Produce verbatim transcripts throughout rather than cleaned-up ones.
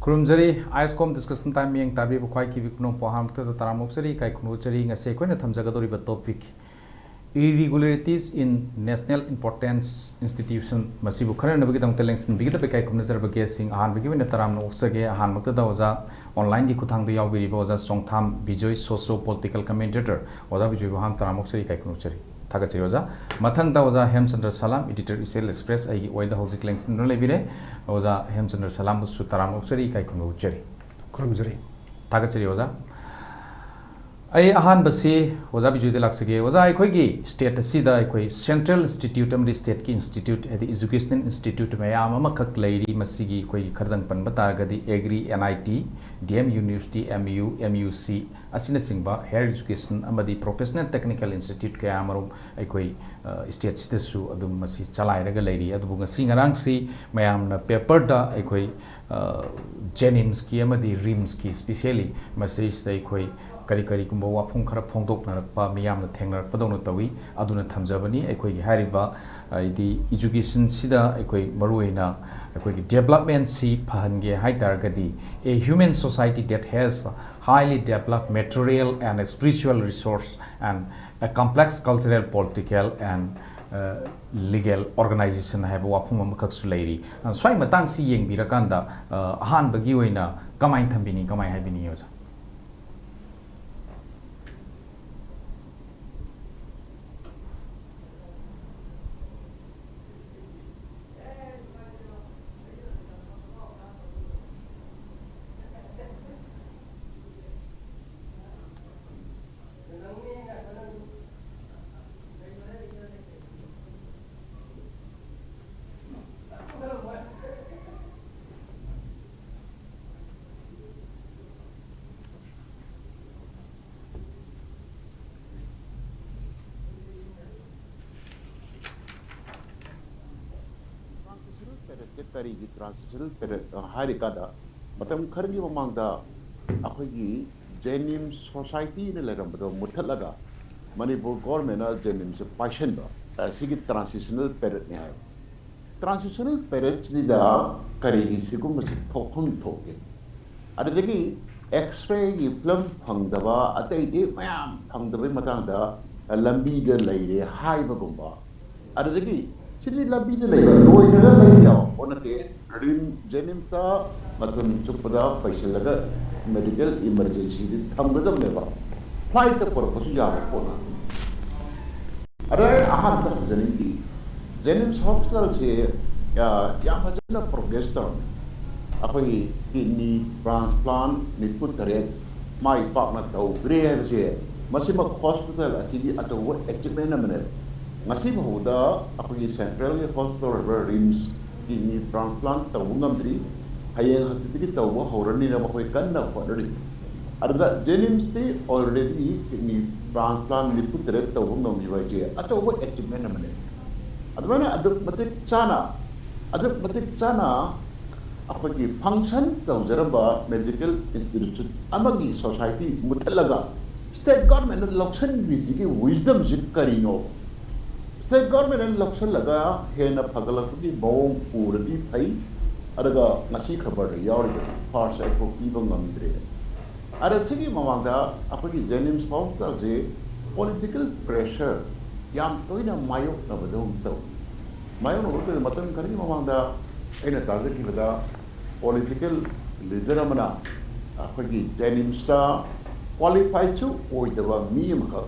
ꯈꯨꯔꯨꯝꯖꯔꯤ꯫ Ice ꯀꯣꯝ discussion time ꯃꯤꯠꯌꯦꯡ ꯇꯥꯕꯤꯕ ꯈ꯭ꯋꯥꯏ ꯀꯤꯕꯤ ꯈꯨꯅꯣꯡꯄꯣꯛ ꯑꯍꯥꯟꯕꯗ ꯇꯔꯥꯝꯅ ꯑꯣꯛꯆꯔꯤ, ꯏꯀꯥꯏ ꯈꯨꯝꯅꯧꯖꯔꯤ꯫ ꯉꯁꯤ ꯑꯩꯈꯣꯏꯅ ꯊꯝꯖꯒꯗꯧꯔꯤꯕ topic Irregularities in National Importance Institution, ꯃꯁꯤꯕꯨ ꯈꯟꯅꯅꯕꯒꯤꯗꯃꯛꯇ ꯂꯦꯡꯁꯤꯟꯕꯤꯒꯗꯕ ꯏꯀꯥꯏ ꯈꯨꯝꯅꯖꯔꯕ ꯒꯦꯁꯁꯤꯡ꯫ ꯑꯍꯥꯟꯕꯒꯤ ꯑꯣꯏꯅ ꯇꯔꯥꯝꯅ ꯑꯣꯛꯆꯒꯦ꯫ ꯑꯍꯥꯟꯕꯗ ꯑꯣꯖꯥ, ꯑꯣꯟꯂꯥꯏꯟꯒꯤ ꯈꯨꯠꯊꯥꯡꯗ ꯌꯥꯎꯕꯤꯔꯤꯕ ꯑꯣꯖꯥ ꯆꯣꯡꯊꯥꯝ ꯕꯤꯖꯣꯏ, ꯁꯣꯁꯤꯌꯣ ꯄꯣꯂꯤꯇꯤꯀꯦꯜ ꯀꯃꯦꯟꯇꯦꯇꯔ ꯑꯣꯖꯥ ꯕꯤꯖꯣꯏꯕꯨ ꯑꯍꯥꯟꯕ ꯇꯔꯥꯝꯅ ꯑꯣꯛꯆꯔꯤ, ꯏꯀꯥꯏ ꯈꯨꯝꯅꯧꯖꯔꯤ꯫ ꯊꯥꯒꯠꯆꯔꯤ ꯑꯣꯖꯥ꯫ ꯃꯊꯪꯗ ꯑꯣꯖꯥ ꯍꯦꯝꯆꯟꯗ꯭ꯔ ꯁꯂꯥꯝ, ꯏꯗꯤꯇꯔ ꯏꯆꯦꯜ ꯑꯦꯛꯁꯄ꯭ꯔꯦꯁ, ꯑꯩꯒꯤ ꯑꯣꯏꯗ ꯍꯧꯖꯤꯛ ꯂꯦꯡꯁꯤꯟꯗꯨꯅ ꯂꯩꯕꯤꯔꯦ꯫ ꯑꯣꯖꯥ ꯍꯦꯝꯆꯟꯗ꯭ꯔ ꯁꯂꯥꯝꯕꯨꯁꯨ ꯇꯔꯥꯝꯅ ꯑꯣꯛꯆꯔꯤ, ꯏꯀꯥꯏ ꯈꯨꯝꯅꯧꯖꯔꯤ꯫ ꯈꯨꯔꯨꯝꯖꯔꯤ꯫ ꯊꯥꯒꯠꯆꯔꯤ ꯑꯣꯖꯥ꯫ ꯑꯩ ꯑꯍꯥꯟꯕꯁꯤ ꯑꯣꯖꯥ ꯕꯤꯖꯣꯏꯗ ꯂꯥꯛꯆꯒꯦ꯫ ꯑꯣꯖꯥ, ꯑꯩꯈꯣꯏꯒꯤ ꯁ꯭ꯇꯦꯠ ꯑꯁꯤꯗ ꯑꯩꯈꯣꯏ ꯁꯦꯟꯇ꯭ꯔꯦꯜ ꯏꯟꯁꯇꯤꯇ꯭ꯌꯨꯠ ꯑꯃꯗꯤ ꯁ꯭ꯇꯦꯠꯀꯤ ꯏꯟꯁꯇꯤꯇ꯭ꯌꯨꯠ, ꯍꯥꯏꯗꯤ ꯏꯖꯨꯀꯦꯁꯅꯦꯜ ꯏꯟꯁꯇꯤꯇ꯭ꯌꯨꯠ ꯃꯌꯥꯝ ꯑꯃꯈꯛ ꯂꯩꯔꯤ꯫ ꯃꯁꯤꯒꯤ ꯑꯩꯈꯣꯏꯒꯤ ꯈꯔꯗꯪ ꯄꯟꯕ ꯇꯥꯔꯒꯗꯤ agri, N I T, D M university, M U, M U C ꯑꯁꯤꯅꯆꯤꯡꯕ ꯍꯥꯌꯔ ꯏꯖꯨꯀꯦꯁꯟ ꯑꯃꯗꯤ ꯄ꯭ꯔꯣꯐꯦꯁꯅꯦꯜ ꯇꯦꯛꯅꯤꯀꯦꯜ ꯏꯟꯁꯇꯤꯇ꯭ꯌꯨꯠ ꯀꯌꯥ ꯑꯃꯔꯣꯝ ꯑꯩꯈꯣꯏ, ꯑ, ꯁ꯭ꯇꯦꯠꯁꯤꯗꯁꯨ ꯑꯗꯨꯝ ꯃꯁꯤ ꯆꯂꯥꯏꯔꯒ ꯂꯩꯔꯤ꯫ ꯑꯗꯨꯕꯨ ꯉꯁꯤ ꯉꯔꯥꯡꯁꯤ ꯃꯌꯥꯝꯅ ꯄꯦꯄꯔꯗ ꯑꯩꯈꯣꯏ, ꯑ, ꯖꯦꯅꯤꯝꯁꯀꯤ ꯑꯃꯗꯤ ꯔꯤꯝꯁꯀꯤ ꯏꯁꯄꯤꯁꯦꯜꯂꯤ ꯃꯁꯤꯗꯩꯁꯤꯗ ꯑꯩꯈꯣꯏ ꯀꯔꯤ ꯀꯔꯤꯒꯨꯝꯕ ꯋꯥꯐꯝ ꯈꯔ ꯐꯣꯡꯗꯣꯛꯅꯔꯛꯄ, ꯃꯤꯌꯥꯝꯅ ꯊꯦꯡꯅꯔꯛꯄꯗꯧꯅ ꯇꯧꯏ꯫ ꯑꯗꯨꯅ ꯊꯝꯖꯕꯅꯤ꯫ ꯑꯩꯈꯣꯏꯒꯤ ꯍꯥꯏꯔꯤꯕ, ꯍꯥꯏꯗꯤ, ꯏꯖꯨꯀꯦꯁꯟꯁꯤꯗ ꯑꯩꯈꯣꯏ ꯃꯔꯨꯑꯣꯏꯅ ꯑꯩꯈꯣꯏꯒꯤ ꯗꯦꯕꯂꯞꯃꯦꯟꯁꯤ ꯐꯍꯟꯒꯦ ꯍꯥꯏ ꯇꯥꯔꯒꯗꯤ, a human society that has highly developed material and spiritual resource and a complex cultural, political and, uh, legal organization ꯍꯥꯏꯕ ꯋꯥꯐꯝ ꯑꯃꯈꯛꯁꯨ ꯂꯩꯔꯤ꯫ ꯑ, ꯁ꯭ꯋꯥꯏ ꯃꯇꯥꯡꯁꯤ ꯌꯦꯡꯕꯤꯔꯀꯥꯟꯗ, ꯑ, ꯑꯍꯥꯟꯕꯒꯤ ꯑꯣꯏꯅ ꯀꯃꯥꯏꯅ ꯊꯝꯕꯤꯅꯤ, ꯀꯃꯥꯏꯅ ꯍꯥꯏꯕꯤꯅꯤꯡꯉꯤ ꯑꯣꯖꯥ? Transitional periodꯁꯦ ꯀꯔꯤꯒꯤ transitional period ꯍꯥꯏꯔꯤꯀꯥꯟꯗ, ꯃꯇꯝ ꯈꯔꯒꯤ ꯃꯃꯥꯡꯗ ꯑꯩꯈꯣꯏꯒꯤ ꯖꯦꯅꯤꯝꯁ ꯁꯣꯁꯥꯏꯇꯤꯅ ꯂꯩꯔꯝꯕꯗꯣ ꯃꯨꯠꯊꯠꯂꯒ ꯃꯅꯤꯄꯨꯔ ꯒꯣꯔꯃꯦꯟꯅ ꯖꯦꯅꯤꯝꯁꯁꯦ ꯄꯥꯏꯁꯟꯕ, ꯑꯁꯤꯒꯤ transitional periodꯅꯤ ꯍꯥꯏꯕ꯫ transitional periodꯁꯤꯗ ꯀꯔꯤꯒꯤ ꯁꯤꯒꯨꯝꯕꯁꯤ ꯊꯣꯛꯐꯝ ꯊꯣꯛꯏ? ꯑꯗꯨꯗꯒꯤ X-rayꯒꯤ film ꯐꯪꯗꯕ, ꯑꯇꯩ ꯑꯇꯩ ꯃꯌꯥꯝ ꯐꯪꯗꯕꯩ ꯃꯇꯥꯡꯗ ꯂꯝꯕꯤꯗ ꯂꯩꯔꯦ ꯍꯥꯏꯕꯒꯨꯝꯕ, ꯑꯗꯨꯗꯒꯤ ꯁꯤꯗꯤ ꯂꯝꯕꯤꯗ ꯂꯩꯕ ꯂꯣꯏꯈ꯭ꯔꯒ ꯂꯩꯕ ꯌꯥꯎꯕ ꯄꯣꯠ ꯅꯠꯇꯦ꯫ ꯔꯤꯝ-, JNIMSꯇ ꯃꯇꯝ ꯆꯨꯞꯄꯗ ꯄꯩꯁꯤꯜꯂꯒ medical emergencyꯗꯤ ꯊꯝꯒꯗꯕꯅꯦꯕ꯫ Flightꯇ ꯄꯨꯔꯛꯄꯁꯨ ꯌꯥꯕ ꯄꯣꯠ ꯉꯥꯛꯇꯅꯤ꯫ ꯑꯗ ꯑꯩ ꯑꯍꯥꯟꯕꯗ ꯍꯪꯖꯅꯤꯡꯉꯤ, JNIMS hospitalꯁꯦ, ꯑ, ꯌꯥꯝ ꯐꯖꯅ progress ꯇꯧꯔꯝꯃꯤ꯫ ꯑꯩꯈꯣꯏꯒꯤ kidney transplant ꯅꯤꯐꯨ ꯇꯔꯦꯠ ꯃꯥꯏ ꯄꯥꯛꯅ ꯇꯧꯈ꯭ꯔꯦ ꯍꯥꯏꯕꯁꯦ ꯃꯁꯤꯃꯛ hospital ꯑꯁꯤꯒꯤ ꯑꯆꯧꯕ achievement ꯑꯃꯅꯦꯕ꯫ ꯉꯁꯤ ꯐꯥꯎꯕꯗ ꯑꯩꯈꯣꯏꯒꯤ centralꯒꯤ hospital ꯑꯣꯏꯔꯤꯕ RIMS kidney transplant ꯇꯧꯕ ꯉꯝꯗ꯭ꯔꯤ꯫ ꯍꯌꯦꯡ ꯍꯪꯆꯤꯠꯇꯒꯤ ꯇꯧꯕ ꯍꯧꯔꯅꯤꯅ ꯃꯈꯣꯏ ꯀꯟꯅ ꯍꯣꯠꯅꯔꯤ꯫ ꯑꯗꯨꯗ JNIMSꯇꯤ already kidney transplant ꯅꯤꯐꯨ ꯇꯔꯦꯠ ꯇꯧꯕ ꯉꯝꯈꯤꯕ ꯍꯥꯏꯁꯦ ꯑꯆꯧꯕ achievement ꯑꯃꯅꯦ꯫ ꯑꯗꯨꯃꯥꯏꯅ ꯑꯗꯨꯛ ꯃꯇꯤꯛ ꯆꯥꯅ, ꯑꯗꯨꯛ ꯃꯇꯤꯛ ꯆꯥꯅ ꯑꯩꯈꯣꯏꯒꯤ function ꯇꯧꯖꯔꯝꯕ medical institution ꯑꯃꯒꯤ society ꯃꯨꯠꯊꯠꯂꯒ state governmentꯅ ꯂꯧꯁꯤꯟꯈ꯭ꯔꯤꯁꯤꯒꯤ wisdomꯁꯤ ꯀꯔꯤꯅꯣ? State governmentꯅ ꯂꯧꯁꯤꯜꯂꯒ ꯍꯦꯟꯅ ꯐꯒꯠꯂꯛꯄꯒꯤ ꯃꯑꯣꯡ ꯎꯔꯗꯤ ꯐꯩ꯫ ꯑꯗꯨꯒ ꯉꯁꯤ ꯈꯕꯔꯗ ꯌꯥꯎꯔꯤꯕ first aid ꯐꯥꯎ ꯄꯤꯕ ꯉꯝꯗ꯭ꯔꯦ꯫ ꯑꯗ ꯁꯤꯒꯤ ꯃꯃꯥꯡꯗ ꯑꯩꯈꯣꯏꯒꯤ JNIMS hospitalꯁꯦ political pressure ꯌꯥꯝ ꯇꯣꯏꯅ ꯃꯥꯌꯣꯛꯅꯕꯗꯧꯅ ꯇꯧꯏ꯫ ꯃꯥꯌꯣꯛꯅꯕ ꯃꯇꯝ ꯈꯔꯒꯤ ꯃꯃꯥꯡꯗ ꯑꯩꯅ ꯇꯥꯖꯈꯤꯕꯗ political leader ꯑꯃꯅ ꯑꯩꯈꯣꯏꯒꯤ JNIMSꯇ qualifiedꯁꯨ ꯑꯣꯏꯗꯕ ꯃꯤ ꯑꯃꯈꯛ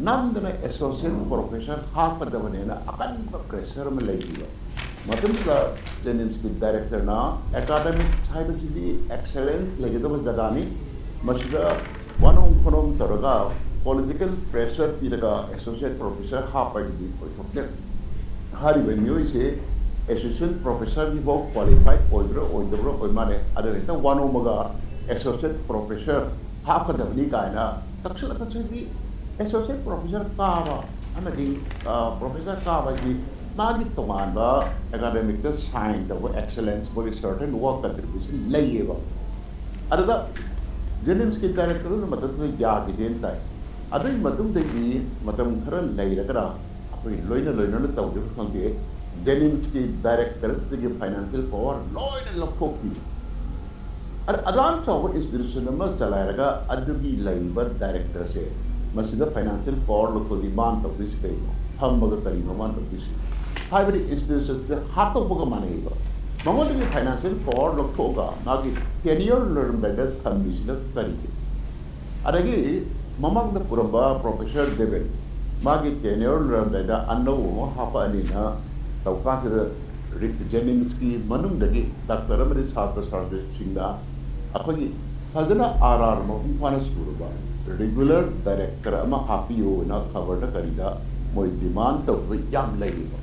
ꯅꯝꯗꯅ associate professor ꯍꯥꯞꯀꯗꯕꯅꯦꯅ ꯑꯀꯟꯕ pressure ꯑꯃ ꯂꯩꯈꯤꯕ ꯃꯇꯝꯗ JNIMSꯀꯤ directorꯅ academic ꯍꯥꯏꯕꯁꯤꯗꯤ excellence ꯂꯩꯒꯗꯕ ꯖꯒꯥꯅꯤ, ꯃꯁꯤꯗ ꯋꯥꯅꯣꯝ ꯈꯣꯅꯣꯝ ꯇꯧꯔꯒ political pressure ꯄꯤꯔꯒ associate professor ꯍꯥꯞꯄꯒꯤꯗꯤ ꯑꯣꯏꯊꯣꯛꯇꯦ꯫ ꯍꯥꯏꯔꯤꯕ ꯃꯤꯑꯣꯏꯁꯦ assistant professorꯒꯤꯐꯥꯎ qualified ꯑꯣꯏꯕ꯭ꯔꯥ ꯑꯣꯏꯗꯕ꯭ꯔꯥ ꯑꯣꯏ ꯃꯥꯜꯂꯦ꯫ ꯑꯗꯨꯅ ꯍꯦꯛꯇ ꯋꯥꯅꯣꯝꯃꯒ associate professor ꯍꯥꯞꯀꯗꯕꯅꯤ ꯀꯥꯏꯅ ꯇꯛꯁꯤꯜꯂꯛꯄꯁꯤꯗꯤ associate professor ꯀꯥꯕ ꯑꯃꯗꯤ, ꯑ, professor ꯀꯥꯕ ꯍꯥꯏꯗꯤ ꯃꯥꯒꯤ ꯇꯣꯉꯥꯟꯕ academicꯇ sign ꯇꯧꯕ excellence ꯃꯣꯏꯒꯤ certain work contribution ꯂꯩꯌꯦꯕ꯫ ꯑꯗꯨꯗ JNIMSꯀꯤ directorꯗꯨꯅ ꯃꯇꯝꯗꯨꯗ ꯌꯥꯈꯤꯗꯦꯅ ꯇꯥꯏ꯫ ꯑꯗꯨꯒꯤ ꯃꯇꯨꯡꯗꯒꯤ ꯃꯇꯝ ꯈꯔ ꯂꯩꯔꯒꯔ ꯑꯩꯈꯣꯏ ꯂꯣꯏꯅ ꯂꯣꯏꯅꯅ ꯇꯧꯈꯤꯕ ꯈꯪꯗꯦ, ꯖꯦꯅꯤꯝꯁꯀꯤ ꯗꯥꯏꯔꯦꯛꯇꯔꯗꯒꯤ ꯐꯥꯏꯅꯥꯟꯁꯤꯌꯦꯜ ꯄꯋꯥꯔ ꯂꯣꯏꯅ ꯂꯧꯊꯣꯛꯄꯤꯕ꯫ ꯑꯗ ꯑꯗꯨꯌꯥꯝ ꯆꯥꯎꯕ ꯏꯟꯁꯇꯤꯇ꯭ꯌꯨꯁꯟ ꯑꯃ ꯆꯂꯥꯏꯔꯒ ꯑꯗꯨꯒꯤ ꯂꯩꯔꯤꯕ ꯗꯥꯏꯔꯦꯛꯇꯔꯁꯦ ꯃꯁꯤꯗ ꯐꯥꯏꯅꯥꯟꯁꯤꯌꯦꯜ ꯄꯋꯥꯔ ꯂꯧꯊꯣꯛꯑꯗꯤ ꯃꯥꯅ ꯇꯧꯗꯣꯏꯁꯤ ꯀꯩꯅꯣ? ꯐꯝꯃꯒ ꯀꯔꯤꯅꯣ ꯃꯥꯅ ꯇꯧꯗꯣꯏꯁꯤ? ꯍꯥꯏꯕꯗꯤ ꯏꯟꯁꯇꯤꯇ꯭ꯌꯨꯁꯟꯁꯦ ꯍꯥꯠꯇꯣꯛꯄꯒ ꯃꯥꯟꯅꯩꯕ꯫ ꯃꯉꯣꯟꯗꯒꯤ ꯐꯥꯏꯅꯥꯟꯁꯤꯌꯦꯜ ꯄꯋꯥꯔ ꯂꯧꯊꯣꯛꯑꯒ ꯃꯥꯒꯤ ꯇꯦꯅꯤꯌꯔ ꯂꯣꯏꯔꯝꯗꯥꯏꯗ ꯊꯝꯃꯤꯁꯤꯅ ꯀꯔꯤꯒꯤꯅꯣ? ꯑꯗꯒꯤ ꯃꯃꯥꯡꯗ ꯄꯨꯔꯝꯕ ꯄ꯭ꯔꯣꯐꯦꯁꯔ ꯗꯦꯕꯤꯠ, ꯃꯥꯒꯤ ꯇꯦꯅꯤꯌꯔ ꯂꯣꯏꯔꯝꯗꯥꯏꯗ ꯑꯅꯧꯕ ꯑꯃ ꯍꯥꯞꯄꯛꯑꯅꯤꯅ ꯇꯧꯀꯥꯟꯁꯤꯗ ꯔꯤ-, ꯖꯦꯅꯤꯝꯁꯀꯤ ꯃꯅꯨꯡꯗꯒꯤ ꯗꯥꯛꯇꯔ ꯑꯃꯗꯤ ꯁꯥꯇ꯭ꯔ ꯁꯥꯇ꯭ꯔꯤꯁꯤꯡꯅ ꯑꯩꯈꯣꯏꯒꯤ ꯐꯖꯅ ꯑꯥꯔ ꯑꯥꯔ ꯃꯄꯨꯡ ꯐꯥꯅ ꯁꯨꯔꯕ ꯔꯤꯒꯨꯂꯔ ꯗꯥꯏꯔꯦꯛꯇꯔ ꯑꯃ ꯍꯥꯞꯄꯤꯌꯨꯅ ꯈꯕꯔꯗ ꯀꯔꯤꯗ ꯃꯣꯏ ꯗꯤꯃꯥꯟ ꯇꯧꯕ ꯌꯥꯝ ꯂꯩꯔꯤꯕ꯫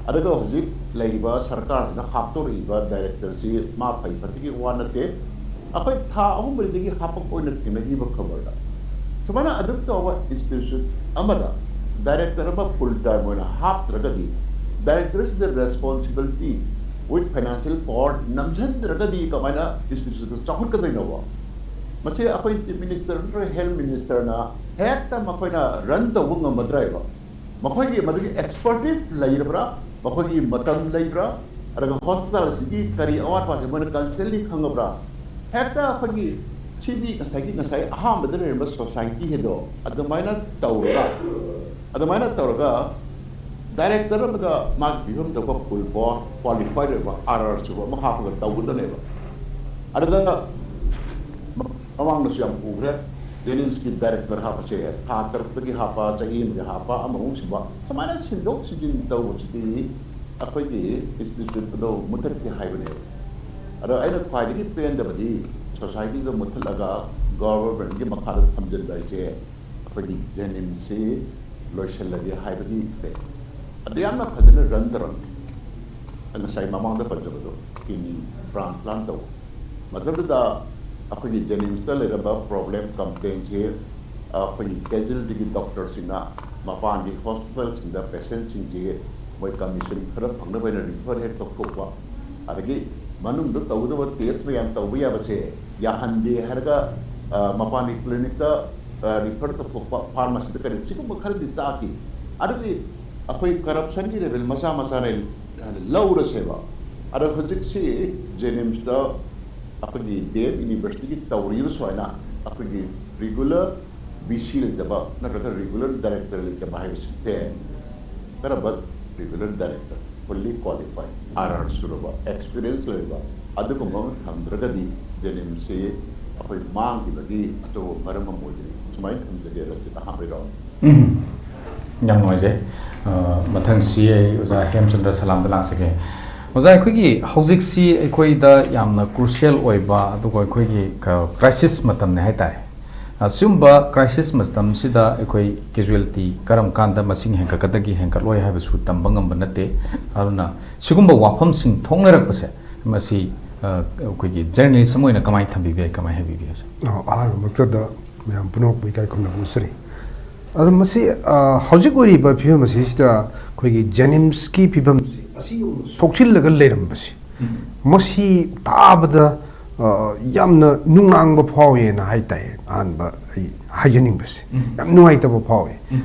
ꯑꯗꯨꯒ ꯍꯧꯖꯤꯛ ꯂꯩꯔꯤꯕ ꯁꯔꯀꯥꯔꯁꯤꯅ ꯍꯥꯞꯇꯣꯔꯛꯏꯕ ꯗꯥꯏꯔꯦꯛꯇꯔꯁꯤ ꯃꯥ ꯐꯩ ꯐꯠꯇꯒꯤ ꯋꯥ ꯅꯠꯇꯦ, ꯑꯩꯈꯣꯏ ꯊꯥ ꯑꯍꯨꯝ ꯃꯔꯤꯗꯒꯤ ꯍꯥꯞꯄꯛꯄ ꯑꯣꯏꯅ ꯊꯦꯡꯅꯈꯤꯕ ꯈꯕꯔꯗ꯫ ꯁꯨꯃꯥꯏꯅ ꯑꯗꯨꯝ ꯇꯧꯕ ꯏꯟꯁꯇꯤꯇ꯭ꯌꯨꯁꯟ ꯑꯃꯗ ꯗꯥꯏꯔꯦꯛꯇꯔ ꯑꯃ ꯐꯨꯜ ꯇꯥꯏꯝ ꯑꯣꯏꯅ ꯍꯥꯞꯇ꯭ꯔꯒꯗꯤ ꯗꯥꯏꯔꯦꯛꯇꯔꯁꯤꯗ ꯔꯦꯁꯄꯣꯟꯁꯤꯕꯤꯂꯤꯇꯤ ꯋꯤꯠ ꯐꯥꯏꯅꯥꯟꯁꯤꯌꯦꯜ ꯄꯋꯥꯔ ꯅꯝꯁꯤꯟꯗ꯭ꯔꯒꯗꯤ ꯀꯃꯥꯏꯅ ꯏꯟꯁꯇꯤꯇ꯭ꯌꯨꯁꯟꯗꯨ ꯆꯥꯎꯈꯠꯀꯗꯣꯏꯅꯣꯕ? ꯃꯁꯤ ꯑꯩꯈꯣꯏ ꯆꯤꯐ ꯃꯤꯅꯤꯁꯇꯔ ꯅꯠꯇ꯭ꯔꯒ ꯍꯦꯜꯊ ꯃꯤꯅꯤꯁꯇꯔꯅ ꯍꯦꯛꯇ ꯃꯈꯣꯏꯅ ꯔꯟ ꯇꯧꯕ ꯉꯝꯃꯗ꯭ꯔꯥ ꯍꯥꯏꯕ? ꯃꯈꯣꯏꯒꯤ ꯃꯗꯨꯒꯤ ꯑꯦꯛꯁꯄꯔꯇꯤꯁ ꯂꯩꯔꯕ꯭ꯔꯥ? ꯃꯈꯣꯏꯒꯤ ꯃꯇꯝ ꯂꯩꯕ꯭ꯔꯥ? ꯑꯗꯨꯒ ꯍꯣꯁꯄꯤꯇꯥꯜ ꯑꯁꯤꯒꯤ ꯀꯔꯤ ꯑꯋꯥꯠ ꯑꯄꯥꯁꯦ ꯃꯣꯏꯅ ꯀꯟꯁꯤꯗꯟꯂꯤ ꯈꯪꯉꯕ꯭ꯔꯥ? ꯍꯦꯛꯇ ꯑꯩꯈꯣꯏꯒꯤ ꯁꯤꯗꯤ ꯉꯁꯥꯏꯒꯤ, ꯉꯁꯥꯏ ꯑꯍꯥꯟꯕꯗ ꯂꯩꯔꯝꯕ ꯁꯣꯁꯥꯏꯇꯤ ꯍꯥꯏꯗꯣ ꯑꯗꯨꯃꯥꯏꯅ ꯇꯧꯔꯒ, ꯑꯗꯨꯃꯥꯏꯅ ꯇꯧꯔꯒ ꯗꯥꯏꯔꯦꯛꯇꯔ ꯑꯃꯗ ꯃꯥꯒꯤ ꯄꯤꯐꯝ ꯊꯣꯛꯄ ꯐꯨꯜ ꯄꯋꯥꯔ ꯀ꯭ꯋꯥꯂꯤꯐꯥꯏꯗ ꯑꯣꯏꯕ ꯑꯥꯔ ꯑꯥꯔ ꯁꯨꯕ ꯑꯃ ꯍꯥꯞꯄꯒ ꯇꯧꯒꯗꯕꯅꯦꯕ꯫ ꯑꯗꯨꯗ ꯃꯃꯥꯡꯗꯁꯨ ꯌꯥꯝ ꯎꯈ꯭ꯔꯦ, ꯖꯦꯅꯤꯝꯁꯀꯤ ꯗꯥꯏꯔꯦꯛꯇꯔ ꯍꯥꯞꯄꯁꯦ ꯊꯥ ꯇꯔꯨꯛꯇꯒꯤ ꯍꯥꯞꯄ, ꯆꯍꯤ ꯑꯃꯒꯤ ꯍꯥꯞꯄ, ꯑꯃꯃꯨꯛ ꯁꯤꯟꯕ, ꯁꯨꯃꯥꯏꯅ ꯁꯤꯟꯗꯣꯛ ꯁꯤꯟꯖꯤꯟ ꯇꯧꯕꯁꯤꯗꯤ ꯑꯩꯈꯣꯏꯒꯤ ꯏꯟꯁꯇꯤꯇ꯭ꯌꯨꯠ ꯑꯗꯣ ꯃꯨꯊꯠꯀꯦ ꯍꯥꯏꯕꯅꯦꯕ꯫ ꯑꯗꯣ ꯑꯩꯅ ꯈ꯭ꯋꯥꯏꯗꯒꯤ ꯄꯦꯟꯗꯕꯗꯤ ꯁꯣꯁꯥꯏꯇꯤꯗ ꯃꯨꯊꯠꯂꯒ ꯒꯣꯚꯔꯟꯃꯦꯟꯠꯀꯤ ꯃꯈꯥꯗ ꯊꯝꯖꯤꯟꯕ ꯍꯥꯏꯁꯦ ꯑꯩꯈꯣꯏꯒꯤ ꯖꯦꯅꯤꯝꯁꯁꯤ ꯂꯣꯏꯁꯤꯜꯂꯒꯦ ꯍꯥꯏꯕꯗꯤ ꯂꯩ꯫ ꯑꯗꯨ ꯌꯥꯝꯅ ꯐꯖꯅ ꯔꯟ ꯇꯧꯔꯝꯃꯤ꯫ ꯉꯁꯥꯏ ꯃꯃꯥꯡꯗ ꯄꯟꯖꯕꯗꯣ, ꯀꯤꯗꯅꯤ ꯇ꯭ꯔꯥꯟꯁꯄ꯭ꯂꯥꯟ ꯇꯧꯕ ꯃꯇꯝꯗꯨꯗ ꯑꯩꯈꯣꯏꯒꯤ ꯖꯦꯅꯤꯝꯁꯇ ꯂꯩꯔꯝꯕ ꯄ꯭ꯔꯣꯕ꯭ꯂꯦꯝ, ꯀꯝꯄ꯭ꯂꯦꯟꯁꯦ ꯑꯩꯈꯣꯏꯒꯤ ꯀꯦꯖꯨꯋꯦꯜꯇꯤꯒꯤ ꯗꯣꯛꯇꯔꯁꯤꯡꯅ ꯃꯄꯥꯟꯒꯤ ꯍꯣꯁꯄꯤꯇꯥꯜꯁꯤꯡꯗ ꯄꯦꯁꯦꯟꯁꯤꯡꯁꯦ ꯃꯣꯏ ꯀꯃꯤꯁꯟ ꯈꯔ ꯐꯪꯅꯕ ꯍꯥꯏꯅ ꯔꯤꯐꯔ ꯍꯦꯛ ꯇꯧꯊꯣꯛꯄ, ꯑꯗꯒꯤ ꯃꯅꯨꯡꯗ ꯇꯧꯒꯗꯕ ꯇꯦꯁ ꯃꯌꯥꯝ ꯇꯧꯕ ꯌꯥꯕꯁꯦ ꯌꯥꯍꯟꯗꯦ ꯍꯥꯏꯔꯒ, ꯑ, ꯃꯄꯥꯟꯒꯤ ꯀ꯭ꯂꯤꯅꯤꯛꯇ, ꯑ, ꯔꯤꯐꯔ ꯇꯧꯊꯣꯛꯄ, ꯐꯥꯔꯃꯥꯁꯤꯗ ꯀꯔꯤ, ꯁꯤꯒꯨꯝꯕ ꯈꯔꯗꯤ ꯇꯥꯈꯤ꯫ ꯑꯗꯨꯗꯤ ꯑꯩꯈꯣꯏ ꯀꯔꯞꯁꯟꯒꯤ ꯂꯦꯚꯦꯜ ꯃꯆꯥ ꯃꯆꯥꯅ ꯂꯧꯔꯁꯦꯕ꯫ ꯑꯗꯣ ꯍꯧꯖꯤꯛꯁꯤ ꯖꯦꯅꯤꯝꯁꯇ ꯑꯩꯈꯣꯏꯒꯤ ꯗꯦꯝ ꯌꯨꯅꯤꯚꯔꯁꯤꯇꯤꯒꯤ ꯇꯧꯔꯤꯕ ꯁꯨꯃꯥꯏꯅ ꯑꯩꯈꯣꯏꯒꯤ ꯔꯤꯒꯨꯂꯔ ꯚꯤ ꯁꯤ ꯂꯩꯇꯕ ꯅꯠꯇ꯭ꯔꯒ ꯔꯤꯒꯨꯂꯔ ꯗꯥꯏꯔꯦꯛꯇꯔ ꯂꯩꯇꯕ ꯍꯥꯏꯕꯁꯤꯗꯤ ꯀꯔꯝꯕ regular director, fully qualify, R R ꯁꯨꯔꯕ, ꯑꯦꯛꯁꯄꯤꯔꯤꯌꯦꯟꯁ ꯂꯩꯔꯕ ꯑꯗꯨꯒꯨꯝꯕ ꯑꯃ ꯊꯝꯗ꯭ꯔꯒꯗꯤ ꯖꯦꯅꯤꯝꯁꯁꯤ ꯑꯩꯈꯣꯏ ꯃꯥꯡꯈꯤꯕꯒꯤ ꯑꯆꯧꯕ ꯃꯔꯝ ꯑꯃ ꯑꯣꯏꯗꯣꯏꯅꯤ꯫ ꯁꯨꯃꯥꯏꯅ ꯊꯝꯖꯒꯦ ꯔꯟꯖꯤꯠ, ꯑꯍꯥꯟꯕꯒꯤ ꯔꯥꯎꯟ꯫ ꯎꯝ, ꯌꯥꯝ ꯅꯨꯡꯉꯥꯏꯖꯩ꯫ ꯑ, ꯃꯊꯪꯁꯤ ꯑꯩ ꯑꯣꯖꯥ ꯍꯦꯝꯆꯟꯗ꯭ꯔ ꯁꯂꯥꯝꯗ ꯂꯥꯛꯆꯒꯦ꯫ ꯑꯣꯖꯥ, ꯑꯩꯈꯣꯏꯒꯤ ꯍꯧꯖꯤꯛꯁꯤ ꯑꯩꯈꯣꯏꯗ ꯌꯥꯝꯅ ꯀ꯭ꯔꯨꯁꯤꯌꯦꯜ ꯑꯣꯏꯕ, ꯑꯗꯨꯒ ꯑꯩꯈꯣꯏꯒꯤ ꯀ-, ꯀ꯭ꯔꯥꯏꯁꯤꯁ ꯃꯇꯝꯅꯤ ꯍꯥꯏꯇꯥꯔꯦ꯫ ꯑ, ꯁꯤꯒꯨꯝꯕ ꯀ꯭ꯔꯥꯏꯁꯤꯁ ꯃꯇꯝꯁꯤꯗ ꯑꯩꯈꯣꯏ ꯀꯦꯖꯨꯋꯦꯂꯤꯇꯤ ꯀꯔꯝ ꯀꯥꯟꯗ ꯃꯁꯤꯡ ꯍꯦꯟꯒꯠꯀꯗꯒꯦ, ꯍꯦꯟꯒꯠꯂꯣꯏ ꯍꯥꯏꯕꯁꯨ ꯇꯝꯕ ꯉꯝꯕ ꯅꯠꯇꯦ꯫ ꯑꯗꯨꯅ ꯁꯤꯒꯨꯝꯕ ꯋꯥꯐꯝꯁꯤꯡ ꯊꯣꯛꯅꯔꯛꯄꯁꯦ, ꯃꯁꯤ, ꯑ, ꯑꯩꯈꯣꯏꯒꯤ ꯖꯔꯅꯦꯂꯤꯁ ꯑꯃ ꯑꯣꯏꯅ ꯀꯃꯥꯏꯅ ꯊꯝꯕꯤꯕ ꯌꯥꯏ, ꯀꯃꯥꯏꯅ ꯍꯥꯏꯕꯤꯕ ꯌꯥꯏ, ꯑꯣꯖꯥ? ꯑ, ꯑꯍꯥꯟꯕꯃꯛꯇꯗ ꯃꯌꯥꯝ ꯄꯨꯝꯅꯃꯛꯄꯨ ꯏꯀꯥꯏ ꯈꯨꯝꯅꯕ ꯎꯠꯆꯔꯤ꯫ ꯑꯗꯣ ꯃꯁꯤ, ꯑ, ꯍꯧꯖꯤꯛ ꯑꯣꯏꯔꯤꯕ ꯐꯤꯕꯝ ꯑꯁꯤꯁꯤꯗ ꯑꯩꯈꯣꯏꯒꯤ ꯖꯦꯅꯤꯝꯁꯀꯤ ꯐꯤꯕꯝꯁꯤ ꯑꯁꯤ ꯌꯧꯅ ꯁꯣꯛꯆꯤꯜꯂꯒ ꯂꯩꯔꯝꯕꯁꯤ, ꯃꯁꯤ ꯇꯥꯕꯗ, ꯑ, ꯌꯥꯝꯅ ꯅꯨꯡꯅꯥꯡꯕ ꯐꯥꯎꯋꯦꯅ ꯍꯥꯏ ꯇꯥꯏ꯫ ꯑꯍꯥꯟꯕ ꯑꯩ ꯍꯥꯏꯖꯅꯤꯡꯕꯁꯦ, ꯌꯥꯝ ꯅꯨꯡꯉꯥꯏꯇꯕ ꯐꯥꯎꯋꯦ꯫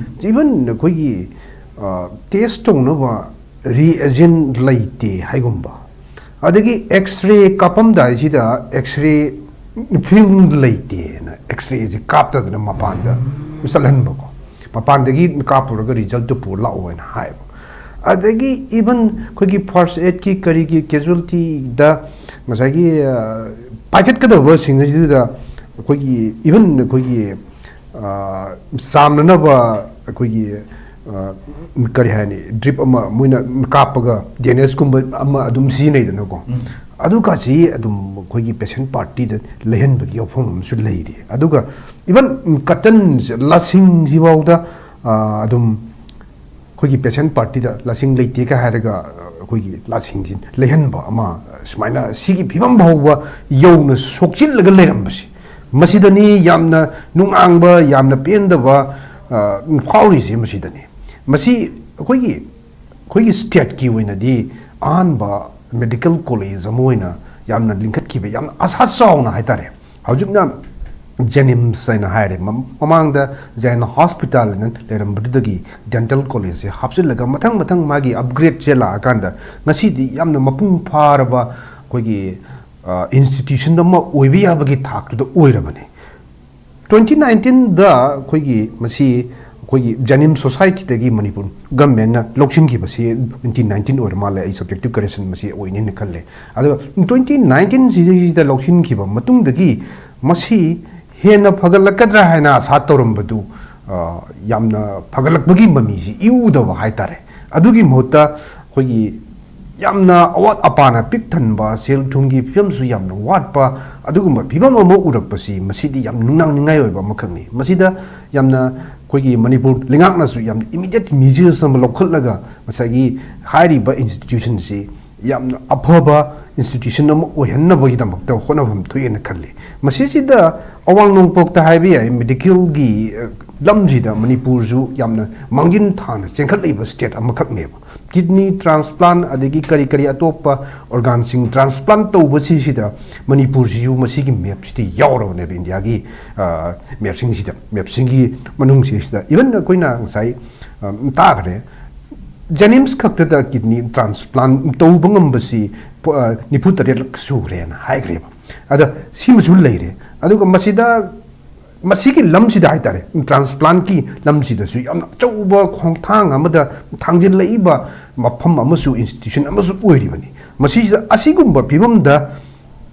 ꯏꯚꯟ ꯑꯩꯈꯣꯏꯒꯤ, ꯑ, ꯇꯦꯁ ꯇꯧꯅꯕ ꯔꯤꯑꯦꯖꯦꯟ ꯂꯩꯇꯦ ꯍꯥꯏꯒꯨꯝꯕ, ꯑꯗꯒꯤ ꯑꯦꯛꯁꯔꯦ ꯀꯥꯞꯄꯝꯗꯥꯏꯁꯤꯗ ꯑꯦꯛꯁꯔꯦ ꯐꯤꯜꯝ ꯂꯩꯇꯦꯅ ꯑꯦꯛꯁꯔꯦꯁꯦ ꯀꯥꯞꯇꯗꯅ ꯃꯄꯥꯟꯗ ꯆꯠꯍꯟꯕꯀꯣ, ꯃꯄꯥꯟꯗꯒꯤ ꯀꯥꯞꯄꯨꯔꯒ ꯔꯤꯖꯜꯠꯇꯨ ꯄꯨꯔ ꯂꯥꯛꯑꯣ ꯍꯥꯏꯅ ꯍꯥꯏꯕ꯫ ꯑꯗꯒꯤ ꯏꯚꯟ ꯑꯩꯈꯣꯏꯒꯤ ꯐꯥꯔꯁ ꯑꯦꯗꯀꯤ ꯀꯔꯤꯒꯤ ꯀꯦꯖꯨꯋꯦꯂꯤꯇꯤꯗ ꯉꯁꯥꯏꯒꯤ, ꯑ, ꯄꯥꯏꯈꯠꯀꯗꯕꯁꯤꯡ ꯑꯁꯤꯗ ꯑꯩꯈꯣꯏꯒꯤ ꯏꯚꯟ ꯑꯩꯈꯣꯏꯒꯤ, ꯑ, ꯆꯥꯝꯅꯅꯕ ꯑꯩꯈꯣꯏꯒꯤ, ꯑ, ꯀꯔꯤ ꯍꯥꯏꯅꯤ, ꯗ꯭ꯔꯤꯞ ꯑꯃ ꯃꯣꯏꯅ ꯀꯥꯞꯄꯒ ꯗꯤ ꯑꯦꯟ ꯑꯦꯁꯀꯨꯝꯕ ꯑꯃ ꯑꯗꯨꯝ ꯁꯤꯖꯤꯟꯅꯩꯗꯅꯀꯣ꯫ ꯑꯗꯨꯒꯁꯤ ꯑꯗꯨꯝ ꯑꯩꯈꯣꯏꯒꯤ ꯄꯦꯁꯦꯟ ꯄꯥꯔꯇꯤꯗ ꯂꯩꯍꯟꯕꯒꯤ ꯌꯥꯎꯐꯝ ꯑꯃꯁꯨ ꯂꯩꯔꯤ꯫ ꯑꯗꯨꯒ ꯏꯚꯟ ꯀꯇꯟꯁꯦ, ꯂꯁꯤꯡꯁꯤꯐꯥꯎꯗ, ꯑ, ꯑꯗꯨꯝ ꯑꯩꯈꯣꯏꯒꯤ ꯄꯦꯁꯦꯟ ꯄꯥꯔꯇꯤꯗ ꯂꯁꯤꯡ ꯂꯩꯇꯦꯒ ꯍꯥꯏꯔꯒ ꯑꯩꯈꯣꯏꯒꯤ ꯂꯁꯤꯡꯁꯤ ꯂꯩꯍꯟꯕ ꯑꯃ, ꯁꯨꯃꯥꯏꯅ ꯁꯤꯒꯤ ꯐꯤꯕꯝ ꯐꯥꯎꯕ ꯌꯧꯅ ꯁꯣꯛꯆꯤꯜꯂꯒ ꯂꯩꯔꯝꯕꯁꯤ, ꯃꯁꯤꯗꯅꯤ ꯌꯥꯝꯅ ꯅꯨꯡꯅꯥꯡꯕ, ꯌꯥꯝꯅ ꯄꯦꯟꯗꯕ, ꯑ, ꯐꯥꯎꯔꯤꯁꯤ ꯃꯁꯤꯗꯅꯤ꯫ ꯃꯁꯤ ꯑꯩꯈꯣꯏꯒꯤ, ꯑꯩꯈꯣꯏꯒꯤ ꯁ꯭ꯇꯦꯠꯀꯤ ꯑꯣꯏꯅꯗꯤ ꯑꯍꯥꯟꯕ ꯃꯦꯗꯤꯀꯦꯜ ꯀꯣꯂꯦꯖ ꯑꯃ ꯑꯣꯏꯅ ꯌꯥꯝꯅ ꯂꯤꯡꯈꯠꯈꯤꯕ, ꯌꯥꯝꯅ ꯑꯁꯥ ꯆꯥꯎꯅ ꯍꯥꯏꯇꯥꯔꯦ꯫ ꯍꯧꯖꯤꯛꯅ ꯖꯦꯅꯤꯝꯁ ꯍꯥꯏꯅ ꯍꯥꯏꯔꯦ, ꯃꯃꯥꯡꯗ ꯖꯦꯟ ꯍꯣꯁꯄꯤꯇꯥꯜ ꯍꯥꯏꯅ ꯂꯩꯔꯝꯕꯗꯨꯗꯒꯤ ꯗꯦꯟꯇꯦꯜ ꯀꯣꯂꯦꯖꯁꯦ ꯍꯥꯞꯆꯤꯜꯂꯒ ꯃꯊꯪ ꯃꯊꯪ ꯃꯥꯒꯤ ꯑꯞꯒ꯭ꯔꯦꯗꯁꯦ ꯂꯥꯛꯑꯀꯥꯟꯗ ꯉꯁꯤꯗꯤ ꯌꯥꯝꯅ ꯃꯄꯨꯡ ꯐꯥꯔꯕ ꯑꯩꯈꯣꯏꯒꯤ ꯏꯟꯁꯇꯤꯇ꯭ꯌꯨꯁꯟ ꯑꯃ ꯑꯣꯏꯕ ꯌꯥꯕꯒꯤ ꯊꯥꯛꯇꯨꯗ ꯑꯣꯏꯔꯕꯅꯤ꯫ ꯇ꯭ꯋꯦꯟꯇꯤ ꯅꯥꯏꯟꯇꯤꯟꯗ ꯑꯩꯈꯣꯏꯒꯤ ꯃꯁꯤ ꯑꯩꯈꯣꯏꯒꯤ ꯖꯦꯅꯤꯝꯁ ꯁꯣꯁꯥꯏꯇꯤꯗꯒꯤ ꯃꯅꯤꯄꯨꯔ ꯒꯃꯦꯟꯅ ꯂꯧꯁꯤꯟꯈꯤꯕꯁꯤ ꯇ꯭ꯋꯦꯟꯇꯤ ꯅꯥꯏꯟꯇꯤꯟ ꯑꯣꯏꯔ ꯃꯥꯜꯂꯦ꯫ ꯑꯩ ꯁꯕꯖꯦꯛꯇꯤꯚ ꯀꯔꯦꯛꯁꯟ ꯃꯁꯤ ꯑꯣꯏꯅꯦꯅ ꯈꯜꯂꯦ꯫ ꯑꯗꯨꯒ ꯇ꯭ꯋꯦꯟꯇꯤ ꯅꯥꯏꯟꯇꯤꯟ ꯁꯤꯗꯩꯁꯤꯗ ꯂꯧꯁꯤꯟꯈꯤꯕ ꯃꯇꯨꯡꯗꯒꯤ ꯃꯁꯤ ꯍꯦꯟꯅ ꯐꯒꯠꯂꯛꯀꯗ꯭ꯔꯥ ꯍꯥꯏꯅ ꯑꯁꯥ ꯇꯧꯔꯝꯕꯗꯨ ꯌꯥꯝꯅ ꯐꯒꯠꯂꯛꯄꯒꯤ ꯃꯃꯤꯁꯤ ꯏꯎꯗꯕ ꯍꯥꯏꯇꯥꯔꯦ꯫ ꯑꯗꯨꯒꯤ ꯃꯍꯨꯠꯇ ꯑꯩꯈꯣꯏꯒꯤ ꯌꯥꯝꯅ ꯑꯋꯥꯠ ꯑꯄꯥꯅ ꯄꯤꯛ ꯊꯟꯕ, ꯁꯦꯜ ꯊꯨꯝꯒꯤ ꯐꯤꯕꯝꯁꯨ ꯌꯥꯝꯅ ꯋꯥꯠꯄ, ꯑꯗꯨꯒꯨꯝꯕ ꯐꯤꯕꯝ ꯑꯃ ꯎꯔꯛꯄꯁꯤ ꯃꯁꯤꯗꯤ ꯌꯥꯝ ꯅꯨꯡꯅꯥꯡꯅꯤꯡꯉꯥꯏ ꯑꯣꯏꯕ ꯑꯃꯈꯛꯅꯤ꯫ ꯃꯁꯤꯗ ꯌꯥꯝꯅ ꯑꯩꯈꯣꯏꯒꯤ ꯃꯅꯤꯄꯨꯔ ꯂꯩꯉꯥꯛꯅꯁꯨ ꯌꯥꯝꯅ ꯏꯃꯤꯗꯤꯌꯦꯠ ꯃꯤꯖꯔꯁ ꯑꯃ ꯂꯧꯈꯠꯂꯒ ꯉꯁꯥꯏꯒꯤ ꯍꯥꯏꯔꯤꯕ ꯏꯟꯁꯇꯤꯇ꯭ꯌꯨꯁꯟꯁꯤ ꯌꯥꯝꯅ ꯑꯐꯕ ꯏꯟꯁꯇꯤꯇ꯭ꯌꯨꯁꯟ ꯑꯃ ꯑꯣꯏꯍꯟꯅꯕꯒꯤꯗꯃꯛꯇ ꯍꯣꯠꯅꯐꯝ ꯊꯣꯛꯑꯦꯅ ꯈꯜꯂꯤ꯫ ꯃꯁꯤꯁꯤꯗ ꯑꯋꯥꯡ ꯅꯣꯡꯄꯣꯛꯇ ꯍꯥꯏꯕ ꯌꯥꯏ, ꯃꯦꯗꯤꯀꯦꯜꯒꯤ ꯂꯝꯁꯤꯗ ꯃꯅꯤꯄꯨꯔꯁꯨ ꯌꯥꯝꯅ ꯃꯥꯡꯖꯤꯟ ꯊꯥꯅ ꯆꯦꯟꯈꯠꯂꯛꯏꯕ ꯁ꯭ꯇꯦꯠ ꯑꯃꯈꯛꯅꯦꯕ꯫ ꯀꯤꯗꯅꯤ ꯇ꯭ꯔꯥꯟꯁꯄ꯭ꯂꯥꯟ ꯑꯗꯒꯤ ꯀꯔꯤ ꯀꯔꯤ ꯑꯇꯣꯞꯄ ꯑꯣꯔꯒꯥꯟꯁꯤꯡ ꯇ꯭ꯔꯥꯟꯁꯄ꯭ꯂꯥꯟ ꯇꯧꯕꯁꯤꯁꯤꯗ ꯃꯅꯤꯄꯨꯔꯁꯤꯁꯨ ꯃꯁꯤꯒꯤ ꯃꯦꯞꯁꯤꯗ ꯌꯥꯎꯔꯕꯅꯦꯕ, ꯏꯟꯗꯤꯌꯥꯒꯤ ꯃꯦꯞꯁꯤꯡꯁꯤꯗ, ꯃꯦꯞꯁꯤꯡꯒꯤ ꯃꯅꯨꯡꯁꯤꯁꯤꯗ꯫ ꯏꯚꯟ ꯑꯩꯈꯣꯏꯅ ꯉꯁꯥꯏ ꯇꯥꯈ꯭ꯔꯦ, ꯖꯦꯅꯤꯝꯁ ꯈꯛꯇꯗ ꯀꯤꯗꯅꯤ ꯇ꯭ꯔꯥꯟꯁꯄ꯭ꯂꯥꯟ ꯇꯧꯕ ꯉꯝꯕꯁꯤ ꯅꯤꯐꯨ ꯇꯔꯦꯠꯂꯛ ꯁꯨꯈ꯭ꯔꯦꯅ ꯍꯥꯏꯈ꯭ꯔꯦꯕ꯫ ꯑꯗ ꯁꯤꯃꯁꯨ ꯂꯩꯔꯦ꯫ ꯑꯗꯨꯒ ꯃꯁꯤꯗ ꯃꯁꯤꯒꯤ ꯂꯝꯁꯤꯗ ꯍꯥꯏꯇꯥꯔꯦ, ꯇ꯭ꯔꯥꯟꯁꯄ꯭ꯂꯥꯟꯀꯤ ꯂꯝꯁꯤꯗꯁꯨ ꯌꯥꯝꯅ ꯑꯆꯧꯕ ꯈꯣꯡꯊꯥꯡ ꯑꯃꯗ ꯊꯥꯡꯖꯤꯜꯂꯛꯏꯕ ꯃꯐꯝ ꯑꯃꯁꯨ ꯏꯟꯁꯇꯤꯇ꯭ꯌꯨꯁꯟ ꯑꯃꯁꯨ ꯑꯣꯏꯔꯤꯕꯅꯤ꯫ ꯃꯁꯤꯁꯤꯗ ꯑꯁꯤꯒꯨꯝꯕ ꯐꯤꯕꯝꯗ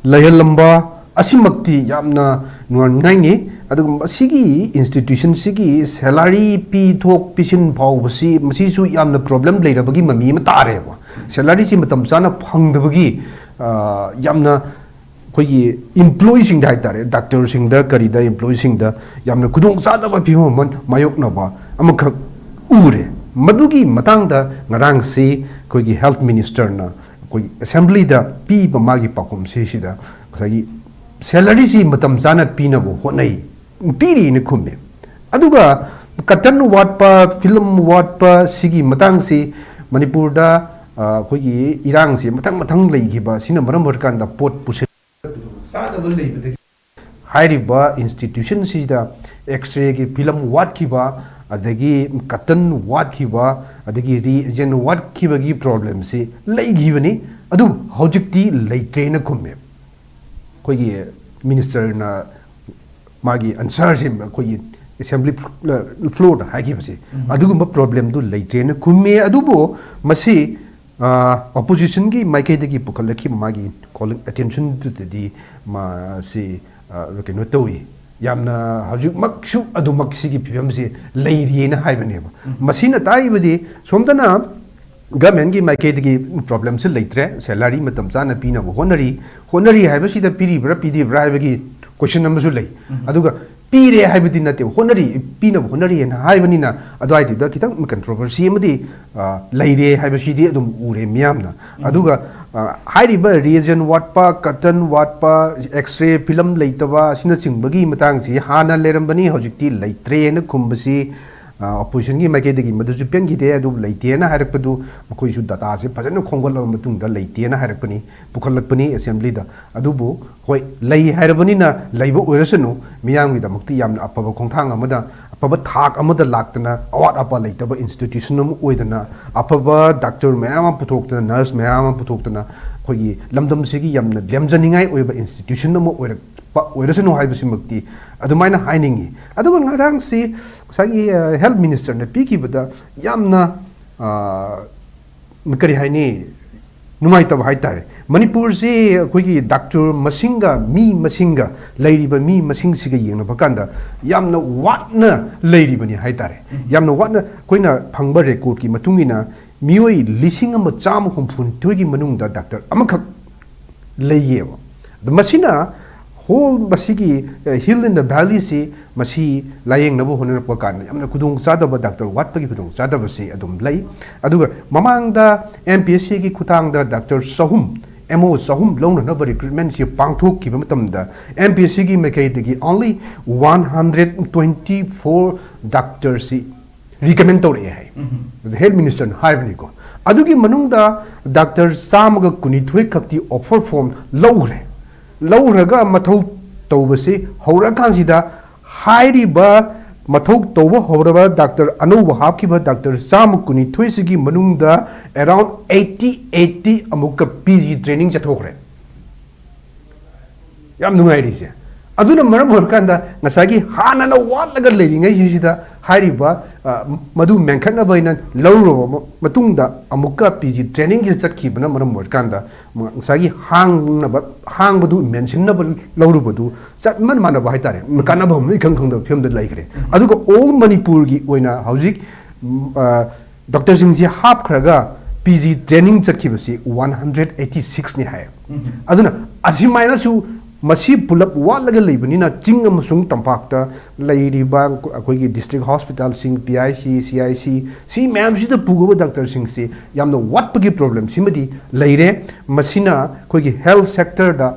ꯂꯩꯍꯜꯂꯝꯕ ꯑꯁꯤꯃꯛꯇꯤ ꯌꯥꯝꯅ ꯅꯨꯡꯉꯥꯏꯅꯤꯡꯉꯥꯏꯅꯤ꯫ ꯑꯗꯨꯒ ꯃꯁꯤꯒꯤ ꯏꯟꯁꯇꯤꯇ꯭ꯌꯨꯁꯟꯁꯤꯒꯤ ꯁꯦꯂꯔꯤ ꯄꯤꯊꯣꯛ ꯄꯤꯁꯤꯟ ꯐꯥꯎꯕꯁꯤ, ꯃꯁꯤꯁꯨ ꯌꯥꯝꯅ ꯄ꯭ꯔꯣꯕ꯭ꯂꯦꯝ ꯂꯩꯔꯕꯒꯤ ꯃꯃꯤ ꯑꯃ ꯇꯥꯔꯦꯕ꯫ ꯁꯦꯂꯔꯤꯁꯤ ꯃꯇꯝ ꯆꯥꯅ ꯐꯪꯗꯕꯒꯤ ꯌꯥꯝꯅ ꯑꯩꯈꯣꯏꯒꯤ ꯏꯝꯄ꯭ꯂꯣꯌꯤꯁꯤꯡꯗ ꯍꯥꯏꯇꯥꯔꯦ, ꯗꯥꯛꯇꯔꯁꯤꯡꯗ ꯀꯔꯤꯗ ꯏꯝꯄ꯭ꯂꯣꯌꯤꯁꯤꯡꯗ ꯌꯥꯝꯅ ꯈꯨꯗꯣꯡꯆꯥꯗꯕ ꯐꯤꯕꯝ ꯑꯃ ꯃꯥꯌꯣꯛꯅꯕ ꯑꯃꯈꯛ ꯎꯔꯦ꯫ ꯃꯗꯨꯒꯤ ꯃꯇꯥꯡꯗ ꯉꯔꯥꯡꯁꯤ ꯑꯩꯈꯣꯏꯒꯤ ꯍꯦꯜꯊ ꯃꯤꯅꯤꯁꯇꯔꯅ ꯑꯩꯈꯣꯏꯒꯤ ꯑꯦꯁꯦꯝꯕ꯭ꯂꯤꯗ ꯄꯤꯕ ꯃꯥꯒꯤ ꯄꯥꯎꯈꯨꯝꯁꯤꯁꯤꯗ ꯉꯁꯥꯏꯒꯤ ꯁꯦꯂꯔꯤꯁꯤ ꯃꯇꯝ ꯆꯥꯅ ꯄꯤꯅꯕ ꯍꯣꯠꯅꯩ, ꯄꯤꯔꯤꯅ ꯈꯨꯝꯃꯦ꯫ ꯑꯗꯨꯒ ꯀꯇꯟ ꯋꯥꯠꯄ, ꯐꯤꯂꯝ ꯋꯥꯠꯄ ꯁꯤꯒꯤ ꯃꯇꯥꯡꯁꯤ ꯃꯅꯤꯄꯨꯔꯗ ꯑꯩꯈꯣꯏꯒꯤ ꯏꯔꯥꯡꯁꯤ ꯃꯊꯪ ꯃꯊꯪ ꯂꯩꯈꯤꯕ ꯁꯤꯅ ꯃꯔꯝ ꯑꯣꯏꯔꯀꯥꯟꯗ ꯄꯣꯠ ꯄꯨꯁꯤꯜ ꯆꯥꯗꯕ ꯂꯩꯕꯗꯒꯤ ꯍꯥꯏꯔꯤꯕ institution ꯁꯤꯗ X-ray ꯒꯤ ꯐꯤꯂꯝ ꯋꯥꯠꯈꯤꯕ, ꯑꯗꯒꯤ curtain ꯋꯥꯠꯈꯤꯕ, ꯑꯗꯒꯤ reagent ꯋꯥꯠꯈꯤꯕꯒꯤ problem ꯁꯤ ꯂꯩꯈꯤꯕꯅꯤ, ꯑꯗꯨꯕꯨ ꯍꯧꯖꯤꯛꯇꯤ ꯂꯩꯇ꯭ꯔꯦꯅ ꯈꯨꯝꯃꯦ꯫ ꯑꯩꯈꯣꯏꯒꯤ minister ꯅ ꯃꯥꯒꯤ answer ꯁꯤ ꯑꯩꯈꯣꯏꯒꯤ assembly floor ꯗ ꯍꯥꯏꯈꯤꯕꯁꯦ, ꯑꯗꯨꯒꯨꯝꯕ problem ꯗꯨ ꯂꯩꯇ꯭ꯔꯦꯅ ꯈꯨꯝꯃꯦ꯫ ꯑꯗꯨꯕꯨ ꯃꯁꯤ, ꯑ, opposition ꯒꯤ ꯃꯥꯏꯀꯩꯗꯒꯤ ꯄꯨꯈꯠꯂꯛꯈꯤꯕ ꯃꯥꯒꯤ calling attention ꯗꯨꯗꯗꯤ ꯃꯥꯁꯤ, ꯑ, ꯀꯩꯅꯣ ꯇꯧꯏ, ꯌꯥꯝꯅ ꯍꯧꯖꯤꯛꯃꯛꯁꯨ ꯑꯗꯨꯃꯛ ꯁꯤꯒꯤ ꯐꯤꯕꯝꯁꯤ ꯂꯩꯔꯤꯑꯅ ꯍꯥꯏꯕꯅꯦꯕ꯫ ꯃꯁꯤꯅ ꯇꯥꯛꯏꯕꯗꯤ ꯁꯣꯝꯗꯅ government ꯀꯤ ꯃꯥꯏꯀꯩꯗꯒꯤ problem ꯁꯤ ꯂꯩꯇ꯭ꯔꯦ, salary ꯃꯇꯝ ꯆꯥꯅ ꯄꯤꯅꯕ ꯍꯣꯠꯅꯔꯤ꯫ ꯍꯣꯠꯅꯔꯤ ꯍꯥꯏꯕꯁꯤꯗ ꯄꯤꯔꯤꯕ꯭ꯔꯥ ꯄꯤꯗ꯭ꯔꯤꯕ꯭ꯔꯥ ꯍꯥꯏꯕꯒꯤ question ꯑꯃꯁꯨ ꯂꯩ꯫ ꯑꯗꯨꯒ ꯄꯤꯔꯦ ꯍꯥꯏꯕꯗꯤ ꯅꯠꯇꯦ, ꯍꯣꯠꯅꯔꯤ, ꯄꯤꯅꯕ ꯍꯣꯠꯅꯔꯤꯑꯅ ꯍꯥꯏꯕꯅꯤꯅ ꯑꯗꯨꯋꯥꯏꯗꯨꯗ ꯈꯤꯇꯪ controversy ꯑꯃꯗꯤ, ꯑ, ꯂꯩꯔꯦ ꯍꯥꯏꯕꯁꯤꯗꯤ ꯑꯗꯨꯝ ꯎꯔꯦ ꯃꯤꯌꯥꯝꯅ꯫ ꯑꯗꯨꯒ, ꯑ, ꯍꯥꯏꯔꯤꯕ reagent ꯋꯥꯠꯄ, curtain ꯋꯥꯠꯄ, X-ray ꯐꯤꯂꯝ ꯂꯩꯇꯕ ꯑꯁꯤꯅꯆꯤꯡꯕꯒꯤ ꯃꯇꯥꯡꯁꯤ ꯍꯥꯟꯅ ꯂꯩꯔꯝꯕꯅꯤ, ꯍꯧꯖꯤꯛꯇꯤ ꯂꯩꯇ꯭ꯔꯦꯅ ꯈꯨꯝꯕꯁꯤ, ꯑ, opposition ꯒꯤ ꯃꯥꯏꯀꯩꯗꯒꯤ ꯃꯗꯨꯁꯨ ꯄꯦꯟꯈꯤꯗꯦ꯫ ꯑꯗꯨꯕꯨ ꯂꯩꯇꯦꯅ ꯍꯥꯏꯔꯛꯄꯗꯨ ꯃꯈꯣꯏꯁꯨ data ꯁꯦ ꯐꯖꯅ ꯈꯣꯝꯒꯠꯂꯕ ꯃꯇꯨꯡꯗ ꯂꯩꯇꯦꯅ ꯍꯥꯏꯔꯛꯄꯅꯤ, ꯄꯨꯈꯠꯂꯛꯄꯅꯤ assembly ꯗ꯫ ꯑꯗꯨꯕꯨ ꯍꯣꯏ, ꯂꯩ ꯍꯥꯏꯔꯕꯅꯤꯅ ꯂꯩꯕ ꯑꯣꯏꯔꯁꯅꯨ, ꯃꯤꯌꯥꯝꯒꯤꯗꯃꯛꯇꯤ ꯌꯥꯝꯅ ꯑꯐꯕ ꯈꯣꯡꯊꯥꯡ ꯑꯃꯗ, ꯑꯐꯕ ꯊꯥꯛ ꯑꯃꯗ ꯂꯥꯛꯇꯅ ꯑꯋꯥꯠ ꯑꯄꯥ ꯂꯩꯇꯕ institution ꯑꯃ ꯑꯣꯏꯗꯅ, ꯑꯐꯕ doctor ꯃꯌꯥꯝ ꯑꯃ ꯄꯨꯊꯣꯛꯇꯅ, nurse ꯃꯌꯥꯝ ꯑꯃ ꯄꯨꯊꯣꯛꯇꯅ ꯑꯩꯈꯣꯏꯒꯤ ꯂꯝꯗꯝꯁꯤꯒꯤ ꯌꯥꯝꯅ ꯂꯦꯝꯖꯅꯤꯡꯉꯥꯏ ꯑꯣꯏꯕ institution ꯑꯃ ꯑꯣꯏꯔꯛꯄ ꯑꯣꯏꯔꯁꯅꯨ ꯍꯥꯏꯕꯁꯤꯃꯛꯇꯤ ꯑꯗꯨꯃꯥꯏꯅ ꯍꯥꯏꯅꯤꯡꯉꯤ꯫ ꯑꯗꯨꯒ ꯉꯔꯥꯡꯁꯤ ꯉꯁꯥꯏꯒꯤ, ꯑ, health minister ꯅ ꯄꯤꯈꯤꯕꯗ ꯌꯥꯝꯅ, ꯑ, ꯀꯔꯤ ꯍꯥꯏꯅꯤ, ꯅꯨꯡꯉꯥꯏꯇꯕ ꯍꯥꯏꯇꯥꯔꯦ꯫ ꯃꯅꯤꯄꯨꯔꯁꯤ ꯑꯩꯈꯣꯏꯒꯤ doctor ꯃꯁꯤꯡꯒ ꯃꯤ ꯃꯁꯤꯡꯒ ꯂꯩꯔꯤꯕ ꯃꯤ ꯃꯁꯤꯡꯁꯤꯒ ꯌꯦꯡꯅꯕ ꯀꯥꯟꯗ ꯌꯥꯝꯅ ꯋꯥꯠꯅ ꯂꯩꯔꯤꯕꯅꯤ ꯍꯥꯏꯇꯥꯔꯦ꯫ ꯌꯥꯝꯅ ꯋꯥꯠꯅ, ꯑꯩꯈꯣꯏꯅ ꯐꯪꯕ record ꯀꯤ ꯃꯇꯨꯡ ꯏꯟꯅ ꯃꯤꯑꯣꯏ ꯂꯤꯁꯤꯡ ꯑꯃ ꯆꯥꯝꯃ ꯍꯨꯝꯐꯨ ꯅꯤꯊꯣꯏꯒꯤ ꯃꯅꯨꯡꯗ doctor ꯑꯃꯈꯛ ꯂꯩꯌꯦꯕ꯫ ꯑꯗꯣ ꯃꯁꯤꯅ whole ꯃꯁꯤꯒꯤ, ꯑ, Hill in the Valley ꯁꯤ ꯃꯁꯤ ꯂꯥꯌꯦꯡꯅꯕ ꯍꯣꯠꯅꯔꯛꯄ ꯀꯥꯟꯗ ꯌꯥꯝꯅ ꯈꯨꯗꯣꯡꯆꯥꯗꯕ, doctor ꯋꯥꯠꯄꯒꯤ ꯈꯨꯗꯣꯡꯆꯥꯗꯕꯁꯤ ꯑꯗꯨꯝ ꯂꯩ꯫ ꯑꯗꯨꯒ ꯃꯃꯥꯡꯗ M P S C ꯒꯤ ꯈꯨꯠꯊꯥꯡꯗ doctor ꯆꯍꯨꯝ, M O ꯆꯍꯨꯝ ꯂꯧꯅꯅꯕ recruitment ꯁꯤ ꯄꯥꯡꯊꯣꯛꯈꯤꯕ ꯃꯇꯝꯗ M P S C ꯒꯤ ꯃꯥꯏꯀꯩꯗꯒꯤ only one hundred twenty four doctor ꯁꯤ recommend ꯇꯧꯔꯛꯑꯦ ꯍꯥꯏ꯫ Health minister ꯅ ꯍꯥꯏꯕꯅꯤꯀꯣ꯫ ꯑꯗꯨꯒꯤ ꯃꯅꯨꯡꯗ doctor ꯆꯥꯝꯃꯒ ꯀꯨꯟꯅꯤꯊꯣꯏ ꯈꯛꯇꯤ offer form ꯂꯧꯈ꯭ꯔꯦ꯫ ꯂꯧꯈ꯭ꯔꯒ ꯃꯊꯧ ꯇꯧꯕꯁꯤ ꯍꯧꯔꯀꯥꯟꯁꯤꯗ ꯍꯥꯏꯔꯤꯕ ꯃꯊꯧ ꯇꯧꯕ ꯍꯧꯔꯕ ꯗꯥꯛꯇꯔ ꯑꯅꯧꯕ ꯍꯥꯞꯈꯤꯕ ꯗꯥꯛꯇꯔ ꯆꯥꯝꯃ ꯀꯨꯟꯅꯤꯊꯣꯏꯁꯤꯒꯤ ꯃꯅꯨꯡꯗ around eighty eighty ꯑꯃꯨꯛꯀ ꯄꯤ ꯖꯤ ꯇ꯭ꯔꯦꯅꯤꯡ ꯆꯠꯊꯣꯛꯈ꯭ꯔꯦ꯫ ꯌꯥꯝ ꯅꯨꯡꯉꯥꯏꯔꯤꯁꯦ꯫ ꯑꯗꯨꯅ ꯃꯔꯝ ꯑꯣꯏꯔꯀꯥꯟꯗ ꯉꯁꯥꯏꯒꯤ ꯍꯥꯟꯅꯅ ꯋꯥꯠꯂꯒ ꯂꯩꯔꯤꯉꯩꯁꯤꯗ ꯍꯥꯏꯔꯤꯕ, ꯑ, ꯃꯗꯨ ꯃꯦꯟꯈꯠꯅꯕ ꯍꯥꯏꯅ ꯂꯧꯔꯨꯔꯕ ꯃꯇꯨꯡꯗ ꯑꯃꯨꯛꯀ ꯄꯤ ꯖꯤ ꯇ꯭ꯔꯦꯅꯤꯡꯁꯤꯗ ꯆꯠꯈꯤꯕꯅ ꯃꯔꯝ ꯑꯣꯏꯔꯀꯥꯟꯗ ꯉꯁꯥꯏꯒꯤ ꯍꯥꯡꯅꯕ, ꯍꯥꯡꯕꯗꯨ ꯃꯦꯟꯁꯤꯟꯅꯕ ꯂꯧꯔꯨꯕꯗꯨ ꯆꯞ ꯃꯥꯟ ꯃꯥꯟꯅꯕ ꯍꯥꯏꯇꯥꯔꯦ, ꯀꯥꯟꯅꯕ ꯑꯃ ꯏꯈꯪ ꯈꯪꯗꯕ ꯐꯤꯕꯝꯗ ꯂꯩꯈ꯭ꯔꯦ꯫ ꯑꯗꯨꯒ ꯑꯣꯜ ꯃꯅꯤꯄꯨꯔꯒꯤ ꯑꯣꯏꯅ ꯍꯧꯖꯤꯛ, ꯎꯝ, ꯑ, ꯗꯣꯛꯇꯔꯁꯤꯡꯁꯤ ꯍꯥꯞꯈ꯭ꯔꯒ ꯄꯤ ꯖꯤ ꯇ꯭ꯔꯦꯅꯤꯡ ꯆꯠꯈꯤꯕꯁꯤ ꯋꯥꯟ ꯍꯟꯗ꯭ꯔꯦꯠ ꯑꯩꯠꯇꯤ ꯁꯤꯛꯁꯅꯤ ꯍꯥꯏ꯫ ꯑꯗꯨꯅ ꯑꯁꯨꯃꯥꯏꯅꯁꯨ ꯃꯁꯤ ꯄꯨꯂꯞ ꯋꯥꯠꯂꯒ ꯂꯩꯕꯅꯤꯅ ꯆꯤꯡ ꯑꯃꯁꯨꯡ ꯇꯝꯄꯥꯛꯇ ꯂꯩꯔꯤꯕ ꯑꯩꯈꯣꯏꯒꯤ ꯗꯤꯁꯇ꯭ꯔꯤꯛ ꯍꯣꯁꯄꯤꯇꯥꯜꯁꯤꯡ, P I C, C I C, ꯁꯤ ꯃꯌꯥꯝꯁꯤꯗ ꯄꯨꯒꯗꯕ ꯗꯥꯛꯇꯔꯁꯤꯡꯁꯤ ꯌꯥꯝꯅ ꯋꯥꯠꯄꯒꯤ ꯄ꯭ꯔꯣꯕ꯭ꯂꯦꯝꯁꯤꯃꯗꯤ ꯂꯩꯔꯦ꯫ ꯃꯁꯤꯅ ꯑꯩꯈꯣꯏꯒꯤ ꯍꯦꯜꯊ ꯁꯦꯛꯇꯔꯗ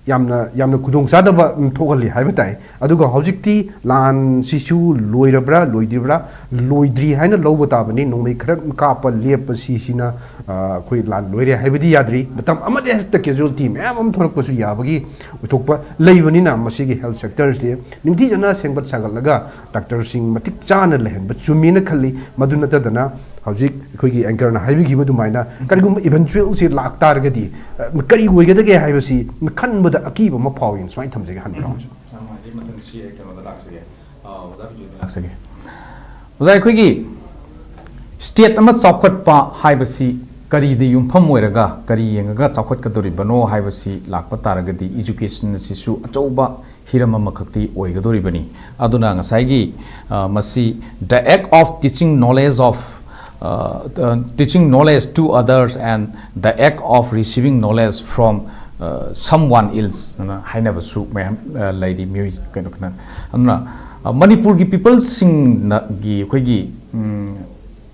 ꯌꯥꯝꯅ, ꯌꯥꯝꯅ ꯈꯨꯗꯣꯡꯆꯥꯗꯕ ꯊꯣꯛꯍꯜꯂꯤ ꯍꯥꯏꯕ ꯇꯥꯏ꯫ ꯑꯗꯨꯒ ꯍꯧꯖꯤꯛꯇꯤ ꯂꯥꯟꯁꯤꯁꯨ ꯂꯣꯏꯔꯕ꯭ꯔꯥ ꯂꯣꯏꯗ꯭ꯔꯤꯕ꯭ꯔꯥ? ꯂꯣꯏꯗ꯭ꯔꯤ ꯍꯥꯏꯅ ꯂꯧꯕ ꯇꯥꯕꯅꯤ꯫ ꯅꯣꯡꯃꯩ ꯈꯔ ꯀꯥꯞꯄ ꯂꯦꯞꯄ ꯁꯤꯁꯤꯅ, ꯑ, ꯑꯩꯈꯣꯏ ꯂꯥꯟ ꯂꯣꯏꯔꯦ ꯍꯥꯏꯕꯗꯤ ꯌꯥꯗ꯭ꯔꯤ꯫ ꯃꯇꯝ ꯑꯃꯗ ꯍꯦꯛꯇ ꯀꯦꯖꯨꯋꯦꯜꯇꯤ ꯃꯌꯥꯝ ꯑꯃ ꯊꯣꯛꯂꯛꯄꯁꯨ ꯌꯥꯕꯒꯤ ꯑꯣꯏꯊꯣꯛꯄ ꯂꯩꯕꯅꯤꯅ ꯃꯁꯤꯒꯤ ꯍꯦꯜꯊ ꯁꯦꯛꯇꯔꯁꯦ ꯅꯤꯡꯊꯤꯖꯅ ꯁꯦꯝꯒꯠ ꯁꯥꯒꯠꯂꯒ ꯗꯥꯛꯇꯔꯁꯤꯡ ꯃꯇꯤꯛ ꯆꯥꯅ ꯂꯩꯍꯟꯕ ꯆꯨꯝꯃꯦꯅ ꯈꯜꯂꯤ꯫ ꯃꯗꯨ ꯅꯠꯇꯗꯅ ꯍꯧꯖꯤꯛ ꯑꯩꯈꯣꯏꯒꯤ ꯑꯦꯡꯀꯔꯅ ꯍꯥꯏꯕꯤꯈꯤꯕ ꯑꯗꯨꯃꯥꯏꯅ ꯀꯔꯤꯒꯨꯝꯕ ꯏꯚꯦꯟꯆꯨꯋꯦꯜꯁꯤ ꯂꯥꯛꯇꯥꯔꯒꯗꯤ, ꯑ, ꯀꯔꯤ ꯑꯣꯏꯒꯗꯒꯦ ꯍꯥꯏꯕꯁꯤ ꯈꯟꯕꯗ ꯑꯀꯤꯕ ꯑꯃ ꯐꯥꯎꯏꯅ ꯁꯨꯃꯥꯏꯅ ꯊꯝꯖꯒꯦ, ꯍꯟꯕꯤꯔꯛꯑꯣ꯫ ꯌꯥꯝ ꯅꯨꯡꯉꯥꯏꯖꯩ꯫ ꯃꯊꯪ ꯁꯤ ꯑꯩ ꯀꯩꯅꯣꯗ ꯂꯥꯛꯆꯒꯦ꯫ ꯑ, ꯑꯣꯖꯥ ꯕꯤꯖꯣꯏꯗ ꯂꯥꯛꯆꯒꯦ꯫ ꯑꯣꯖꯥ, ꯑꯩꯈꯣꯏꯒꯤ ꯁ꯭ꯇꯦꯠ ꯑꯃ ꯆꯥꯎꯈꯠꯄ ꯍꯥꯏꯕꯁꯤ ꯀꯔꯤꯗ ꯌꯨꯝꯐꯝ ꯑꯣꯏꯔꯒ ꯀꯔꯤ ꯌꯦꯡꯉꯒ ꯆꯥꯎꯈꯠꯀꯗꯧꯔꯤꯕꯅꯣ ꯍꯥꯏꯕꯁꯤ ꯂꯥꯛꯄ ꯇꯥꯔꯒꯗꯤ education ꯑꯁꯤꯁꯨ ꯑꯆꯧꯕ ꯍꯤꯔꯝ ꯑꯃꯈꯛꯇꯤ ꯑꯣꯏꯒꯗꯧꯔꯤꯕꯅꯤ꯫ ꯑꯗꯨꯅ ꯉꯁꯥꯏꯒꯤ, ꯑ, ꯃꯁꯤ the act of teaching knowledge of, ꯑ, ꯑ, teaching knowledge to others and the act of receiving knowledge from, ꯑ, someone else ꯑꯅ ꯍꯥꯏꯅꯕꯁꯨ ꯃꯌꯥꯝ, ꯑ, ꯂꯩꯔꯤ ꯃꯤꯑꯣꯏ ꯀꯩꯅꯣ ꯈꯅ꯫ ꯑꯗꯨꯅ, ꯑ, ꯃꯅꯤꯄꯨꯔꯒꯤ ꯄꯤꯄꯜꯁꯤꯡꯅꯒꯤ ꯑꯩꯈꯣꯏꯒꯤ, ꯎꯝ,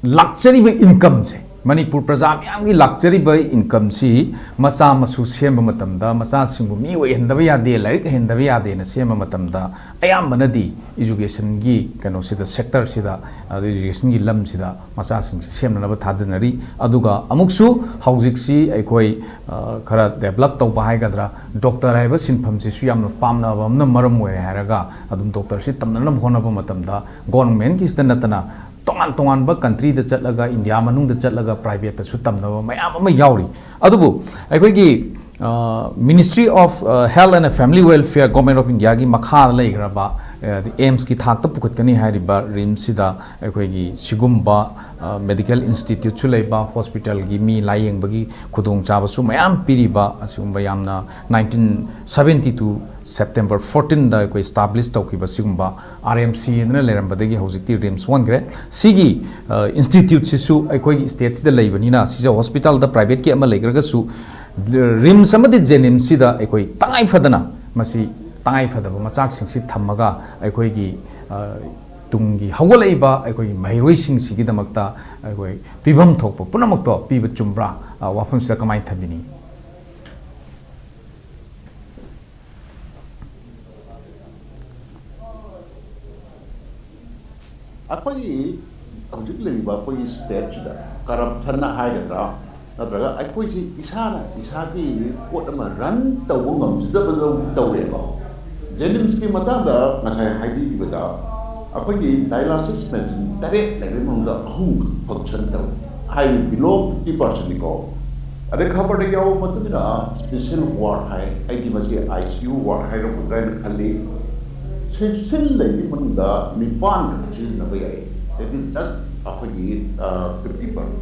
ꯂꯥꯛꯆꯔꯤꯕ ꯏꯟꯀꯝꯁꯦ ꯃꯅꯤꯄꯨꯔ ꯄ꯭ꯔꯖꯥ ꯃꯌꯥꯝꯒꯤ ꯂꯥꯛꯆꯔꯤꯕ incomeꯁꯤ ꯃꯆꯥ ꯃꯁꯨ ꯁꯦꯝꯕ ꯃꯇꯝꯗ, ꯃꯆꯥꯁꯤꯡꯕꯨ ꯃꯤ ꯑꯣꯏꯍꯟꯗꯕ ꯌꯥꯗꯦ, ꯂꯥꯏꯔꯤꯛ ꯍꯩꯍꯟꯗꯕ ꯌꯥꯗꯦꯅ ꯁꯦꯝꯕ ꯃꯇꯝꯗ, ꯑꯌꯥꯝꯕꯅꯗꯤ educationꯒꯤ ꯀꯩꯅꯣꯁꯤꯗ, sectorꯁꯤꯗ, ꯑꯗꯩ educationꯒꯤ ꯂꯝꯁꯤꯗ ꯃꯆꯥꯁꯤꯡꯁꯤ ꯁꯦꯝꯅꯅꯕ ꯊꯥꯗꯅꯔꯤ꯫ ꯑꯗꯨꯒ ꯑꯃꯨꯛꯁꯨ ꯍꯧꯖꯤꯛꯁꯤ ꯑꯩꯈꯣꯏ, ꯑ, ꯈꯔ develop ꯇꯧꯕ ꯍꯥꯏꯒꯗ꯭ꯔꯥ, doctor ꯍꯥꯏꯕ ꯁꯤꯟꯐꯝꯁꯤꯁꯨ ꯌꯥꯝꯅ ꯄꯥꯝꯅꯕ ꯑꯃꯅ ꯃꯔꯝ ꯑꯣꯏꯔꯦ ꯍꯥꯏꯔꯒ, ꯑꯗꯨꯝ doctorꯁꯤ ꯇꯝꯅꯅꯕ ꯍꯣꯠꯅꯕ ꯃꯇꯝꯗ governmentꯀꯤꯁꯤꯗ ꯅꯠꯇꯅ ꯇꯣꯉꯥꯟ ꯇꯣꯉꯥꯟꯕ countryꯗ ꯆꯠꯂꯒ, ꯏꯟꯗꯤꯌꯥ ꯃꯅꯨꯡꯗ ꯆꯠꯂꯒ privateꯇꯁꯨ ꯇꯝꯅꯕ ꯃꯌꯥꯝ ꯑꯃ ꯌꯥꯎꯔꯤ꯫ ꯑꯗꯨꯕꯨ ꯑꯩꯈꯣꯏꯒꯤ, ꯑ, Ministry of, ꯑ, Health and Family Welfare, Government of Indiaꯒꯤ ꯃꯈꯥꯗ ꯂꯩꯈ꯭ꯔꯕ, ꯑ, AIIMSꯀꯤ ꯊꯥꯛꯇ ꯄꯨꯈꯠꯀꯅꯤ ꯍꯥꯏꯔꯤꯕ RIMSꯁꯤꯗ ꯑꯩꯈꯣꯏꯒꯤ ꯁꯤꯒꯨꯝꯕ, ꯑ, medical instituteꯁꯨ ꯂꯩꯕ, hospitalꯒꯤ ꯃꯤ ꯂꯥꯌꯦꯡꯕꯒꯤ ꯈꯨꯗꯣꯡꯆꯥꯕꯁꯨ ꯃꯌꯥꯝ ꯄꯤꯔꯤꯕ, ꯑꯁꯤꯒꯨꯝꯕ ꯌꯥꯝꯅ nineteen seventy two September fourteenꯗ ꯑꯩꯈꯣꯏ establish ꯇꯧꯈꯤꯕ ꯁꯤꯒꯨꯝꯕ RMC ꯍꯥꯏꯅ ꯂꯩꯔꯝꯕꯗꯒꯤ ꯍꯧꯖꯤꯛꯇꯤ RIMS ꯑꯣꯟꯈ꯭ꯔꯦ꯫ ꯁꯤꯒꯤ, ꯑ, instituteꯁꯤꯁꯨ ꯑꯩꯈꯣꯏꯒꯤ stateꯁꯤꯗ ꯂꯩꯕꯅꯤꯅ, ꯁꯤꯖ hospitalꯗ privateꯀꯤ ꯑꯃ ꯂꯩꯈ꯭ꯔꯒꯁꯨ, RIMS ꯑꯃꯗꯤ JNIMSꯁꯤꯗ ꯑꯩꯈꯣꯏ ꯇꯉꯥꯏ ꯐꯗꯅ ꯃꯁꯤ ꯇꯉꯥꯏ ꯐꯗꯕ ꯃꯆꯥꯛꯁꯤꯡꯁꯤ ꯊꯝꯃꯒ ꯑꯩꯈꯣꯏꯒꯤ, ꯑ, ꯇꯨꯡꯒꯤ ꯍꯧꯒꯠꯂꯛꯏꯕ ꯑꯩꯈꯣꯏꯒꯤ ꯃꯍꯩꯔꯣꯏꯁꯤꯡꯁꯤꯒꯤꯗꯃꯛꯇ ꯑꯩꯈꯣꯏ ꯄꯤꯐꯝ ꯊꯣꯛꯄ ꯄꯨꯝꯅꯃꯛꯇꯣ ꯄꯤꯕ ꯆꯨꯝꯕ꯭ꯔꯥ? ꯑ, ꯋꯥꯐꯝꯁꯤꯗ ꯀꯃꯥꯏꯅ ꯊꯝꯕꯤꯅꯤ? ꯑꯩꯈꯣꯏꯒꯤ ꯍꯧꯖꯤꯛ ꯂꯩꯔꯤꯕ ꯑꯩꯈꯣꯏꯒꯤ stateꯁꯤꯗ corruption ꯍꯥꯏꯒꯗ꯭ꯔꯥ, ꯅꯠꯇ꯭ꯔꯒ ꯑꯩꯈꯣꯏꯁꯤ ꯏꯁꯥꯅ ꯏꯁꯥꯒꯤ ꯄꯣꯠ ꯑꯃ run ꯇꯧꯕ ꯉꯝꯖꯗꯕꯗꯧ ꯇꯧꯔꯦꯕ꯫ JNIMSꯀꯤ ꯃꯇꯥꯡꯗ ꯉꯁꯥꯏ ꯍꯥꯏꯕꯤꯈꯤꯕꯗ, ꯑꯩꯈꯣꯏꯒꯤ dialysis machine ꯇꯔꯦꯠ ꯂꯩꯕꯒꯤ ꯃꯅꯨꯡꯗ ꯑꯍꯨꯝ function ꯇꯧꯏ꯫ ꯍꯥꯏꯔꯤꯕ below fifty percentꯅꯤꯀꯣ꯫ ꯑꯗꯩ ꯈꯕꯔꯗ ꯌꯥꯎꯕ ꯃꯇꯨꯡ ꯏꯟꯅ special ward ꯍꯥꯏ, ꯑꯩꯗꯤ ꯃꯁꯤ ICU ward ꯍꯥꯏꯔꯝꯒꯗ꯭ꯔꯥ ꯍꯥꯏꯅ ꯈꯜꯂꯤ꯫ Sixteen ꯂꯩꯕꯒꯤ ꯃꯅꯨꯡꯗ ꯅꯤꯄꯥꯟ ꯈꯛ ꯁꯤꯖꯤꯟꯅꯕ ꯌꯥꯏ꯫ That is just ꯑꯩꯈꯣꯏꯒꯤ, ꯑ, fifty percent꯫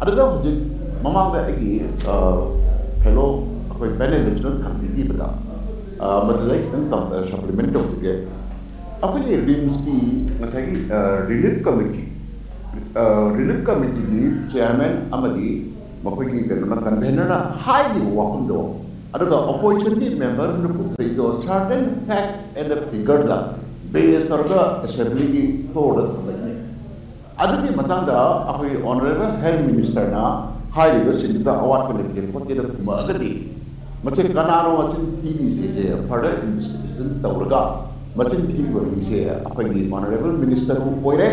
ꯑꯗꯨꯒ ꯍꯧꯖꯤꯛ ꯃꯃꯥꯡꯗ ꯑꯩꯒꯤ, ꯑ, fellow ꯑꯩꯈꯣꯏ panelistꯅ ꯊꯝꯕꯤꯈꯤꯕꯗ, ꯑ, ꯃꯗꯨꯗ ꯑꯩ ꯈꯤꯇꯪ ꯇꯝ-, ꯑ, supplement ꯇꯧꯖꯒꯦ꯫ ꯑꯩꯈꯣꯏꯒꯤ RIMSꯀꯤ ꯉꯁꯥꯏꯒꯤ, ꯑ, relief committee, ꯑ, relief committeeꯒꯤ chairman ꯑꯃꯗꯤ ꯃꯈꯣꯏꯒꯤ ꯀꯩꯅꯣꯅ, convenorꯅ ꯍꯥꯏꯔꯤꯕ ꯋꯥꯐꯝꯗꯣ, ꯑꯗꯨꯒ oppositionꯒꯤ memberꯅ ꯄꯨꯊꯣꯛꯏꯗꯣ certain fact and figereꯗ base ꯇꯧꯔꯒ assemblyꯒꯤ floorꯗ ꯊꯝꯃꯛꯏꯅꯦ꯫ ꯑꯗꯨꯒꯤ ꯃꯇꯥꯡꯗ ꯑꯩꯈꯣꯏꯒꯤ Honourable Health Minister ꯅ ꯍꯥꯏꯔꯤꯕꯁꯤꯡꯗꯨꯗ ꯑꯋꯥꯠꯄ ꯂꯩꯇꯦ ꯈꯣꯠꯇꯦꯅ ꯈꯨꯝꯃꯛꯑꯒꯗꯤ, ꯃꯁꯤ ꯀꯅꯥꯅꯣ ꯃꯆꯤꯟ ꯊꯤꯔꯤꯁꯦ further investigation ꯇꯧꯔꯒ ꯃꯆꯤꯟ ꯊꯤꯕ ꯃꯤꯁꯦ ꯑꯩꯈꯣꯏꯒꯤ Honourable Minister ꯕꯨ ꯑꯣꯏꯔꯦ,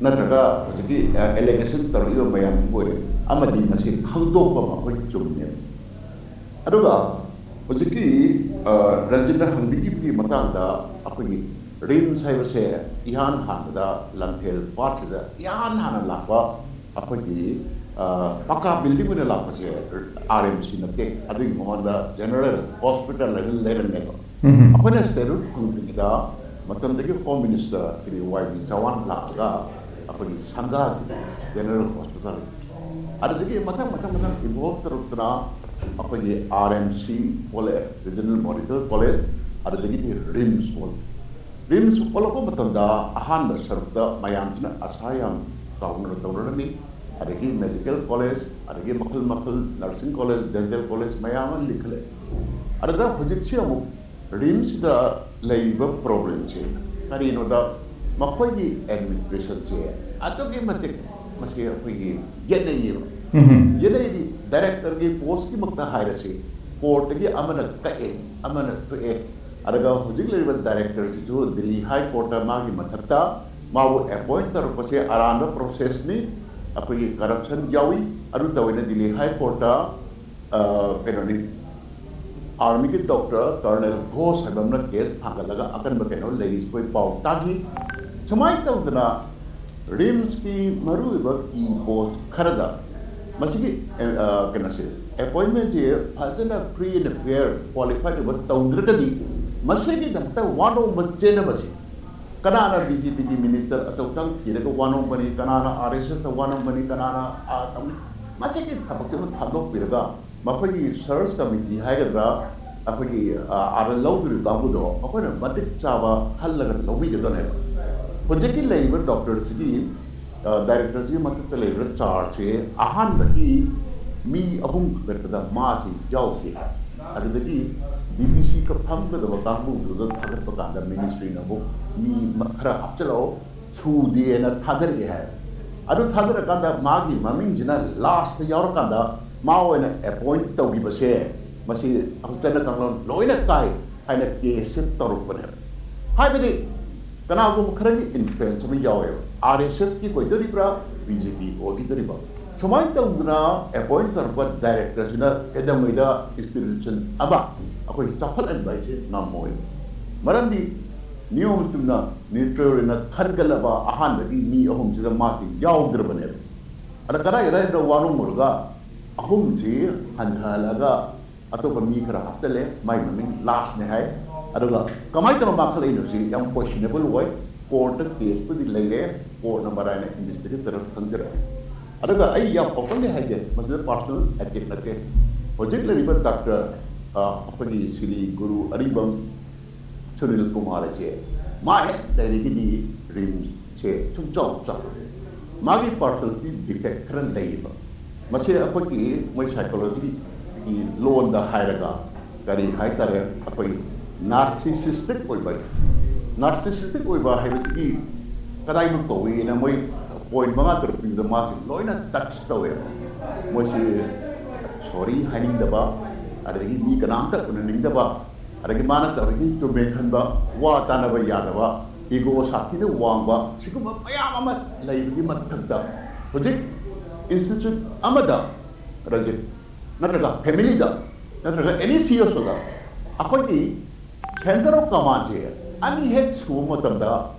ꯅꯠꯇ꯭ꯔꯒ ꯍꯧꯖꯤꯛꯀꯤ allegation ꯇꯧꯔꯛꯏꯕ ꯃꯌꯥꯝꯁꯤꯕꯨ ꯑꯣꯏꯔꯦ, ꯑꯃꯗꯤ ꯃꯁꯤ ꯈꯪꯗꯣꯛꯄ ꯑꯃ ꯑꯩꯈꯣꯏ ꯆꯨꯝꯃꯦꯕ꯫ ꯑꯗꯨꯒ ꯍꯧꯖꯤꯛꯀꯤ ꯔꯟꯖꯤꯠꯅ ꯍꯪꯕꯤꯈꯤꯕꯒꯤ ꯃꯇꯥꯡꯗ, ꯑꯩꯈꯣꯏꯒꯤ RIMS ꯍꯥꯏꯕꯁꯦ ꯏꯍꯥꯟ ꯍꯥꯟꯕꯗ ꯂꯝꯐꯦꯜ ꯄꯥꯠꯁꯤꯗ ꯏꯍꯥꯟ ꯍꯥꯟꯅ ꯂꯥꯛꯄ ꯑꯩꯈꯣꯏꯒꯤ ꯄꯀꯥ building ꯑꯣꯏꯅ ꯂꯥꯛꯄꯁꯦ RMC ꯅꯠꯇꯦ꯫ ꯑꯗꯨꯒꯤ ꯃꯃꯥꯡꯗ General Hospital ꯍꯥꯏꯅ ꯂꯩꯔꯝꯃꯦꯕ꯫ ꯑꯩꯈꯣꯏꯅ ꯁꯦꯂꯨꯠ ꯐꯪꯗ꯭ꯔꯤꯉꯩꯗ ꯃꯇꯝꯗꯒꯤ Home Minister Shri Y B Chavan ꯂꯥꯛꯑꯒ ꯑꯩꯈꯣꯏꯒꯤ ꯁꯪꯒꯥꯒꯤ General Hospital, ꯑꯗꯨꯗꯒꯤ ꯃꯊꯪ ꯃꯊꯪ ꯃꯊꯪ evolve ꯇꯧꯔꯛꯇꯅ ꯑꯩꯈꯣꯏꯒꯤ RMC ꯑꯣꯜꯂꯛꯑꯦ, Regional Medical College, ꯑꯗꯨꯗꯒꯤꯗꯤ RIMS ꯑꯣꯜꯂꯦ꯫ RIMS ꯑꯣꯜꯂꯛꯄ ꯃꯇꯝꯗ ꯑꯍꯥꯟꯕ ꯁꯔꯨꯛꯇ ꯃꯌꯥꯝꯁꯤꯅ ꯑꯁꯥ ꯌꯥꯝ ꯆꯥꯎꯅ ꯇꯧꯅꯔꯝꯃꯤ꯫ ꯑꯗꯒꯤ medical college, ꯑꯗꯒꯤ ꯃꯈꯜ ꯃꯈꯜ nursing college, dental college ꯃꯌꯥꯝ ꯑꯃ ꯂꯤꯡꯈꯠꯂꯛꯑꯦ꯫ ꯑꯗꯨꯗ ꯍꯧꯖꯤꯛꯁꯤ ꯑꯃꯨꯛ RIMSꯁꯤꯗ ꯂꯩꯔꯤꯕ problemꯁꯦ ꯀꯔꯤꯅꯣꯗ, ꯃꯈꯣꯏꯒꯤ administrationꯁꯦ ꯑꯗꯨꯛꯀꯤ ꯃꯇꯤꯛ ꯃꯁꯤ ꯑꯩꯈꯣꯏꯒꯤ ꯌꯦꯠꯅꯩꯌꯦꯕ꯫ ꯌꯦꯠꯅꯩꯗꯤ directorꯒꯤ postꯀꯤꯃꯛꯇ ꯍꯥꯏꯔꯁꯤ, courtꯇꯒꯤ ꯑꯃꯅ ꯀꯛꯑꯦ, ꯑꯃꯅ ꯊꯣꯛꯑꯦ, ꯑꯗꯨꯒ ꯍꯧꯖꯤꯛ ꯂꯩꯔꯤꯕ directorꯁꯤꯁꯨ Delhi High Courtꯇ ꯃꯥꯒꯤ ꯃꯊꯛꯇ ꯃꯥꯕꯨ appoint ꯇꯧꯔꯛꯄꯁꯦ ꯑꯔꯥꯟꯕ processꯅꯤ, ꯑꯩꯈꯣꯏꯒꯤ corruption ꯌꯥꯎꯏ, ꯑꯗꯨ ꯇꯧꯋꯦꯅ Delhi High Courtꯇ, ꯑ, ꯀꯩꯅꯣꯅꯤ, armyꯒꯤ doctor Colonel Ghosh ꯍꯥꯏꯕ ꯑꯃꯅ case ꯊꯥꯡꯒꯠꯂꯒ ꯑꯀꯟꯕ ꯀꯩꯅꯣ ꯂꯩꯔꯤꯁꯤ ꯑꯩꯈꯣꯏ ꯄꯥꯎ ꯇꯥꯈꯤ꯫ ꯁꯨꯃꯥꯏꯅ ꯇꯧꯗꯅ RIMSꯀꯤ ꯃꯔꯨꯑꯣꯏꯕ key post ꯈꯔꯗ ꯃꯁꯤꯒꯤ, ꯑ, ꯀꯩꯅꯣꯁꯦ, appointmentꯁꯦ ꯐꯖꯅ free and fair qualified ꯑꯣꯏꯕ ꯇꯧꯗ꯭ꯔꯒꯗꯤ ꯃꯁꯤꯒꯤꯗꯃꯛꯇ ꯋꯥꯅꯣꯝꯕ ꯆꯦꯟꯅꯕꯁꯦ, ꯀꯅꯥꯅ BJPꯒꯤ minister ꯑꯆꯧ ꯑꯁꯥꯡ ꯊꯤꯔꯒ ꯋꯥꯅꯣꯝꯕꯅꯤ, ꯀꯅꯥꯅ RSSꯇ ꯋꯥꯅꯣꯝꯕꯅꯤ, ꯀꯅꯥꯅ ꯑꯥ ꯇꯧꯅꯤ? ꯃꯁꯤꯒꯤ ꯊꯕꯛꯁꯤꯃ ꯊꯥꯗꯣꯛꯄꯤꯔꯒ ꯃꯈꯣꯏꯒꯤ search committee ꯍꯥꯏꯒꯗ꯭ꯔꯥ, ꯑꯩꯈꯣꯏꯒꯤ, ꯑ, ꯑꯥꯗ ꯂꯧꯗꯣꯔꯤꯕ ꯀꯥꯡꯕꯨꯗꯣ ꯃꯈꯣꯏꯅ ꯃꯇꯤꯛ ꯆꯥꯕ ꯈꯜꯂꯒ ꯂꯧꯕꯤꯒꯗꯕꯅꯦꯕ꯫ ꯍꯧꯖꯤꯛꯀꯤ ꯂꯩꯔꯤꯕ doctorꯁꯤꯒꯤ, ꯑ, directorꯁꯤꯒꯤ ꯃꯊꯛꯇ ꯂꯩꯔꯤꯕ chargeꯁꯦ ꯑꯍꯥꯟꯕꯒꯤ ꯃꯤ ꯑꯍꯨꯝ ꯈꯛꯇꯗ ꯃꯥꯁꯤ ꯌꯥꯎꯈꯤ ꯍꯥꯏ꯫ ꯑꯗꯨꯗꯒꯤ DPCꯒ ꯐꯝꯒꯗꯕ ꯀꯥꯡꯕꯨꯗꯨꯗ ꯊꯥꯒꯠꯄ ꯀꯥꯟꯗ ministryꯅ ꯑꯃꯨꯛ ꯃꯤ ꯃ-, ꯈꯔ ꯍꯥꯞꯆꯤꯜꯂꯛꯑꯣ, ꯁꯨꯗꯦꯅ ꯊꯥꯗꯔꯛꯑꯦ ꯍꯥꯏ꯫ ꯑꯗꯨ ꯊꯥꯗꯔꯀꯥꯟꯗ ꯃꯥꯒꯤ ꯃꯃꯤꯡꯁꯤꯅ ꯂꯥꯁꯇ ꯌꯥꯎꯔꯀꯥꯟꯗ ꯃꯥ ꯑꯣꯏꯅ ꯑꯦꯄꯣꯏꯟꯠ ꯇꯧꯈꯤꯕꯁꯦ, ꯃꯁꯤ ꯑꯩꯈꯣꯏ ꯆꯠꯅ ꯀꯥꯡꯂꯣꯟ ꯂꯣꯏꯅ ꯀꯥꯏ ꯍꯥꯏꯅ ꯀꯦꯁꯁꯦ ꯇꯧꯔꯛꯄꯅꯦꯕ꯫ ꯍꯥꯏꯕꯗꯤ ꯀꯅꯥꯒꯨꯝꯕ ꯈꯔꯒꯤ ꯏꯟꯐ꯭ꯂꯨꯌꯦꯟꯁ ꯑꯃ ꯌꯥꯎꯋꯦꯕ꯫ ꯑꯥꯔ ꯑꯦꯁ ꯑꯦꯁꯀꯤ ꯑꯣꯏꯗꯣꯔꯤꯕ꯭ꯔꯥ, ꯕꯤ ꯖꯦ ꯄꯤ ꯑꯣꯏꯈꯤꯗꯣꯔꯤꯕ꯭ꯔꯥ? ꯁꯨꯃꯥꯏꯅ ꯇꯧꯗꯅ ꯑꯦꯄꯣꯏꯟꯠ ꯇꯧꯔꯛꯄ ꯗꯥꯏꯔꯦꯛꯇꯔꯁꯤꯅ ꯀꯩꯗꯧꯉꯩꯗ ꯏꯟꯁꯇꯤꯇ꯭ꯌꯨꯁꯟ ꯑꯃ ꯑꯩꯈꯣꯏ ꯆꯥꯎꯈꯠꯍꯟꯕ ꯍꯥꯏꯁꯦ ꯉꯝꯃꯣꯏꯕ꯫ ꯃꯔꯝꯗꯤ ꯅꯤꯌꯣꯝ ꯆꯨꯝꯅ ꯅ꯭ꯌꯨꯇ꯭ꯔꯦꯜ ꯑꯣꯏꯅ ꯈꯟꯒꯠꯂꯕ ꯑꯍꯥꯟꯕꯒꯤ ꯃꯤ ꯑꯍꯨꯝꯁꯤꯗ ꯃꯥꯁꯤ ꯌꯥꯎꯗ꯭ꯔꯕꯅꯦꯕ꯫ ꯑꯗ ꯀꯗꯥꯏ ꯀꯗꯥꯏꯗ ꯋꯥꯔꯨꯝꯃꯨꯔꯒ ꯑꯍꯨꯝꯁꯤ ꯍꯟꯊꯍꯜꯂꯒ ꯑꯇꯣꯞꯄ ꯃꯤ ꯈꯔ ꯍꯥꯞꯆꯜꯂꯦ, ꯃꯥꯏ ꯃꯃꯤꯡ ꯂꯥꯁꯅꯦ ꯍꯥꯏ꯫ ꯑꯗꯨꯒ ꯀꯃꯥꯏꯅ ꯇꯧꯔ ꯃꯥꯡꯈꯠꯂꯛꯏꯅꯣ ꯁꯤ ꯌꯥꯝ ꯀꯣꯏꯁꯟꯅꯦꯕꯜ ꯑꯣꯏ꯫ ꯀꯣꯔꯠꯇ ꯀꯦꯁꯄꯨꯗꯤ ꯂꯩꯔꯦ, ꯀꯣꯔꯠꯅ ꯃꯔꯥꯏꯅ ꯏꯟꯚꯦꯁꯇꯤꯒꯦꯠ ꯇꯧꯔꯒ ꯈꯪꯖꯔꯛꯑꯅꯤ꯫ ꯑꯗꯨꯒ ꯑꯩ ꯌꯥꯝ ꯑꯣꯄꯟꯂꯤ ꯍꯥꯏꯒꯦ, ꯃꯁꯤꯗ ꯄꯥꯔꯁꯣꯅꯦꯜ ꯑꯦꯇꯦꯛ ꯅꯠꯇꯦ꯫ ꯍꯧꯖꯤꯛ ꯂꯩꯔꯤꯕ ꯗꯥꯛꯇꯔ, ꯑ, ꯑꯩꯈꯣꯏꯒꯤ ꯁ꯭ꯔꯤ ꯒꯨꯔꯨ ꯑꯔꯤꯕꯝ ꯁꯨꯅꯤꯜ ꯀꯨꯃꯥꯔ ꯑꯁꯦ ꯃꯥ ꯍꯦꯛ ꯂꯩꯔꯤꯒꯤꯗꯤ ꯔꯤꯝꯁꯁꯦ ꯁꯨꯡꯆꯥꯎ ꯆꯥꯎꯔꯣꯏ꯫ ꯃꯥꯒꯤ ꯄꯥꯔꯁꯣꯅꯦꯂꯤꯇꯤ ꯗꯤꯐꯦꯛ ꯈꯔ ꯂꯩꯌꯦꯕ꯫ ꯃꯁꯤ ꯑꯩꯈꯣꯏꯒꯤ ꯃꯣꯏ ꯁꯥꯏꯀꯣꯂꯣꯖꯤꯒꯤ ꯂꯣꯟꯗ ꯍꯥꯏꯔꯒ ꯀꯔꯤ ꯍꯥꯏꯇꯥꯔꯦ, ꯑꯩꯈꯣꯏ ꯅꯥꯔꯁꯤꯁꯤꯁꯇꯤꯛ ꯑꯣꯏꯕ꯫ ꯅꯥꯔꯁꯤꯁꯤꯁꯇꯤꯛ ꯑꯣꯏꯕ ꯍꯥꯏꯕꯁꯤꯗꯤ ꯀꯗꯥꯏꯃꯨꯛ ꯇꯧꯏꯅ ꯃꯣꯏ ꯄꯣꯏꯟꯠ ꯃꯉꯥ ꯇꯔꯨꯛ ꯄꯤꯕꯗ ꯃꯥꯁꯤ ꯂꯣꯏꯅ ꯇꯆ ꯇꯧꯋꯦꯕ꯫ ꯃꯣꯏꯁꯤ ꯁꯣꯔꯤ ꯍꯥꯏꯅꯤꯡꯗꯕ, ꯑꯗꯒꯤ ꯃꯤ ꯀꯅꯥꯝꯇ ꯎꯅꯅꯤꯡꯗꯕ, ꯑꯗꯒꯤ ꯃꯥꯅ ꯇꯧꯔꯤꯁꯤ ꯆꯨꯝꯃꯦ ꯈꯟꯕ, ꯋꯥ ꯇꯥꯅꯕ ꯌꯥꯗꯕ, ꯏꯒꯣ ꯁꯥꯊꯤꯅ ꯋꯥꯡꯕ, ꯁꯤꯒꯨꯝꯕ ꯃꯌꯥꯝ ꯑꯃ ꯂꯩꯕꯒꯤ ꯃꯊꯛꯇ ꯍꯧꯖꯤꯛ ꯏꯟꯁꯇꯤꯇ꯭ꯌꯨꯠ ꯑꯃꯗ, ꯔꯖꯤꯠ, ꯅꯠꯇ꯭ꯔꯒ ꯐꯦꯃꯤꯂꯤꯗ, ꯅꯠꯇ꯭ꯔꯒ ꯑꯦꯅꯤ ꯁꯤ ꯑꯦꯁ ꯑꯣꯗ ꯑꯩꯈꯣꯏꯒꯤ ꯁꯦꯟꯇꯔ ꯑꯣꯐ ꯀꯃꯥꯟꯁꯦ ꯑꯅꯤ ꯍꯦꯛ ꯁꯨꯕ ꯃꯇꯝꯗ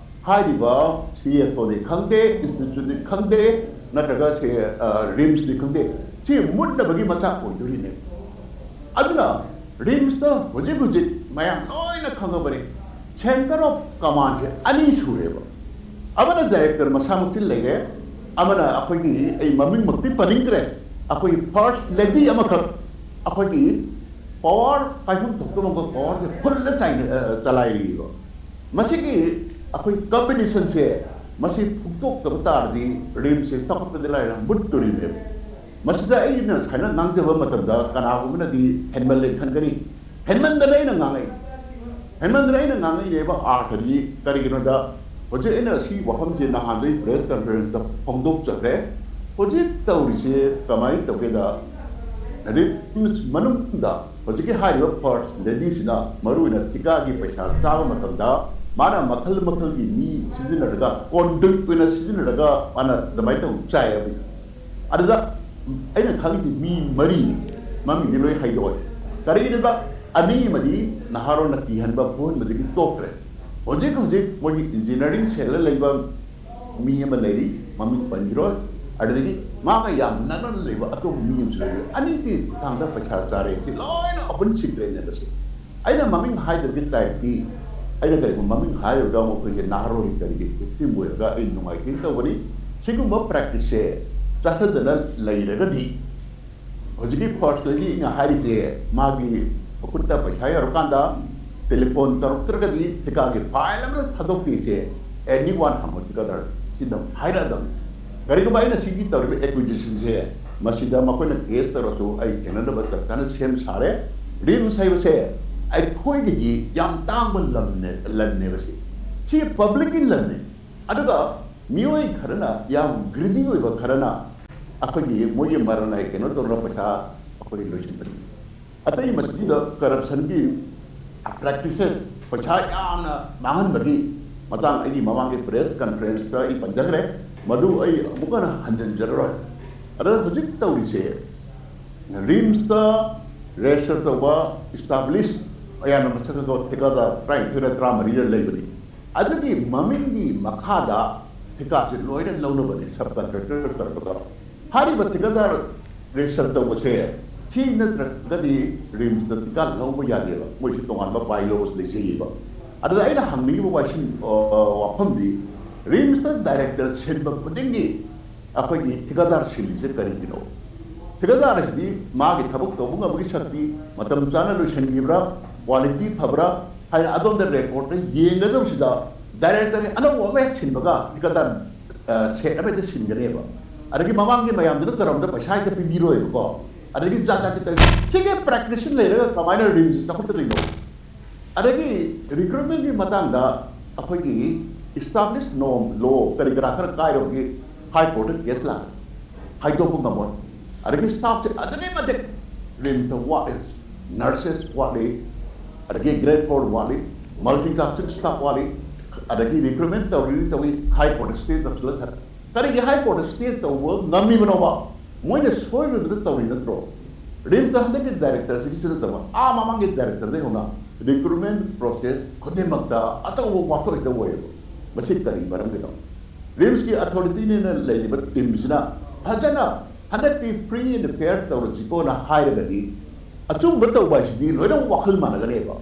ꯍꯥꯏꯔꯤꯕ ꯁꯤ ꯑꯦꯁ ꯑꯣꯅꯤ ꯈꯪꯗꯦ, ꯏꯟꯁꯇꯤꯇ꯭ꯌꯨꯠꯅꯤ ꯈꯪꯗꯦ, ꯅꯠꯇ꯭ꯔꯒ ꯁꯦ, ꯑ, ꯔꯤꯝꯁꯅꯤ ꯈꯪꯗꯦ, ꯁꯤ ꯃꯨꯠꯅꯕꯒꯤ ꯃꯆꯥꯛ ꯑꯣꯏꯗꯣꯔꯤꯅꯦ꯫ ꯑꯗꯨꯅ ꯔꯤꯝꯁꯇ ꯍꯧꯖꯤꯛ ꯍꯧꯖꯤꯛ ꯃꯌꯥꯝ ꯂꯣꯏꯅ ꯈꯪꯉꯕꯅꯤ, ꯁꯦꯟꯇꯔ ꯑꯣꯐ ꯀꯃꯥꯟꯁꯦ ꯑꯅꯤ ꯁꯨꯔꯦꯕ꯫ ꯑꯃꯅ ꯗꯥꯏꯔꯦꯛꯇꯔ ꯃꯁꯥꯃꯛꯁꯤ ꯂꯩꯔꯦ, ꯑꯃꯅ ꯑꯩꯈꯣꯏꯒꯤ, ꯑꯩ ꯃꯃꯤꯡꯃꯛꯇꯤ ꯄꯟꯅꯤꯡꯗ꯭ꯔꯦ, ꯑꯩꯈꯣꯏꯒꯤ ꯐꯥꯔꯁ ꯂꯦꯗꯤ ꯑꯃꯈꯛ ꯑꯩꯈꯣꯏꯒꯤ ꯄꯋꯥꯔ ꯄꯥꯏꯐꯝ ꯊꯣꯛꯇꯕ ꯄꯋꯥꯔꯁꯦ ꯐꯨꯜꯗ ꯆꯥꯏꯅ-, ꯑ, ꯆꯂꯥꯏꯔꯤꯕ꯫ ꯃꯁꯤꯒꯤ ꯑꯩꯈꯣꯏ ꯀꯝꯕꯤꯅꯦꯁꯟꯁꯦ, ꯃꯁꯤ ꯐꯨꯛꯇꯣꯛꯇꯕ ꯇꯥꯔꯗꯤ ꯔꯤꯝꯁꯁꯦ ꯆꯥꯎꯈꯠꯄꯗꯤ ꯂꯥꯏꯔ ꯃꯨꯠꯇꯣꯔꯤꯕꯅꯦꯕ꯫ ꯃꯁꯤꯗ ꯑꯩꯅ ꯁꯨꯃꯥꯏꯅ ꯉꯥꯡꯖꯕ ꯃꯇꯝꯗ ꯀꯅꯥꯒꯨꯝꯕꯅꯗꯤ ꯍꯦꯟꯃꯜꯂꯦ ꯈꯟꯒꯅꯤ꯫ ꯍꯦꯟꯃꯟꯗꯅ ꯑꯩꯅ ꯉꯥꯡꯉꯛꯏ꯫ ꯍꯦꯟꯃꯟꯗꯅ ꯑꯩꯅ ꯉꯥꯡꯉꯛꯏꯅꯦꯕ ꯑꯥꯔꯊꯗꯤ ꯀꯔꯤꯒꯤꯅꯣꯗ, ꯍꯧꯖꯤꯛ ꯑꯩꯅ ꯁꯤ ꯋꯥꯐꯝꯁꯦ ꯅꯍꯥꯟꯗꯩ press conference ꯇ ꯐꯣꯡꯗꯣꯛꯆꯈ꯭ꯔꯦ꯫ ꯍꯧꯖꯤꯛ ꯇꯧꯔꯤꯁꯦ ꯀꯃꯥꯏꯅ ꯇꯧꯒꯦꯗ, RIMS ꯃꯅꯨꯡꯗ ꯍꯧꯖꯤꯛꯀꯤ ꯍꯥꯏꯔꯤꯕ first lady ꯁꯤꯅ ꯃꯔꯨꯑꯣꯏꯅ ꯊꯤꯀꯥꯒꯤ ꯄꯩꯁꯥ ꯆꯥꯕ ꯃꯇꯝꯗ ꯃꯥꯅ ꯃꯈꯜ ꯃꯈꯜꯒꯤ ꯃꯤ ꯁꯤꯖꯤꯟꯅꯔꯒ, conduit ꯑꯣꯏꯅ ꯁꯤꯖꯤꯟꯅꯔꯒ ꯃꯥꯅ ꯑꯗꯨꯃꯥꯏꯅ ꯇꯧ ꯆꯥꯏ ꯍꯥꯏꯕꯅꯤ꯫ ꯑꯗꯨꯗ ꯑꯩꯅ ꯈꯪꯉꯤꯁꯤ ꯃꯤ ꯃꯔꯤꯅꯤ, ꯃꯃꯤꯡꯗꯤ ꯂꯣꯏ ꯍꯥꯏꯗꯣꯛꯑꯣꯏ꯫ ꯀꯔꯤꯒꯤꯅꯣꯗ, ꯑꯅꯤ ꯑꯃꯗꯤ ꯅꯍꯥꯔꯣꯜꯅ ꯀꯤꯍꯟꯕ ꯐꯨꯍꯟꯕꯗꯒꯤ ꯇꯣꯛꯈ꯭ꯔꯦ꯫ ꯍꯧꯖꯤꯛ ꯍꯧꯖꯤꯛ ꯃꯣꯏꯒꯤ engineering cell ꯗ ꯂꯩꯕ ꯃꯤ ꯑꯃ ꯂꯩꯔꯤ, ꯃꯃꯤꯡ ꯄꯟꯈꯤꯔꯣꯏ꯫ ꯑꯗꯨꯗꯒꯤ ꯃꯥꯒ ꯌꯥꯝ ꯅꯛꯅꯅ ꯂꯩꯕ ꯑꯇꯣꯞꯄ ꯃꯤ ꯑꯃꯁꯨ ꯂꯩꯔꯤ꯫ ꯑꯅꯤꯒꯤ ꯈꯨꯠꯊꯥꯡꯗ ꯄꯩꯁꯥ ꯆꯥꯔꯦ꯫ ꯁꯤ ꯂꯣꯏꯅ ꯑꯄꯨꯟ secret ꯅꯦꯕ ꯁꯤ꯫ ꯑꯩꯅ ꯃꯃꯤꯡ ꯍꯥꯏꯗꯕꯒꯤ type ꯇꯤ, ꯑꯩꯅ ꯀꯔꯤꯒꯨꯝꯕ ꯃꯃꯤꯡ ꯍꯥꯏꯔꯨꯔꯒ ꯑꯃꯨꯛ ꯑꯩꯈꯣꯏꯒꯤ ꯅꯍꯥꯔꯣꯜꯒꯤ ꯀꯔꯤꯒꯤ victim ꯑꯣꯏꯔꯒ ꯑꯩ ꯅꯨꯡꯉꯥꯏꯇꯦꯅ ꯇꯧꯕꯅꯤ꯫ ꯁꯤꯒꯨꯝꯕ practice ꯁꯦ ꯆꯠꯊꯗꯅ ꯂꯩꯔꯒꯗꯤ, ꯍꯧꯖꯤꯛꯀꯤ first lady ꯅ ꯍꯥꯏꯔꯤꯁꯦ, ꯃꯥꯒꯤ ꯃꯈꯨꯠꯇ ꯄꯩꯁꯥ ꯌꯧꯔꯀꯥꯟꯗ telephone ꯇꯧꯔꯛꯇ꯭ꯔꯒꯗꯤ ꯊꯤꯀꯥꯒꯤ file ꯑꯃ ꯊꯥꯗꯣꯛꯇꯦꯁꯦ anyone ꯍꯪꯉꯣ, ꯊꯤꯀꯥꯗꯥꯔ ꯁꯤꯗ ꯍꯥꯏꯔꯛꯑꯗꯕꯅꯤ꯫ ꯀꯔꯤꯒꯨꯝꯕ ꯑꯩꯅ ꯁꯤꯒꯤ ꯇꯧꯔꯤꯕ accusation ꯁꯦ, ꯃꯁꯤꯗ ꯃꯈꯣꯏꯅ case ꯇꯧꯔꯁꯨ ꯑꯩ ꯊꯦꯡꯅꯅꯕ ꯆꯞ ꯆꯥꯅ ꯁꯦꯝ ꯁꯥꯔꯦ꯫ RIMS ꯍꯥꯏꯕꯁꯦ ꯑꯩꯈꯣꯏꯒꯤ ꯌꯥꯝ ꯇꯥꯡꯕ ꯂꯝꯅꯦ, ꯂꯟꯅꯦꯕ ꯁꯤ꯫ ꯁꯤ public ꯀꯤ ꯂꯟꯅꯦ꯫ ꯑꯗꯨꯒ ꯃꯤꯑꯣꯏ ꯈꯔꯅ, ꯌꯥꯝ greedy ꯑꯣꯏꯕ ꯈꯔꯅ ꯑꯩꯈꯣꯏꯒꯤ ꯃꯣꯏꯒꯤ ꯃꯔꯟ ꯑꯩ ꯀꯩꯅꯣ ꯇꯧꯔꯒ ꯄꯩꯁꯥ ꯑꯩꯈꯣꯏ ꯂꯣꯏꯁꯤꯟꯕꯅꯤ꯫ ꯑꯇꯩ ꯃꯁꯤꯗ corruption ꯒꯤ practices, ꯄꯩꯁꯥ ꯌꯥꯝꯅ ꯃꯥꯡꯍꯟꯕꯒꯤ ꯃꯇꯥꯡ ꯑꯩꯒꯤ ꯃꯃꯥꯡꯒꯤ press conference ꯇ ꯑꯩ ꯄꯟꯖꯈ꯭ꯔꯦ, ꯃꯗꯨ ꯑꯩ ꯑꯃꯨꯛ ꯍꯟꯅ ꯍꯟꯖꯤꯟꯖꯔꯔꯣꯏ꯫ ꯑꯗꯨꯅ ꯍꯧꯖꯤꯛ ꯇꯧꯔꯤꯁꯦ, RIMS ꯇ register ꯇꯧꯕ established ꯑꯌꯥꯝꯕ ꯃꯁꯛ ꯈꯪꯕ ꯊꯤꯀꯥꯗꯥꯔ ꯇꯔꯥꯅꯤꯊꯣꯏꯔ ꯇꯔꯥꯃꯔꯤꯔ ꯂꯩꯕꯅꯤ꯫ ꯑꯗꯨꯒꯤ ꯃꯃꯤꯡꯒꯤ ꯃꯈꯥꯗ ꯊꯤꯀꯥꯁꯦ ꯂꯣꯏꯅ ꯂꯧꯅꯕꯅꯤ, subcontractor ꯇꯧꯔꯒ꯫ ꯍꯥꯏꯔꯤꯕ ꯊꯤꯀꯥꯗꯥꯔ register ꯇꯧꯕꯁꯦ, ꯁꯤ ꯅꯠꯇ꯭ꯔꯒꯗꯤ RIMS ꯅ ꯊꯤꯀꯥ ꯂꯧꯕ ꯌꯥꯗꯦꯕ, ꯃꯣꯏꯁꯨ ꯇꯣꯉꯥꯟꯕ by laws ꯂꯩꯖꯩꯌꯦꯕ꯫ ꯑꯗꯨꯗ ꯑꯩꯅ ꯍꯪꯅꯤꯡꯉꯤꯕ ꯋꯥꯁꯤꯟ-, ꯑ, ꯋꯥꯐꯝꯗꯤ, RIMS ꯇ director ꯁꯤꯟꯕ ꯈꯨꯗꯤꯡꯒꯤ ꯑꯩꯈꯣꯏꯒꯤ ꯊꯤꯀꯥꯗꯥꯔ ꯁꯤꯜꯂꯤꯁꯦ ꯀꯔꯤꯒꯤꯅꯣ? ꯊꯤꯀꯥꯗꯥꯔ ꯑꯁꯤꯗꯤ ꯃꯥꯒꯤ ꯊꯕꯛ ꯇꯧꯕ ꯉꯝꯕꯒꯤ ꯁꯛꯇꯤ, ꯃꯇꯝ ꯆꯥꯅ ꯂꯣꯏꯁꯤꯟꯈꯤꯕ꯭ꯔꯥ, quality ꯐꯕ꯭ꯔꯥ ꯍꯥꯏꯅ ꯑꯗꯣꯝꯗ record ꯇ ꯌꯦꯡꯒꯗꯕꯁꯤꯗ, director ꯑꯅꯧꯕ ꯑꯃ ꯍꯦꯛ ꯁꯤꯟꯕꯒ ꯊꯤꯀꯥꯗꯥꯔ, ꯑ, set ꯑꯃ ꯍꯦꯛꯇ ꯁꯤꯟꯒꯅꯦꯕ꯫ ꯑꯗꯒꯤ ꯃꯃꯥꯡꯒꯤ ꯃꯌꯥꯝꯗꯨꯅ ꯇꯧꯔꯝꯕꯗ ꯄꯩꯁꯥ ꯍꯦꯛꯇ ꯄꯤꯕꯤꯔꯣꯏꯕꯀꯣ꯫ ꯑꯗꯒꯤ ꯖꯥꯠ ꯖꯥꯠꯀꯤ ꯇꯧ-, ꯁꯤꯒꯤ practice ꯂꯩꯔꯒ ꯀꯃꯥꯏꯅ RIMS ꯆꯥꯎꯈꯠꯀꯗꯣꯏꯅꯣ? ꯑꯗꯒꯤ recruitment ꯀꯤ ꯃꯇꯥꯡꯗ ꯑꯩꯈꯣꯏꯒꯤ Established norm, law ꯀꯔꯤ ꯀꯔꯥ ꯈꯔ ꯀꯥꯏꯔꯕꯒꯤ High Courtꯇ case ꯂꯥꯛꯑꯦ, ꯍꯥꯏꯗꯣꯛꯄ ꯉꯝꯃꯣꯏ꯫ ꯑꯗꯒꯤ staffꯁꯦ ꯑꯗꯨꯛꯀꯤ ꯃꯇꯤꯛ RIMSꯇ ꯋꯥꯠꯂꯤ, nurses ꯋꯥꯠꯂꯤ, ꯑꯗꯒꯤ grade four ꯋꯥꯠꯂꯤ, multitasking staff ꯋꯥꯠꯂꯤ, ꯑꯗꯒꯤ recruitment ꯇꯧꯔꯤ ꯇꯧꯏ, High Courtꯇ stay ꯇꯧꯁꯤꯜꯂ ꯊꯝꯃꯦ꯫ ꯀꯔꯤꯒꯤ High Courtꯇ stay ꯇꯧꯕ ꯉꯝꯃꯤꯕꯅꯣꯕ? ꯃꯣꯏꯅ ꯁꯣꯏꯔꯨꯕꯗ ꯇꯧꯔꯤ ꯅꯠꯇ꯭ꯔꯣ? RIMSꯇ ꯍꯟꯗꯛꯀꯤ directorꯁꯤꯒꯤꯁꯨ ꯅꯠꯇꯕ, ꯑꯥ ꯃꯃꯥꯡꯒꯤ directorꯗꯩ ꯍꯧꯅ recruitment process ꯈꯨꯗꯤꯡꯃꯛꯇ ꯑꯆꯧꯕ ꯋꯥꯐꯝ ꯍꯦꯛꯇ ꯑꯣꯏꯌꯦꯕ꯫ ꯃꯁꯤ ꯀꯔꯤ ꯃꯔꯝꯒꯤꯅꯣ? RIMSꯀꯤ authorityꯅꯦꯅ ꯂꯩꯔꯤꯕ teamꯁꯤꯅ ꯐꯖꯅ ꯍꯟꯗꯛꯇꯤ free and fair ꯇꯧꯔꯁꯤꯀꯣꯅ ꯍꯥꯏꯔꯒꯗꯤ, ꯑꯆꯨꯝꯕ ꯇꯧꯕ ꯍꯥꯏꯁꯤꯗꯤ ꯂꯣꯏꯅ ꯋꯥꯈꯜ ꯃꯥꯟꯅꯒꯅꯦꯕ꯫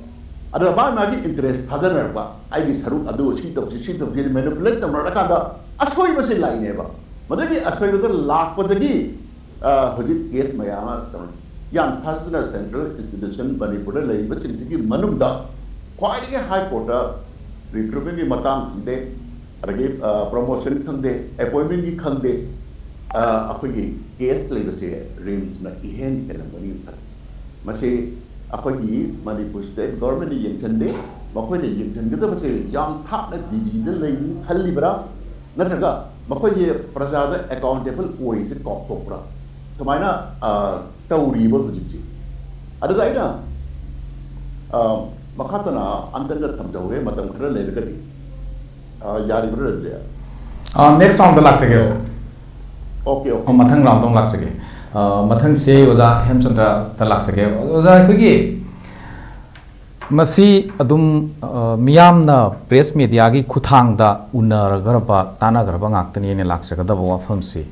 ꯑꯗꯨꯒ ꯃꯥꯒꯤ ꯃꯥꯒꯤ interest ꯊꯥꯗꯅꯔꯛꯄ, ꯑꯩꯒꯤ ꯁꯔꯨꯛ ꯑꯗꯨ ꯁꯤ ꯇꯧꯁꯤ, ꯁꯤ ꯇꯧꯁꯤ, manipulate ꯇꯧꯅꯔꯀꯥꯟꯗ ꯑꯁꯣꯏꯕꯁꯦ ꯂꯥꯛꯏꯅꯦꯕ꯫ ꯃꯗꯨꯒꯤ ꯑꯁꯣꯏꯕꯗ ꯂꯥꯛꯄꯗꯒꯤ, ꯑ, ꯍꯧꯖꯤꯛ case ꯃꯌꯥꯝ ꯑꯃ ꯇꯧꯔꯤ꯫ ꯌꯥꯝ ꯊꯥꯖꯗꯅ central institution ꯃꯅꯤꯄꯨꯔꯗ ꯂꯩꯔꯤꯕꯁꯤꯡꯁꯤꯒꯤ ꯃꯅꯨꯡꯗ ꯈ꯭ꯋꯥꯏꯗꯒꯤ High Courtꯇ recruitmentꯀꯤ ꯃꯇꯥꯡ ꯈꯪꯗꯦ, ꯑꯗꯒꯤ, ꯑ, promotion ꯈꯪꯗꯦ, appointmentꯀꯤ ꯈꯪꯗꯦ, ꯑ, ꯑꯩꯈꯣꯏꯒꯤ case ꯂꯩꯕꯁꯦ RIMSꯅ ꯏꯍꯦꯟ ꯍꯦꯜꯂꯝꯒꯅꯤ ꯈꯜꯂꯤ꯫ ꯃꯁꯤ ꯑꯩꯈꯣꯏꯒꯤ ꯃꯅꯤꯄꯨꯔ state governmentꯅ ꯌꯦꯡꯁꯤꯟꯗꯦ꯫ ꯃꯈꯣꯏꯅ ꯌꯦꯡꯁꯤꯟꯒꯗꯕꯁꯦ ꯌꯥꯝ ꯊꯥꯞꯅ ꯗꯤꯜꯂꯤꯗ ꯂꯩꯅꯤ ꯈꯜꯂꯤꯕ꯭ꯔꯥ? ꯅꯠꯇ꯭ꯔꯒ ꯃꯈꯣꯏꯁꯦ ꯄ꯭ꯔꯖꯥꯗ accountable ꯑꯣꯏꯁꯦ ꯀꯥꯎꯊꯣꯛꯄ꯭ꯔꯥ? ꯁꯨꯃꯥꯏꯅ, ꯑ, ꯇꯧꯔꯤꯕ ꯍꯧꯖꯤꯛꯁꯦ꯫ ꯑꯗꯨꯒ ꯑꯩꯅ, ꯑ, ꯃꯈꯥ ꯇꯥꯅ ꯑꯝꯇꯪꯒ ꯊꯝꯖꯍꯧꯒꯦ, ꯃꯇꯝ ꯈꯔ ꯂꯩꯔꯒꯗꯤ꯫ ꯑ, ꯌꯥꯔꯤꯕ꯭ꯔꯥ, ꯔꯟꯖꯦ? ꯑ, next roundꯗ ꯂꯥꯛꯆꯒꯦ꯫ Okay, okay. ꯑ, ꯃꯊꯪ roundꯗ ꯑꯃꯨꯛ ꯂꯥꯛꯆꯒꯦ꯫ ꯑ, ꯃꯊꯪꯁꯦ ꯑꯣꯖꯥ ꯍꯦꯝꯆꯟꯗ꯭ꯔꯗ ꯂꯥꯛꯆꯒꯦ꯫ ꯑꯣꯖꯥ, ꯑꯩꯈꯣꯏꯒꯤ ꯃꯁꯤ ꯑꯗꯨꯝ, ꯑ, ꯃꯤꯌꯥꯝꯅ press mediaꯒꯤ ꯈꯨꯠꯊꯥꯡꯗ ꯎꯅꯔꯒ꯭ꯔꯕ, ꯇꯥꯟꯅꯒ꯭ꯔꯕ ꯉꯥꯛꯇꯅꯤ ꯑꯩꯅ ꯂꯥꯛꯆꯒꯗꯕ ꯋꯥꯐꯝꯁꯤ꯫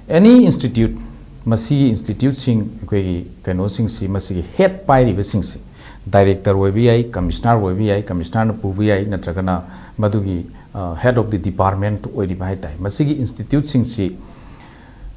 Any institute, ꯃꯁꯤꯒꯤ instituteꯁꯤꯡ, ꯑꯩꯈꯣꯏꯒꯤ ꯀꯩꯅꯣꯁꯤꯡꯁꯤ, ꯃꯁꯤꯒꯤ head ꯄꯥꯏꯔꯤꯕꯁꯤꯡꯁꯤ, director ꯑꯣꯏꯕ ꯌꯥꯏ, commissioner ꯑꯣꯏꯕ ꯌꯥꯏ, commissionerꯅ ꯄꯨꯕ ꯌꯥꯏ, ꯅꯠꯇ꯭ꯔꯒꯅ ꯃꯗꯨꯒꯤ, ꯑ, head of the department ꯑꯣꯏꯔꯤꯕ ꯍꯥꯏ ꯇꯥꯏ꯫ ꯃꯁꯤꯒꯤ instituteꯁꯤꯡꯁꯤ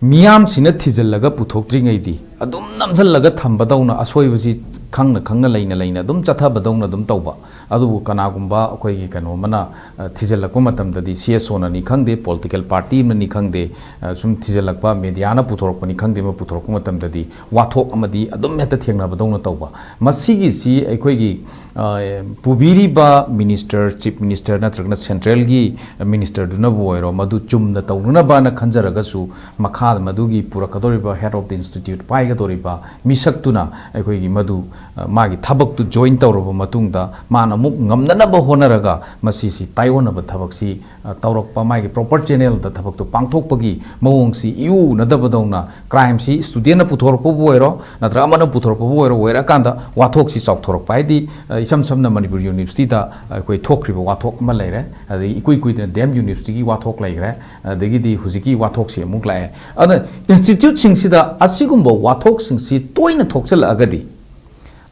ꯃꯤꯌꯥꯝꯁꯤꯅ ꯊꯤꯖꯤꯜꯂꯒ ꯄꯨꯊꯣꯛꯇ꯭ꯔꯤꯉꯩꯗꯤ ꯑꯗꯨꯝ ꯅꯝꯁꯤꯜꯂꯒ ꯊꯝꯕꯗꯧꯅ, ꯑꯁꯣꯏꯕꯁꯤ ꯈꯪꯅ ꯈꯪꯅ, ꯂꯩꯅ ꯂꯩꯅ ꯑꯗꯨꯝ ꯆꯠꯊꯕꯗꯧꯅ ꯑꯗꯨꯝ ꯇꯧꯕ꯫ ꯑꯗꯨꯕꯨ ꯀꯅꯥꯒꯨꯝꯕ ꯑꯩꯈꯣꯏꯒꯤ ꯀꯩꯅꯣ ꯑꯃꯅ, ꯑ, ꯊꯤꯖꯤꯜꯂꯛꯄ ꯃꯇꯝꯗꯗꯤ, ꯁꯤ ꯑꯦꯁ ꯑꯣꯅꯅꯤ ꯈꯪꯗꯦ, ꯄꯣꯂꯤꯇꯤꯀꯦꯜ ꯄꯥꯔꯇꯤ ꯑꯃꯅꯤ ꯈꯪꯗꯦ, ꯑ, ꯁꯨꯝ ꯊꯤꯖꯤꯜꯂꯛꯄ, ꯃꯦꯗꯤꯌꯥꯅ ꯄꯨꯊꯣꯔꯛꯄꯅꯤ ꯈꯪꯗꯦ, ꯑꯃ ꯄꯨꯊꯣꯔꯛꯄ ꯃꯇꯝꯗꯗꯤ ꯋꯥꯊꯣꯛ ꯑꯃꯗꯤ ꯑꯗꯨꯝ ꯍꯦꯛꯇ ꯊꯦꯡꯅꯕꯗꯧꯅ ꯇꯧꯕ꯫ ꯃꯁꯤꯒꯤꯁꯤ ꯑꯩꯈꯣꯏꯒꯤ, ꯑ, ꯄꯨꯕꯤꯔꯤꯕ ꯃꯤꯅꯤꯁꯇꯔ, ꯆꯤꯐ ꯃꯤꯅꯤꯁꯇꯔ ꯅꯠꯇ꯭ꯔꯒꯅ ꯁꯦꯟꯇ꯭ꯔꯦꯜꯒꯤ ꯃꯤꯅꯤꯁꯇꯔꯗꯨꯅꯕꯨ ꯑꯣꯏꯔꯣ, ꯃꯗꯨ ꯆꯨꯝꯅ ꯇꯧꯅꯅꯕꯅ ꯈꯟꯖꯔꯒꯁꯨ, ꯃꯈꯥꯗ ꯃꯗꯨꯒꯤ ꯄꯨꯔꯛꯀꯗꯧꯔꯤꯕ head of the institute ꯄꯥꯏꯒꯗꯧꯔꯤꯕ ꯃꯤꯁꯛꯇꯨꯅ ꯑꯩꯈꯣꯏꯒꯤ ꯃꯗꯨ, ꯑ, ꯃꯥꯒꯤ ꯊꯕꯛꯇꯨ join ꯇꯧꯔꯕ ꯃꯇꯨꯡꯗ, ꯃꯥꯅ ꯑꯃꯨꯛ ꯉꯝꯅꯅꯕ ꯍꯣꯠꯅꯔꯒ ꯃꯁꯤꯁꯤ ꯇꯥꯏꯑꯣꯟꯅꯕ ꯊꯕꯛꯁꯤ, ꯑ, ꯇꯧꯔꯛꯄ, ꯃꯥꯒꯤ proper channelꯗ ꯊꯕꯛꯇꯨ ꯄꯥꯡꯊꯣꯛꯄꯒꯤ ꯃꯑꯣꯡꯁꯤ ꯏꯎ ꯎꯅꯗꯕꯗꯧꯅ, crimeꯁꯤ studentꯅ ꯄꯨꯊꯣꯔꯛꯄꯕꯨ ꯑꯣꯏꯔꯣ, ꯅꯠꯇ꯭ꯔꯒ ꯑꯃꯅ ꯄꯨꯊꯣꯔꯛꯄꯕꯨ ꯑꯣꯏꯔꯣ, ꯑꯣꯏꯔꯀꯥꯟꯗ ꯋꯥꯊꯣꯛꯁꯤ ꯆꯥꯎꯊꯣꯔꯛꯄ ꯍꯥꯏꯗꯤ, ꯑ, ꯏꯁꯝ ꯁꯝꯅ ꯃꯅꯤꯄꯨꯔ ꯌꯨꯅꯤꯚꯔꯁꯤꯇꯤꯗ ꯑꯩꯈꯣꯏ ꯊꯣꯛꯈ꯭ꯔꯤꯕ ꯋꯥꯊꯣꯛ ꯑꯃ ꯂꯩꯔꯦ, ꯑꯗꯒꯤ ꯏꯀꯨꯏ ꯀꯨꯏꯗꯅ ꯗꯤ ꯑꯦꯝ ꯌꯨꯅꯤꯚꯔꯁꯤꯇꯤꯒꯤ ꯋꯥꯊꯣꯛ ꯂꯩꯈ꯭ꯔꯦ, ꯑꯗꯒꯤꯗꯤ ꯍꯧꯖꯤꯛꯀꯤ ꯋꯥꯊꯣꯛꯁꯤ ꯑꯃꯨꯛ ꯂꯥꯛꯑꯦ꯫ ꯑꯗꯨꯅ instituteꯁꯤꯡꯁꯤꯗ ꯑꯁꯤꯒꯨꯝꯕ ꯋꯥꯊꯣꯛꯁꯤꯡꯁꯤ ꯇꯣꯏꯅ ꯊꯣꯛꯆꯜꯂꯛꯑꯒꯗꯤ,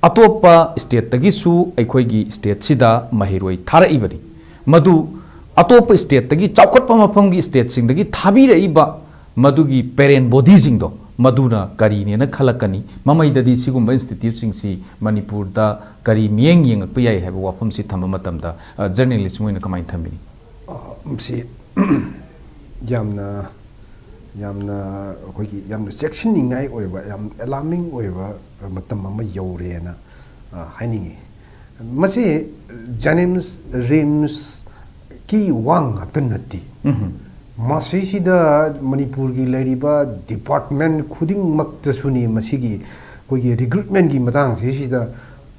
ꯑꯇꯣꯞꯄ stateꯇꯒꯤꯁꯨ ꯑꯩꯈꯣꯏꯒꯤ stateꯁꯤꯗ ꯃꯍꯩꯔꯣꯏ ꯊꯥꯔꯛꯏꯕꯅꯤ꯫ ꯃꯗꯨ ꯑꯇꯣꯞꯄ stateꯇꯒꯤ, ꯆꯥꯎꯈꯠꯄ ꯃꯐꯝꯒꯤ stateꯁꯤꯡꯗꯒꯤ ꯊꯥꯕꯤꯔꯛꯏꯕ ꯃꯗꯨꯒꯤ parent bodyꯁꯤꯡꯗꯣ, ꯃꯗꯨꯅ ꯀꯔꯤꯅꯦꯅ ꯈꯜꯂꯛꯀꯅꯤ? ꯃꯃꯩꯗꯗꯤ ꯁꯤꯒꯨꯝꯕ instituteꯁꯤꯡꯁꯤ ꯃꯅꯤꯄꯨꯔꯗ ꯀꯔꯤ ꯃꯤꯠꯌꯦꯡ ꯌꯦꯡꯉꯛꯄ ꯌꯥꯏ ꯍꯥꯏꯕ ꯋꯥꯐꯝꯁꯤ ꯊꯝꯕ ꯃꯇꯝꯗ, ꯑ, journalist ꯑꯃ ꯑꯣꯏꯅ ꯀꯃꯥꯏꯅ ꯊꯝꯕꯤꯅꯤ? ꯑ, ꯃꯁꯤ ꯌꯥꯝꯅ, ꯌꯥꯝꯅ ꯑꯩꯈꯣꯏꯒꯤ ꯌꯥꯝꯅ ꯆꯦꯛꯁꯤꯟꯅꯤꯡꯉꯥꯏ ꯑꯣꯏꯕ, ꯌꯥꯝ alarming ꯑꯣꯏꯕ ꯃꯇꯝ ꯑꯃ ꯌꯧꯔꯦꯅ, ꯑ, ꯍꯥꯏꯅꯤꯡꯉꯤ꯫ ꯃꯁꯤ JNIMS, RIMSꯀꯤ ꯋꯥ ꯉꯥꯛꯇ ꯅꯠꯇꯦ꯫ ꯎꯝ꯫ ꯃꯁꯤꯁꯤꯗ ꯃꯅꯤꯄꯨꯔꯒꯤ ꯂꯩꯔꯤꯕ department ꯈꯨꯗꯤꯡꯃꯛꯇꯁꯨꯅꯤ ꯃꯁꯤꯒꯤ ꯑꯩꯈꯣꯏꯒꯤ recruitmentꯀꯤ ꯃꯇꯥꯡꯁꯤꯁꯤꯗ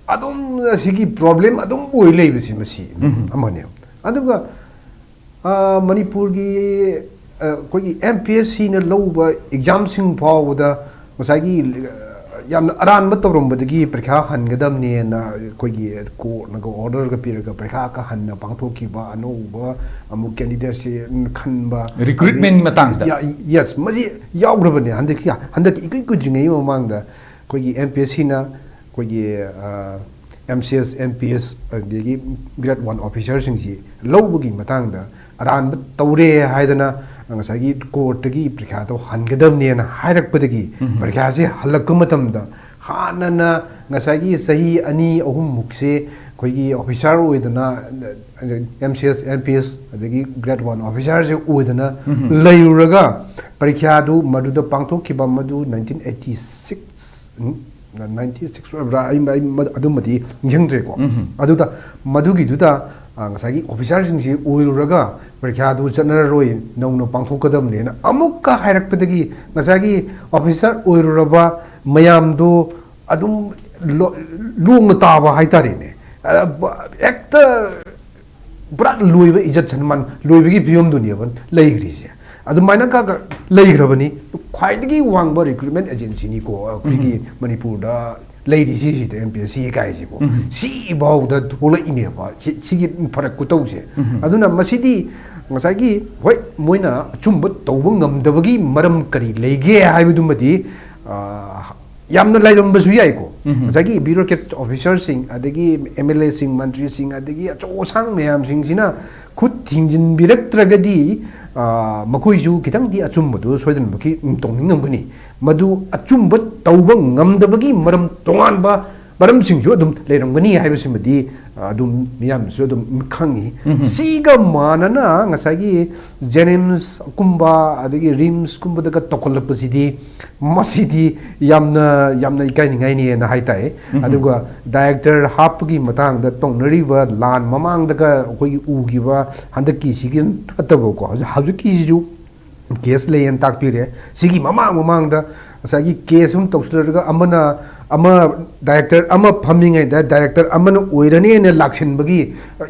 ꯑꯗꯨꯝ ꯑꯁꯤꯒꯤ problem ꯑꯗꯨꯝ ꯑꯣꯏ ꯂꯩꯕꯁꯤ ꯃꯁꯤ ꯎꯝ꯫ ꯑꯃꯅꯦ꯫ ꯑꯗꯨꯒ ꯑ, ꯃꯅꯤꯄꯨꯔꯒꯤ, ꯑ, ꯑꯩꯈꯣꯏꯒꯤ MPSCꯅ ꯂꯧꯕ examꯁꯤꯡ ꯐꯥꯎꯕꯗ ꯉꯁꯥꯏꯒꯤ, ꯑ, ꯌꯥꯝꯅ ꯑꯔꯥꯟꯕ ꯇꯧꯔꯝꯕꯗꯒꯤ ꯄꯔꯤꯈꯥ ꯍꯟꯒꯗꯕꯅꯦꯅ ꯑꯩꯈꯣꯏꯒꯤ courtꯅꯒ orderꯒ ꯄꯤꯔꯒ ꯄꯔꯤꯈꯥꯒ ꯍꯟꯅ ꯄꯥꯡꯊꯣꯛꯈꯤꯕ, ꯑꯅꯧꯕ ꯑꯃꯨꯛ candidateꯁꯦ ꯈꯟꯕ꯫ Recruitmentꯀꯤ ꯃꯇꯥꯡꯁꯤꯗ? ꯌꯥ-, yes, ꯃꯁꯤ ꯌꯥꯎꯈ꯭ꯔꯕꯅꯦ ꯍꯟꯗꯛꯀꯤ, ꯍꯟꯗꯛꯀꯤ ꯏꯀꯨꯏ ꯀꯨꯏꯗ꯭ꯔꯤꯉꯩ ꯃꯃꯥꯡꯗ꯫ ꯑꯩꯈꯣꯏꯒꯤ MPSCꯅ ꯑꯩꯈꯣꯏꯒꯤ, ꯑ, MCS, MPS, ꯑꯗꯒꯤ grade one officerꯁꯤꯡꯁꯤ ꯂꯧꯕꯒꯤ ꯃꯇꯥꯡꯗ ꯑꯔꯥꯟꯕ ꯇꯧꯔꯦ ꯍꯥꯏꯗꯅ ꯉꯁꯥꯏꯒꯤ ꯀꯣꯔꯠꯇꯒꯤ ꯄꯔꯤꯈ꯭ꯌꯥꯗꯣ ꯍꯟꯒꯗꯕꯅꯦꯅ ꯍꯥꯏꯔꯛꯄꯗꯒꯤ ꯎꯝ꯫ ꯄꯔꯤꯈ꯭ꯌꯥꯁꯦ ꯍꯜꯂꯛꯄ ꯃꯇꯝꯗ ꯍꯥꯟꯅꯅ ꯉꯁꯥꯏꯒꯤ ꯆꯍꯤ ꯑꯅꯤ ꯑꯍꯨꯝꯃꯨꯛꯁꯦ ꯑꯩꯈꯣꯏꯒꯤ ꯑꯣꯐꯤꯁꯥꯔ ꯑꯣꯏꯗꯅ, M C S, M P S, ꯑꯗꯒꯤ ꯒ꯭ꯔꯦꯗ ꯋꯥꯟ ꯑꯣꯐꯤꯁꯥꯔꯁꯦ ꯑꯣꯏꯗꯅ ꯎꯝ꯫ ꯂꯩꯔꯨꯔꯒ ꯄꯔꯤꯈ꯭ꯌꯥꯗꯨ ꯃꯗꯨꯗ ꯄꯥꯡꯊꯣꯛꯈꯤꯕ ꯃꯗꯨ nineteen eighty six, ninety six ꯑꯣꯏꯕ꯭ꯔꯥ? ꯑꯩ, ꯑꯩ ꯃ-, ꯑꯗꯨꯃꯗꯤ ꯅꯤꯡꯁꯤꯡꯗ꯭ꯔꯦꯀꯣ꯫ ꯎꯝ꯫ ꯑꯗꯨꯗ ꯃꯗꯨꯒꯤꯗꯨꯗ, ꯑ, ꯉꯁꯥꯏꯒꯤ ꯑꯣꯐꯤꯁꯥꯔꯁꯤꯡꯁꯤ ꯑꯣꯏꯔꯨꯔꯒ ꯄꯔꯤꯈ꯭ꯌꯥꯗꯨ ꯆꯠꯅꯔꯔꯣꯏ, ꯅꯧꯅ ꯄꯥꯡꯊꯣꯛꯀꯗꯕꯅꯦꯅ ꯑꯃꯨꯛꯀ ꯍꯥꯏꯔꯛꯄꯗꯒꯤ ꯉꯁꯥꯏꯒꯤ ꯑꯣꯐꯤꯁꯥꯔ ꯑꯣꯏꯔꯨꯔꯕ ꯃꯌꯥꯝꯗꯣ ꯑꯗꯨꯝ ꯂꯣ-, ꯂꯣꯡꯅ ꯇꯥꯕ ꯍꯥꯏꯇꯥꯔꯦꯅꯦ꯫ ꯑ, ꯕ-, ꯍꯦꯛꯇ ꯄꯨꯔꯥ ꯂꯣꯏꯕ, ꯏꯖꯠ ꯁꯟꯃꯥꯟ ꯂꯣꯏꯕꯒꯤ ꯐꯤꯕꯝꯗꯨꯅꯦꯕ ꯂꯩꯈ꯭ꯔꯤꯁꯦ꯫ ꯑꯗꯨꯃꯥꯏꯅ ꯀ-, ꯀ-, ꯂꯩꯈ꯭ꯔꯕꯅꯤ꯫ ꯈ꯭ꯋꯥꯏꯗꯒꯤ ꯋꯥꯡꯕ ꯔꯤꯀ꯭ꯔꯨꯠꯃꯦꯟ ꯑꯦꯖꯦꯟꯁꯤꯅꯤꯀꯣ ꯑꯩꯈꯣꯏꯒꯤ ꯎꯝ꯫ ꯃꯅꯤꯄꯨꯔꯗ ꯂꯩꯔꯤꯁꯤꯁꯤꯗ, ꯑꯦꯝ ꯄꯤ ꯑꯦꯁ ꯁꯤ ꯀꯥꯏꯁꯤꯕꯣ꯫ ꯎꯝ꯫ ꯁꯤꯐꯥꯎꯗ ꯊꯣꯛꯂꯛꯏꯅꯦꯕ꯫ ꯁꯤ-, ꯁꯤꯒꯤ ꯐꯔꯛ ꯈꯨꯇꯧꯁꯦ꯫ ꯎꯝ꯫ ꯑꯗꯨꯅ ꯃꯁꯤꯗꯤ ꯉꯁꯥꯏꯒꯤ, ꯍꯣꯏ, ꯃꯣꯏꯅ ꯑꯆꯨꯝꯕ ꯇꯧꯕ ꯉꯝꯗꯕꯒꯤ ꯃꯔꯝ ꯀꯔꯤ ꯂꯩꯒꯦ ꯍꯥꯏꯕꯗꯨꯃꯗꯤ, ꯑ, ꯌꯥꯝꯅ ꯂꯩꯔꯝꯕꯁꯨ ꯌꯥꯏꯀꯣ꯫ ꯎꯝ꯫ ꯉꯁꯥꯏꯒꯤ ꯕ꯭ꯌꯨꯔꯣꯀ꯭ꯔꯦꯠ ꯑꯣꯐꯤꯁꯥꯔꯁꯤꯡ, ꯑꯗꯒꯤ ꯑꯦꯝ ꯑꯦꯜ ꯑꯦꯁꯤꯡ, ꯃꯟꯇ꯭ꯔꯤꯁꯤꯡ, ꯑꯗꯒꯤ ꯑꯆꯧ ꯑꯁꯥꯡ ꯃꯌꯥꯝꯁꯤꯡꯁꯤꯅ ꯈꯨꯠ ꯊꯤꯡꯖꯤꯟꯕꯤꯔꯛꯇ꯭ꯔꯒꯗꯤ, ꯑ, ꯃꯈꯣꯏꯁꯨ ꯈꯤꯇꯪꯗꯤ ꯑꯆꯨꯝꯕꯗꯨ ꯁꯣꯏꯗꯅꯃꯛꯀꯤ ꯇꯧꯅꯤꯡꯉꯝꯒꯅꯤ꯫ ꯃꯗꯨ ꯑꯆꯨꯝꯕ ꯇꯧꯕ ꯉꯝꯗꯕꯒꯤ ꯃꯔꯝ, ꯇꯣꯉꯥꯟꯕ ꯃꯔꯝꯁꯤꯡꯁꯨ ꯑꯗꯨꯝ ꯂꯩꯔꯝꯒꯅꯤ ꯍꯥꯏꯕꯁꯤꯃꯗꯤ, ꯑ, ꯑꯗꯨꯝ ꯃꯤꯌꯥꯝꯅꯁꯨ ꯑꯗꯨꯝ ꯈꯪꯉꯤ꯫ ꯎꯝ꯫ ꯁꯤꯒ ꯃꯥꯟꯅꯅ ꯉꯁꯥꯏꯒꯤ ꯖꯦꯅꯤꯝꯁꯀꯨꯝꯕ, ꯑꯗꯒꯤ ꯔꯤꯝꯁꯀꯨꯝꯕꯗꯒ ꯇꯧꯈꯠꯂꯛꯄꯁꯤꯗꯤ, ꯃꯁꯤꯗꯤ ꯌꯥꯝꯅ, ꯌꯥꯝꯅ ꯏꯀꯥꯏꯅꯤꯡꯉꯥꯏꯅꯦꯅ ꯍꯥꯏ ꯇꯥꯏ꯫ ꯎꯝ꯫ ꯑꯗꯨꯒ ꯗꯥꯏꯔꯦꯛꯇꯔ ꯍꯥꯞꯄꯒꯤ ꯃꯇꯥꯡꯗ ꯇꯧꯅꯔꯤꯕ ꯂꯥꯟ ꯃꯃꯥꯡꯗꯒ ꯑꯩꯈꯣꯏꯒꯤ ꯎꯈꯤꯕ ꯍꯟꯗꯛꯀꯤ ꯁꯤꯒꯤ ꯅꯠꯇꯕꯀꯣ, ꯍꯧꯖꯤꯛ, ꯍꯧꯖꯤꯛꯀꯤꯁꯤꯁꯨ ꯀꯦꯁ ꯂꯩꯌꯦꯅ ꯇꯥꯛꯄꯤꯔꯦ꯫ ꯁꯤꯒꯤ ꯃꯃꯥꯡ ꯃꯃꯥꯡꯗ ꯉꯁꯥꯏꯒꯤ ꯀꯦꯁ ꯑꯃ ꯇꯧꯁꯤꯜꯂꯔꯒ ꯑꯃꯅ, ꯑꯃ, ꯗꯥꯏꯔꯦꯛꯇꯔ ꯑꯃ ꯐꯝꯃꯤꯉꯩꯗ ꯗꯥꯏꯔꯦꯛꯇꯔ ꯑꯃꯅ ꯑꯣꯏꯔꯅꯦꯅ ꯂꯥꯛꯁꯤꯟꯕꯒꯤ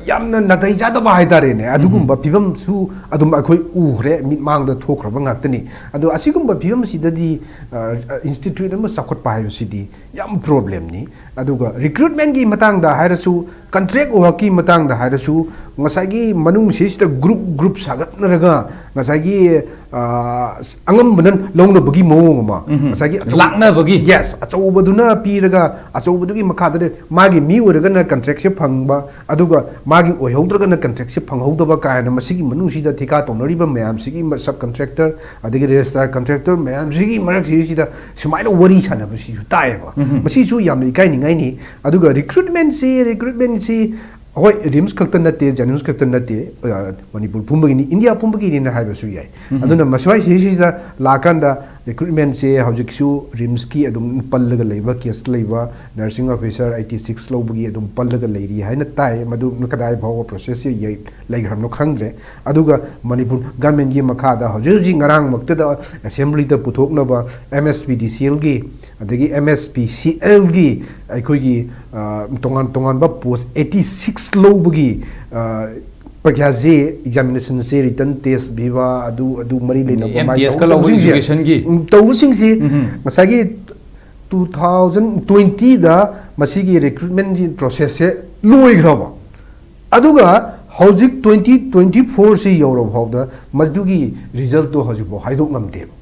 ꯌꯥꯝꯅ ꯅꯥꯇꯩ ꯆꯥꯗꯕ ꯍꯥꯏꯇꯥꯔꯦꯅꯦ꯫ ꯑꯗꯨꯒꯨꯝꯕ ꯎꯝ꯫ ꯐꯤꯕꯝꯁꯨ ꯑꯗꯨꯝ ꯑꯩꯈꯣꯏ ꯎꯈ꯭ꯔꯦ, ꯃꯤꯠꯃꯥꯡꯗ ꯊꯣꯛꯈ꯭ꯔꯕ ꯉꯥꯛꯇꯅꯤ꯫ ꯑꯗꯣ ꯑꯁꯤꯒꯨꯝꯕ ꯐꯤꯕꯝꯁꯤꯗꯗꯤ, ꯑ, ꯏꯟꯁꯇꯤꯇ꯭ꯌꯨꯠ ꯑꯃ ꯆꯥꯎꯈꯠꯄ ꯍꯥꯏꯕꯁꯤꯗꯤ ꯌꯥꯝ ꯄ꯭ꯔꯣꯕ꯭ꯂꯦꯝꯅꯤ꯫ ꯑꯗꯨꯒ ꯔꯤꯀ꯭ꯔꯨꯠꯃꯦꯟꯒꯤ ꯃꯇꯥꯡꯗ ꯍꯥꯏꯔꯁꯨ, ꯀꯟꯇ꯭ꯔꯦꯛ ꯋꯥꯔꯛꯀꯤ ꯃꯇꯥꯡꯗ ꯍꯥꯏꯔꯁꯨ, ꯉꯁꯥꯏꯒꯤ ꯃꯅꯨꯡꯁꯤꯁꯤꯗ ꯒ꯭ꯔꯨꯞ ꯒ꯭ꯔꯨꯞ ꯁꯥꯒꯠꯅꯔꯒ ꯉꯁꯥꯏꯒꯤ, ꯑꯥ, ꯑꯉꯝꯕꯅ ꯂꯧꯅꯕꯒꯤ ꯃꯑꯣꯡ ꯑꯃ, ꯎꯝ. ꯉꯁꯥꯏꯒꯤ ꯑꯆꯧ- ꯂꯥꯛꯅꯕꯒꯤ. Yes, ꯑꯆꯧꯕꯗꯨꯅ ꯄꯤꯔꯒ ꯑꯆꯧꯕꯗꯨꯒꯤ ꯃꯈꯥꯗ ꯂꯩ-, ꯃꯥꯒꯤ ꯃꯤ ꯑꯣꯏꯔꯒꯅ contract ꯁꯦ ꯐꯪꯕ, ꯑꯗꯨꯒ ꯃꯥꯒꯤ ꯑꯣꯏꯍꯧꯗ꯭ꯔꯒꯅ contract ꯁꯦ ꯐꯪꯍꯧꯗꯕ ꯀꯥꯏꯅ ꯃꯁꯤꯒꯤ ꯃꯅꯨꯡꯁꯤꯗ ꯊꯤꯀꯥ ꯇꯧꯅꯔꯤꯕ ꯃꯌꯥꯝꯁꯤꯒꯤ ꯃ-, subcontractor ꯑꯗꯒꯤ registrar contractor ꯃꯌꯥꯝꯁꯤꯒꯤ ꯃꯔꯛꯁꯤꯗ ꯁꯨꯃꯥꯏꯅ ꯋꯥꯔꯤ ꯁꯥꯟꯅꯕꯁꯤꯁꯨ ꯇꯥꯏꯌꯦꯕ꯫ ꯎꯝ. ꯃꯁꯤꯁꯨ ꯌꯥꯝꯅ ꯏꯀꯥꯏꯅꯤꯡꯉꯥꯏꯅꯤ꯫ ꯑꯗꯨꯒ recruitment ꯁꯤ, recruitment ꯁꯤ ꯍꯣꯏ, RIMS ꯈꯛꯇ ꯅꯠꯇꯦ, JNIMS ꯈꯛꯇ ꯅꯠꯇꯦ, ꯑ, ꯃꯅꯤꯄꯨꯔ ꯄꯨꯝꯕꯒꯤꯅꯤ, ꯏꯟꯗꯤꯌꯥ ꯄꯨꯝꯕꯒꯤꯅꯤꯅ ꯍꯥꯏꯕꯁꯨ ꯌꯥꯏ꯫ ꯎꯝ. ꯑꯗꯨꯅ ꯃꯁ꯭ꯋꯥꯏ ꯁꯤꯁꯤꯗ ꯂꯥꯛꯀꯥꯟꯗ recruitment ꯁꯦ ꯍꯧꯖꯤꯛꯁꯨ RIMS ꯀꯤ ꯑꯗꯨꯝ ꯄꯜꯂꯒ ꯂꯩꯕ, case ꯂꯩꯕ, nursing officer eighty six ꯂꯧꯕꯒꯤ ꯑꯗꯨꯝ ꯄꯜꯂꯒ ꯂꯩꯔꯤ ꯍꯥꯏꯅ ꯇꯥꯏ꯫ ꯃꯗꯨ ꯀꯗꯥꯏ ꯐꯥꯎꯕ process ꯁꯦ ꯌꯩ-, ꯂꯩꯈ꯭ꯔꯕꯅꯣ ꯈꯪꯗ꯭ꯔꯦ꯫ ꯑꯗꯨꯒ ꯃꯅꯤꯄꯨꯔ government ꯀꯤ ꯃꯈꯥꯗ ꯍꯧꯖꯤꯛ ꯍꯧꯖꯤꯛ ꯉꯔꯥꯡꯃꯛꯇꯗ assembly ꯗ ꯄꯨꯊꯣꯛꯅꯕ MSPDCL ꯒꯤ ꯑꯗꯒꯤ MSPCL ꯒꯤ ꯑꯩꯈꯣꯏꯒꯤ, ꯑ, ꯇꯣꯉꯥꯟ ꯇꯣꯉꯥꯟꯕ post eighty six ꯂꯧꯕꯒꯤ, ꯑ, ꯄꯔꯤꯈ꯭ꯌꯥꯁꯤ, examination ꯁꯤ, written test ꯄꯤꯕ, ꯑꯗꯨ, ꯑꯗꯨ ꯃꯔꯤ ꯂꯩꯅꯕ ꯑꯗꯒꯤ ꯃꯥꯏ MTS ꯇꯧ-, ꯀ ꯂꯧꯕ ꯇꯧꯕꯁꯤꯡꯁꯦ, education ꯒꯤ꯫ ꯎꯝ, ꯇꯧꯕꯁꯤꯡꯁꯤ ꯎꯝ. ꯉꯁꯥꯏꯒꯤ two thousand twenty ꯗ ꯃꯁꯤꯒꯤ recruitment ꯒꯤ process ꯁꯦ ꯂꯣꯏꯈ꯭ꯔꯕ꯫ ꯑꯗꯨꯒ ꯍꯧꯖꯤꯛ twenty twenty four ꯁꯤ ꯌꯧꯔꯕ ꯐꯥꯎꯗ ꯃꯗꯨꯒꯤ result ꯇꯣ ꯍꯧꯖꯤꯛꯐꯥꯎ ꯍꯥꯏꯗꯣꯛ ꯉꯝꯗꯦꯕ꯫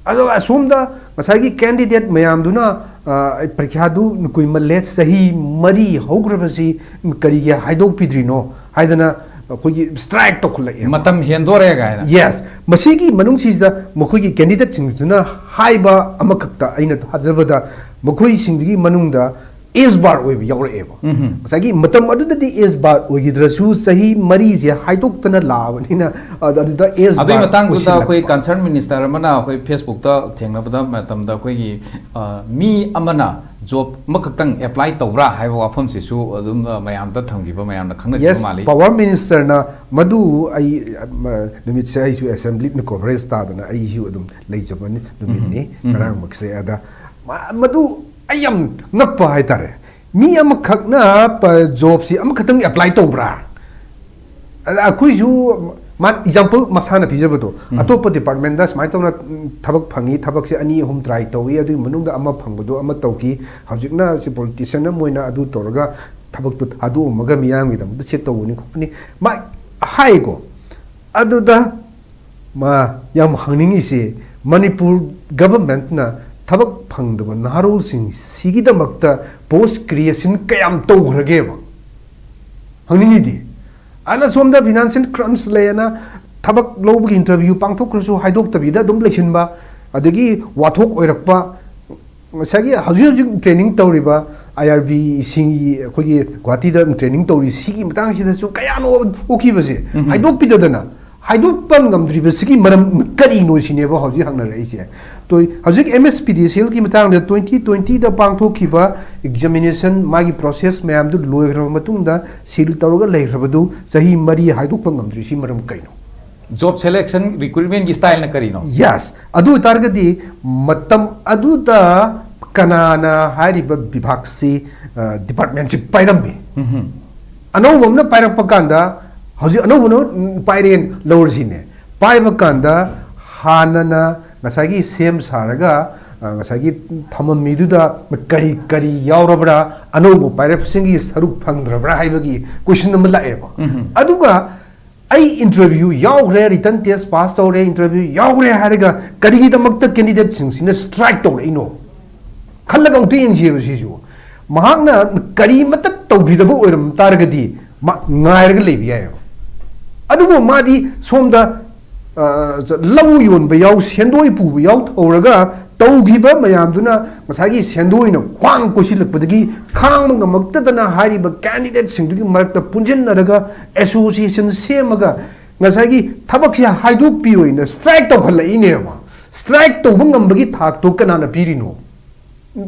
ꯑꯗꯣ ꯑꯁꯣꯝꯗ ꯉꯁꯥꯏꯒꯤ candidate ꯃꯌꯥꯝꯗꯨꯅ, ꯑ, "ꯄꯔꯤꯈ꯭ꯌꯥꯗꯨ ꯀꯨꯏꯃꯜꯂꯦ, ꯆꯍꯤ ꯃꯔꯤ ꯍꯧꯈ꯭ꯔꯕꯁꯤ ꯀꯔꯤꯒꯤ ꯍꯥꯏꯗꯣꯛꯄꯤꯗ꯭ꯔꯤꯅꯣ?" ꯍꯥꯏꯗꯅ ꯑꯩꯈꯣꯏꯒꯤ strike ꯇꯧꯈꯠꯂꯛꯑꯦ꯫ ꯃꯇꯝ ꯍꯦꯟꯗꯣꯔꯦ ꯀꯥꯏꯅ꯫ Yes, ꯃꯁꯤꯒꯤ ꯃꯅꯨꯡꯁꯤꯗ ꯃꯈꯣꯏꯒꯤ candidate ꯁꯤꯡꯗꯨꯅ ꯍꯥꯏꯕ ꯑꯃꯈꯛꯇ ꯑꯩꯅ ꯊꯥꯖꯕꯗ ꯃꯈꯣꯏꯁꯤꯡꯗꯨꯒꯤ ꯃꯅꯨꯡꯗ age bar ꯑꯣꯏꯕ ꯌꯥꯎꯔꯛꯑꯦꯕ꯫ ꯎꯝ. ꯉꯁꯥꯏꯒꯤ ꯃꯇꯝ ꯑꯗꯨꯗꯗꯤ age bar ꯑꯣꯏꯈꯤꯗ꯭ꯔꯁꯨ ꯆꯍꯤ ꯃꯔꯤꯁꯦ ꯍꯥꯏꯗꯣꯛꯇꯅ ꯂꯥꯛꯑꯕꯅꯤꯅ, ꯑꯗ-, ꯑꯗꯨꯗ age ꯑꯗꯨꯒꯤ bar ꯃꯇꯥꯡꯗꯨꯗ ꯑꯩꯈꯣꯏ ꯑꯣꯏꯁꯤꯜꯂꯛꯄ꯫ Concerned Minister ꯑꯃꯅ ꯑꯩꯈꯣꯏ Facebook ꯇ ꯊꯦꯡꯅꯕꯗ ꯃꯇꯝꯗ ꯑꯩꯈꯣꯏꯒꯤ, ꯑ, ꯃꯤ ꯑꯃꯅ job ꯑꯃꯈꯛꯇꯪ apply ꯇꯧꯕ꯭ꯔꯥ ꯍꯥꯏꯕ ꯋꯥꯐꯝꯁꯤꯁꯨ ꯑꯗꯨꯝ, ꯑ, ꯃꯌꯥꯝꯗ ꯊꯝꯈꯤꯕ, ꯃꯌꯥꯝꯅ ꯈꯪꯅꯈꯤꯕ Yes, ꯃꯥꯜꯂꯤ꯫ Power Minister ꯅ ꯃꯗꯨ ꯑꯩ, ꯑ, ꯃ-, ꯅꯨꯃꯤꯠꯁꯦ ꯑꯩꯁꯨ assembly conference ꯇꯥꯗꯅ ꯑꯩꯁꯨ ꯑꯗꯨꯝ ꯂꯩꯖꯕꯅꯤ ꯅꯨꯃꯤꯠꯅꯤ ꯎꯝ. ꯉꯔꯥꯡꯃꯛꯁꯦ꯫ ꯑꯗ ꯃ-, ꯃꯗꯨ ꯑꯩ ꯌꯥꯝ ꯉꯛꯄ ꯍꯥꯏꯇꯥꯔꯦ꯫ ꯃꯤ ꯑꯃꯈꯛꯅ ꯄ-, job ꯁꯤ ꯑꯃꯈꯛꯇꯪ apply ꯇꯧꯕ꯭ꯔꯥ? ꯑꯗ ꯑꯩꯈꯣꯏꯁꯨ ꯃꯥ example ꯃꯁꯥꯅ ꯄꯤꯖꯕꯗꯣ, ꯎꯝ. ꯑꯇꯣꯞꯄ department ꯗ ꯁꯨꯃꯥꯏꯅ ꯇꯧꯅ, ꯎꯝ, ꯊꯕꯛ ꯐꯪꯉꯤ, ꯊꯕꯛꯁꯦ ꯑꯅꯤ ꯑꯍꯨꯝ try ꯇꯧꯏ, ꯑꯗꯨꯒꯤ ꯃꯅꯨꯡꯗ ꯑꯃ ꯐꯪꯕꯗꯣ ꯑꯃ ꯇꯧꯈꯤ, ꯍꯧꯖꯤꯛꯅ ꯁꯤ politician ꯑꯃ ꯑꯣꯏꯅ ꯑꯗꯨ ꯇꯧꯔꯒ ꯊꯕꯛꯇꯣ ꯊꯥꯗꯣꯛꯑꯝꯃꯒ ꯃꯤꯌꯥꯝꯒꯤꯗꯃꯛꯇ ꯁꯤ ꯇꯧꯕꯅꯤ ꯈꯣꯠꯄꯅꯤ ꯃꯥ ꯍꯥꯏꯀꯣ꯫ ꯑꯗꯨꯗ ꯃꯥ ꯌꯥꯝ ꯍꯪꯅꯤꯡꯉꯤꯁꯦ, ꯃꯅꯤꯄꯨꯔ ꯒꯚꯔꯟꯃꯦꯟꯠꯅ ꯊꯕꯛ ꯐꯪꯗꯕ ꯅꯍꯥꯔꯣꯜꯁꯤꯡ ꯁꯤꯒꯤꯗꯃꯛꯇ ꯄꯣꯁ ꯀ꯭ꯔꯤꯌꯦꯁꯟ ꯀꯌꯥꯝ ꯇꯧꯈ꯭ꯔꯒꯦꯕ? ꯍꯪꯅꯤꯡꯉꯤꯗꯤ꯫ ꯑꯅ ꯁꯣꯝꯗ ꯐꯤꯅꯥꯟꯁꯤꯌꯦꯜ ꯀ꯭ꯔꯝꯁ ꯂꯩꯌꯦꯅ ꯊꯕꯛ ꯂꯧꯕꯒꯤ ꯏꯟꯇꯔꯚ꯭ꯌꯨ ꯄꯥꯡꯊꯣꯛꯈ꯭ꯔꯁꯨ ꯍꯥꯏꯗꯣꯛꯇꯕꯤꯗ ꯑꯗꯨꯝ ꯂꯩꯁꯤꯟꯕ, ꯑꯗꯒꯤ ꯋꯥꯊꯣꯛ ꯑꯣꯏꯔꯛꯄ, ꯉꯁꯥꯏꯒꯤ ꯍꯧꯖꯤꯛ ꯍꯧꯖꯤꯛ ꯇ꯭ꯔꯦꯅꯤꯡ ꯇꯧꯔꯤꯕ ꯑꯥꯏ ꯑꯥꯔ ꯕꯤꯁꯤꯡꯒꯤ, ꯑꯩꯈꯣꯏꯒꯤ ꯒꯨꯍꯥꯇꯤꯗ ꯇ꯭ꯔꯦꯅꯤꯡ ꯇꯧꯔꯤ ꯁꯤꯒꯤ ꯃꯇꯥꯡꯁꯤꯗꯁꯨ ꯀꯌꯥꯅꯣ ꯊꯣꯛꯈꯤꯕꯁꯦ, ꯎꯝ꯫ ꯍꯥꯏꯗꯣꯛꯄꯤꯗꯗꯅ, ꯍꯥꯏꯗꯣꯛꯄ ꯉꯝꯗ꯭ꯔꯤꯕꯁꯤꯒꯤ ꯃꯔꯝ ꯀꯔꯤꯅꯣ ꯁꯤꯅꯦꯕ ꯍꯧꯖꯤꯛ ꯍꯪꯅꯔꯛꯏꯁꯦ꯫ ꯇꯣꯏ-, ꯍꯧꯖꯤꯛ ꯑꯦꯝ ꯑꯦꯁ ꯄꯤ ꯗꯤ ꯁꯤ ꯑꯦꯜꯒꯤ ꯃꯇꯥꯡꯗ ꯇ꯭ꯋꯦꯟꯇꯤ ꯇ꯭ꯋꯦꯟꯇꯤꯗ ꯄꯥꯡꯊꯣꯛꯈꯤꯕ ꯑꯦꯛꯖꯥꯃꯤꯅꯦꯁꯟ, ꯃꯥꯒꯤ ꯄ꯭ꯔꯣꯁꯦꯁ ꯃꯌꯥꯝꯗꯨ ꯂꯣꯏꯈ꯭ꯔꯕ ꯃꯇꯨꯡꯗ ꯁꯤꯜ ꯇꯧꯔꯒ ꯂꯩꯈ꯭ꯔꯕꯗꯨ ꯆꯍꯤ ꯃꯔꯤ ꯍꯥꯏꯗꯣꯛꯄ ꯉꯝꯗ꯭ꯔꯤꯁꯤ ꯃꯔꯝ ꯀꯩꯅꯣ? ꯖꯣꯕ ꯁꯦꯂꯦꯛꯁꯟ ꯔꯤꯀ꯭ꯔꯨꯠꯃꯦꯟꯒꯤ ꯁ꯭ꯇꯥꯏꯜꯅ ꯀꯔꯤꯅꯣ? ꯌꯦꯁ, ꯑꯗꯨ ꯑꯣꯏꯇꯥꯔꯒꯗꯤ ꯃꯇꯝ ꯑꯗꯨꯗ ꯀꯅꯥꯅ ꯍꯥꯏꯔꯤꯕ ꯕꯤꯚꯥꯒꯁꯤ, ꯑ, ꯗꯤꯄꯥꯔꯠꯃꯦꯟꯁꯤ ꯄꯥꯏꯔꯝꯃꯤ? ꯎꯝꯍꯨꯝ꯫ ꯑꯅꯧꯕ ꯑꯃꯅ ꯄꯥꯏꯔꯛꯄ ꯀꯥꯟꯗ, ꯍꯧꯖꯤꯛ ꯑꯅꯧꯕꯅ ꯄꯥꯏꯔꯦꯅ ꯂꯧꯔꯁꯤꯅꯦ, ꯄꯥꯏꯕ ꯀꯥꯟꯗ ꯍꯥꯟꯅꯅ ꯉꯁꯥꯏꯒꯤ ꯁꯦꯝ ꯁꯥꯔꯒ, ꯑ, ꯉꯁꯥꯏꯒꯤ ꯊꯝꯃꯝꯃꯤꯗꯨꯗ ꯀꯔꯤ ꯀꯔꯤ ꯌꯥꯎꯔꯕ꯭ꯔꯥ, ꯑꯅꯧꯕ ꯄꯥꯏꯔꯛꯄꯁꯤꯡꯒꯤ ꯁꯔꯨꯛ ꯐꯪꯗ꯭ꯔꯕ꯭ꯔꯥ ꯍꯥꯏꯕꯒꯤ ꯀꯣꯏꯁꯟ ꯑꯃ ꯂꯥꯛꯑꯦꯕ꯫ ꯎꯝꯍꯨꯝ꯫ ꯑꯗꯨꯒ ꯑꯩ ꯏꯟꯇꯔꯚ꯭ꯌꯨ ꯌꯥꯎꯈ꯭ꯔꯦ, ꯔꯤꯇꯟ ꯇꯦꯁ ꯄꯥꯁ ꯇꯧꯔꯦ, ꯏꯟꯇꯔꯚ꯭ꯌꯨ ꯌꯥꯎꯈ꯭ꯔꯦ ꯍꯥꯏꯔꯒ ꯀꯔꯤꯒꯤꯗꯃꯛꯇ ꯀꯦꯟꯗꯤꯗꯦꯠꯁꯤꯡꯁꯤꯅ ꯁ꯭ꯇ꯭ꯔꯥꯏꯛ ꯇꯧꯔꯛꯏꯅꯣ? ꯈꯜꯂꯒ ꯑꯃꯨꯛꯇ ꯌꯦꯡꯁꯦꯕ ꯁꯤꯁꯨ꯫ ꯃꯍꯥꯛꯅ ꯀꯔꯤꯃꯠꯇ ꯇꯧꯈꯤꯗꯕ ꯑꯣꯏꯔꯝ ꯇꯥꯔꯒꯗꯤ ꯃꯥ ꯉꯥꯏꯔꯒ ꯂꯩꯕ ꯌꯥꯏꯑꯕ꯫ ꯑꯗꯨꯕꯨ ꯃꯥꯗꯤ ꯁꯣꯝꯗ, ꯑ, ꯂꯧ ꯌꯣꯟꯕ ꯌꯥꯎ, ꯁꯦꯟꯗꯣꯏ ꯄꯨꯕ ꯌꯥꯎ ꯇꯧꯔꯒ ꯇꯧꯈꯤꯕ ꯃꯌꯥꯝꯗꯨꯅ ꯉꯁꯥꯏꯒꯤ ꯁꯦꯟꯗꯣꯏꯅ ꯈ꯭ꯋꯥꯡ ꯀꯣꯏꯁꯤꯜꯂꯛꯄꯗꯒꯤ ꯈꯥꯡꯕ ꯉꯝꯃꯛꯇꯗꯅ ꯍꯥꯏꯔꯤꯕ ꯀꯦꯟꯗꯤꯗꯦꯠꯁꯤꯡꯗꯨꯒꯤ ꯃꯔꯛꯇ ꯄꯨꯟꯁꯤꯟꯅꯔꯒ ꯑꯦꯁꯣꯁꯤꯌꯦꯁꯟ ꯁꯦꯝꯃꯒ ꯉꯁꯥꯏꯒꯤ ꯊꯕꯛꯁꯦ ꯍꯥꯏꯗꯣꯛꯄꯤꯌꯣꯅ ꯁ꯭ꯇ꯭ꯔꯥꯏꯛ ꯇꯧꯈꯠꯂꯛꯏꯅꯦꯕ꯫ ꯁ꯭ꯇ꯭ꯔꯥꯏꯛ ꯇꯧꯕ ꯉꯝꯕꯒꯤ ꯊꯥꯛꯇꯣ ꯀꯅꯥꯅ ꯄꯤꯔꯤꯅꯣ?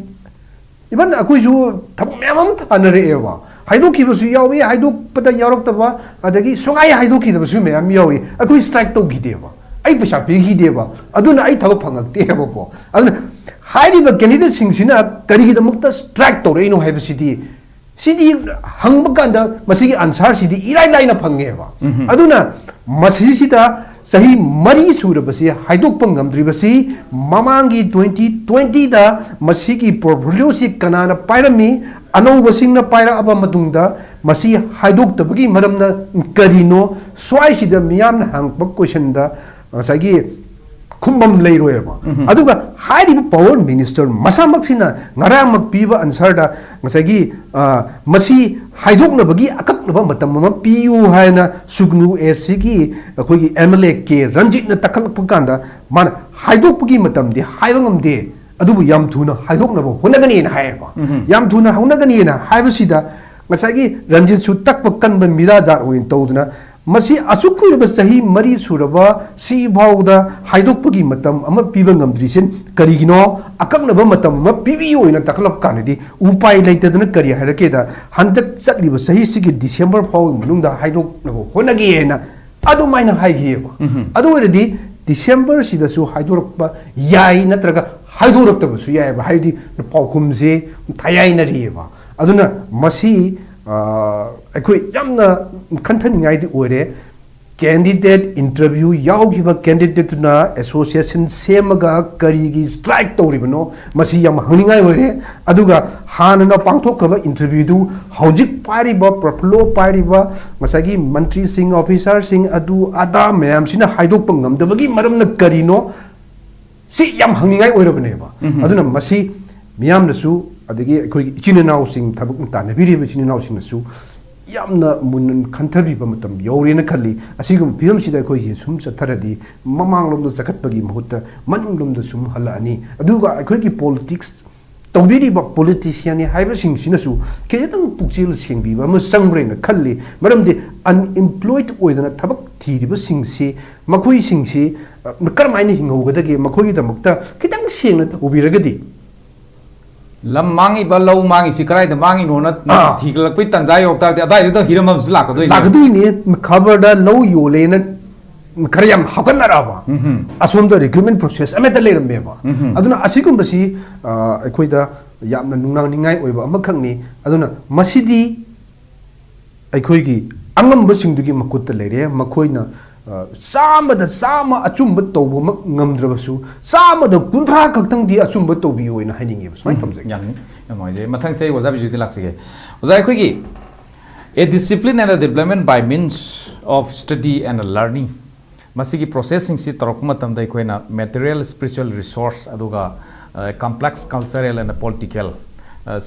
ꯏꯚꯟ ꯑꯩꯈꯣꯏꯁꯨ ꯊꯕꯛ ꯃꯌꯥꯝ ꯑꯃ ꯊꯥꯅꯔꯛꯑꯦꯕ꯫ ꯍꯥꯏꯗꯣꯛꯈꯤꯕꯁꯨ ꯌꯥꯎꯏ, ꯍꯥꯏꯗꯣꯛꯄꯗ ꯌꯥꯎꯔꯛꯇꯕ, ꯑꯗꯒꯤ ꯁꯨꯡꯍꯥꯏ ꯍꯥꯏꯗꯣꯛꯈꯤꯗꯕꯁꯨ ꯃꯌꯥꯝ ꯌꯥꯎꯏ꯫ ꯑꯩꯈꯣꯏ ꯁ꯭ꯇ꯭ꯔꯥꯏꯛ ꯇꯧꯈꯤꯗꯦꯕ, ꯑꯩ ꯄꯩꯁꯥ ꯄꯤꯈꯤꯗꯦꯕ, ꯑꯗꯨꯅ ꯑꯩ ꯊꯕꯛ ꯐꯪꯉꯛꯇꯦꯕꯀꯣ꯫ ꯑꯗꯨꯅ ꯍꯥꯏꯔꯤꯕ ꯀꯦꯟꯗꯤꯗꯦꯠꯁꯤꯡꯁꯤꯅ ꯀꯔꯤꯒꯤꯗꯃꯛꯇ ꯁ꯭ꯇ꯭ꯔꯥꯏꯛ ꯇꯧꯔꯛꯏꯅꯣ ꯍꯥꯏꯕꯁꯤꯗꯤ, ꯁꯤꯗꯤ ꯍꯪꯕ ꯀꯥꯟꯗ ꯃꯁꯤꯒꯤ ꯑꯟꯁꯥꯔꯁꯤꯗꯤ ꯏꯔꯥꯏ ꯂꯥꯏꯅ ꯐꯪꯉꯦꯕ꯫ ꯎꯝꯍꯨꯝ꯫ ꯑꯗꯨꯅ ꯃꯁꯤꯁꯤꯗ ꯆꯍꯤ ꯃꯔꯤ ꯁꯨꯔꯕꯁꯤ ꯍꯥꯏꯗꯣꯛꯄ ꯉꯝꯗ꯭ꯔꯤꯕꯁꯤ, ꯃꯃꯥꯡꯒꯤ ꯇ꯭ꯋꯦꯟꯇꯤ ꯇ꯭ꯋꯦꯟꯇꯤꯗ ꯃꯁꯤꯒꯤ ꯄꯣꯔꯠꯐꯣꯂꯤꯑꯣꯁꯤ ꯀꯅꯥꯅ ꯄꯥꯏꯔꯝꯃꯤ, ꯑꯅꯧꯕꯁꯤꯡꯅ ꯄꯥꯏꯔꯛꯑꯕ ꯃꯇꯨꯡꯗ ꯃꯁꯤ ꯍꯥꯏꯗꯣꯛꯇꯕꯒꯤ ꯃꯔꯝꯅ ꯀꯔꯤꯅꯣ? ꯁ꯭ꯋꯥꯏꯁꯤꯗ ꯃꯤꯌꯥꯝꯅ ꯍꯪꯉꯛꯄ ꯀꯣꯏꯁꯟꯗ ꯉꯁꯥꯏꯒꯤ ꯈꯨꯝꯐꯝ ꯂꯩꯔꯣꯏꯕ꯫ ꯑꯗꯨꯒ ꯍꯥꯏꯔꯤꯕ power minister ꯃꯁꯥꯃꯛꯁꯤꯅ ꯉꯔꯥꯡꯃꯛ ꯄꯤꯕ answerꯗ ꯉꯁꯥꯏꯒꯤ, ꯑ, ꯃꯁꯤ ꯍꯥꯏꯗꯣꯛꯅꯕꯒꯤ ꯑꯀꯛꯅꯕ ꯃꯇꯝ ꯑꯃ ꯄꯤꯌꯨ ꯍꯥꯏꯅ ꯁꯨꯒꯅꯨ ꯑꯦꯁ ꯁꯤꯒꯤ ꯑꯩꯈꯣꯏꯒꯤ M L A K ꯔꯟꯖꯤꯠꯅ ꯇꯛꯈꯠꯂꯛꯄ ꯀꯥꯟꯗ ꯃꯥꯅ ꯍꯥꯏꯗꯣꯛꯄꯒꯤ ꯃꯇꯝꯗꯤ ꯍꯥꯏꯕ ꯉꯝꯗꯦ, ꯑꯗꯨꯕꯨ ꯌꯥꯝ ꯊꯨꯅ ꯍꯥꯏꯗꯣꯛꯅꯕ ꯍꯣꯠꯅꯒꯅꯤꯅ ꯍꯥꯏꯌꯦꯀꯣ꯫ ꯌꯥꯝ ꯊꯨꯅ ꯍꯣꯠꯅꯒꯅꯤꯅ ꯍꯥꯏꯕꯁꯤꯗ ꯉꯁꯥꯏꯒꯤ ꯔꯟꯖꯤꯠꯁꯨ ꯇꯛꯄ ꯀꯟꯕ ꯃꯤꯔꯥ ꯖꯥꯠ ꯑꯣꯏꯅ ꯇꯧꯗꯅ ꯃꯁꯤ ꯑꯁꯨꯛ ꯀꯨꯏꯔꯕ ꯆꯍꯤ ꯃꯔꯤ ꯁꯨꯔꯕ ꯁꯤ ꯐꯥꯎꯗ ꯍꯥꯏꯗꯣꯛꯄꯒꯤ ꯃꯇꯝ ꯑꯃ ꯄꯤꯕ ꯉꯝꯗ꯭ꯔꯤꯁꯤ ꯀꯔꯤꯒꯤꯅꯣ? ꯑꯀꯛꯅꯕ ꯃꯇꯝ ꯑꯃ ꯄꯤꯕꯤꯌꯨ ꯍꯥꯏꯅ ꯇꯛꯈꯠꯂꯛꯄ ꯀꯥꯟꯗꯗꯤ ꯎꯄꯥꯏ ꯂꯩꯇꯗꯅ ꯀꯔꯤ ꯍꯥꯏꯔꯛꯀꯦꯗ, ꯍꯟꯗꯛ ꯆꯠꯂꯤꯕ ꯆꯍꯤꯁꯤꯒꯤ December ꯐꯥꯎꯒꯤ ꯃꯅꯨꯡꯗ ꯍꯥꯏꯗꯣꯛꯅꯕ ꯍꯣꯠꯅꯒꯦ ꯍꯥꯏꯅ ꯑꯗꯨꯃꯥꯏꯅ ꯍꯥꯏꯈꯤꯑꯕ꯫ ꯑꯗꯨ ꯑꯣꯏꯔꯗꯤ December ꯁꯤꯗꯁꯨ ꯍꯥꯏꯗꯣꯔꯛꯄ ꯌꯥꯏ, ꯅꯠꯇ꯭ꯔꯒ ꯍꯥꯏꯗꯣꯔꯛꯇꯕꯁꯨ ꯌꯥꯏꯑꯕ, ꯍꯥꯏꯕꯗꯤ ꯄꯥꯎꯈꯨꯝꯁꯦ ꯊꯌꯥꯏꯅꯔꯤꯑꯕ꯫ ꯑꯗꯨꯅ ꯃꯁꯤ, ꯑ, ꯑꯩꯈꯣꯏ ꯌꯥꯝꯅ ꯈꯟꯊꯅꯤꯡꯉꯥꯏꯗꯤ ꯑꯣꯏꯔꯦ꯫ Candidate interview ꯌꯥꯎꯈꯤꯕ candidateꯇꯨꯅ association ꯁꯦꯝꯃꯒ ꯀꯔꯤꯒꯤ strike ꯇꯧꯔꯤꯕꯅꯣ? ꯃꯁꯤ ꯌꯥꯝ ꯍꯪꯅꯤꯡꯉꯥꯏ ꯑꯣꯏꯔꯦ꯫ ꯑꯗꯨꯒ ꯍꯥꯟꯅꯅ ꯄꯥꯡꯊꯣꯛꯈ꯭ꯔꯕ interviewꯗꯨ ꯍꯧꯖꯤꯛ ꯄꯥꯏꯔꯤꯕ ꯄ꯭ꯔꯐꯨꯜꯂꯣ ꯄꯥꯏꯔꯤꯕ ꯉꯁꯥꯏꯒꯤ ꯃꯟꯇ꯭ꯔꯤꯁꯤꯡ, officerꯁꯤꯡ, ꯑꯗꯨ ꯑꯗꯥ ꯃꯌꯥꯝꯁꯤꯅ ꯍꯥꯏꯗꯣꯛꯄ ꯉꯝꯗꯕꯒꯤ ꯃꯔꯝꯅ ꯀꯔꯤꯅꯣ? ꯁꯤ ꯌꯥꯝ ꯍꯪꯅꯤꯡꯉꯥꯏ ꯑꯣꯏꯔꯕꯅꯦꯕ꯫ ꯑꯗꯨꯅ ꯃꯁꯤ ꯃꯤꯌꯥꯝꯅꯁꯨ, ꯑꯗꯒꯤ ꯑꯩꯈꯣꯏꯒꯤ ꯏꯆꯤꯟ ꯏꯅꯥꯎꯁꯤꯡ, ꯊꯕꯛ ꯇꯥꯟꯅꯕꯤꯔꯤꯕ ꯏꯆꯤꯟ ꯏꯅꯥꯎꯁꯤꯡꯅꯁꯨ ꯌꯥꯝꯅ ꯃꯨꯟꯅ ꯈꯟꯊꯕꯤꯕ ꯃꯇꯝ ꯌꯧꯔꯦꯅ ꯈꯜꯂꯤ꯫ ꯑꯁꯤꯒꯨꯝꯕ ꯐꯤꯕꯝꯁꯤꯗ ꯑꯩꯈꯣꯏꯁꯤ ꯁꯨꯝ ꯆꯠꯊꯔꯗꯤ ꯃꯃꯥꯡꯂꯣꯝꯗ ꯆꯈꯠꯄꯒꯤ ꯃꯍꯨꯠꯇ ꯃꯅꯤꯡꯂꯣꯝꯗ ꯁꯨꯝ ꯍꯜꯂꯛꯑꯅꯤ꯫ ꯑꯗꯨꯒ ꯑꯩꯈꯣꯏꯒꯤ politics ꯇꯧꯕꯤꯔꯤꯕ politicianꯅꯤ ꯍꯥꯏꯕꯁꯤꯡꯁꯤꯅꯁꯨ ꯈꯤꯇꯪ ꯄꯨꯛꯆꯦꯜ ꯁꯦꯡꯕꯤꯕ ꯑꯃ ꯆꯪꯕ꯭ꯔꯦꯅ ꯈꯜꯂꯤ꯫ ꯃꯔꯝꯗꯤ unemployed ꯑꯣꯏꯗꯅ ꯊꯕꯛ ꯊꯤꯔꯤꯕꯁꯤꯡꯁꯤ, ꯃꯈꯣꯏꯁꯤꯡꯁꯤ, ꯑ, ꯀꯔꯝꯍꯥꯏꯅ ꯍꯤꯡꯍꯧꯒꯗꯒꯦ? ꯃꯈꯣꯏꯒꯤꯗꯃꯛꯇ ꯈꯤꯇꯪ ꯁꯦꯡꯅ ꯇꯧꯕꯤꯔꯒꯗꯤ꯫ ꯂꯝ ꯃꯥꯡꯉꯤꯕ, ꯂꯧ ꯃꯥꯡꯉꯤꯁꯤ ꯀꯗꯥꯏꯗ ꯃꯥꯡꯉꯤꯅꯣꯅ ꯑꯥ꯫ ꯊꯤꯒꯠꯂꯛꯄꯩ ꯇꯥꯟꯖꯥ ꯌꯧꯔꯛ ꯇꯥꯔꯗꯤ ꯑꯗꯥꯏꯗꯨꯗ ꯍꯤꯔꯝ ꯑꯃꯁꯨ ꯂꯥꯛꯀꯗꯣꯏꯅꯦ꯫ ꯂꯥꯛꯀꯗꯣꯏꯅꯤ꯫ ꯈꯕꯔꯗ ꯂꯧ ꯌꯣꯜꯂꯦꯅ ꯈꯔ ꯌꯥꯝ ꯍꯥꯞꯀꯠꯅꯔꯛꯑꯕ꯫ ꯑꯁꯣꯝꯗ recruitment process ꯑꯃꯠꯇ ꯂꯩꯔꯝꯃꯦꯕ꯫ ꯑꯗꯨꯅ ꯑꯁꯤꯒꯨꯝꯕꯁꯤ, ꯑ, ꯑꯩꯈꯣꯏꯗ ꯌꯥꯝꯅ ꯅꯨꯡꯅꯥꯡꯅꯤꯡꯉꯥꯏ ꯑꯣꯏꯕ ꯑꯃꯈꯛꯅꯤ꯫ ꯑꯗꯨꯅ ꯃꯁꯤꯗꯤ ꯑꯩꯈꯣꯏꯒꯤ ꯑꯉꯝꯕꯁꯤꯡꯗꯨꯒꯤ ꯃꯈꯨꯠꯇ ꯂꯩꯔꯦ꯫ ꯃꯈꯣꯏꯅ, ꯑ, ꯆꯥꯝꯃꯗ ꯆꯥꯝꯃ ꯑꯆꯨꯝꯕ ꯇꯧꯕꯃꯛ ꯉꯝꯗ꯭ꯔꯕꯁꯨ, ꯆꯥꯝꯃꯗ ꯀꯨꯟꯊ꯭ꯔꯥ ꯈꯛꯇꯪꯗꯤ ꯑꯆꯨꯝꯕ ꯇꯧꯕꯤꯌꯨ ꯍꯥꯏꯅ ꯍꯥꯏꯅꯤꯡꯉꯦꯕ꯫ ꯁꯨꯃꯥꯏꯅ ꯊꯝꯖꯒꯦ꯫ ꯌꯥꯝ, ꯌꯥꯝ ꯅꯨꯡꯉꯥꯏꯖꯩ꯫ ꯃꯊꯪꯁꯦ ꯑꯩ ꯑꯣꯖꯥ ꯕꯤꯖꯨꯗ ꯂꯥꯛꯆꯒꯦ꯫ ꯑꯣꯖꯥ, ꯑꯩꯈꯣꯏꯒꯤ A discipline and a development by means of study and learning ꯃꯁꯤꯒꯤ ꯄ꯭ꯔꯣꯁꯦꯁꯁꯤꯡꯁꯤ ꯇꯧꯔꯛꯄ ꯃꯇꯝꯗ ꯑꯩꯈꯣꯏꯅ material, spiritual resource, ꯑꯗꯨꯒ complex cultural and political,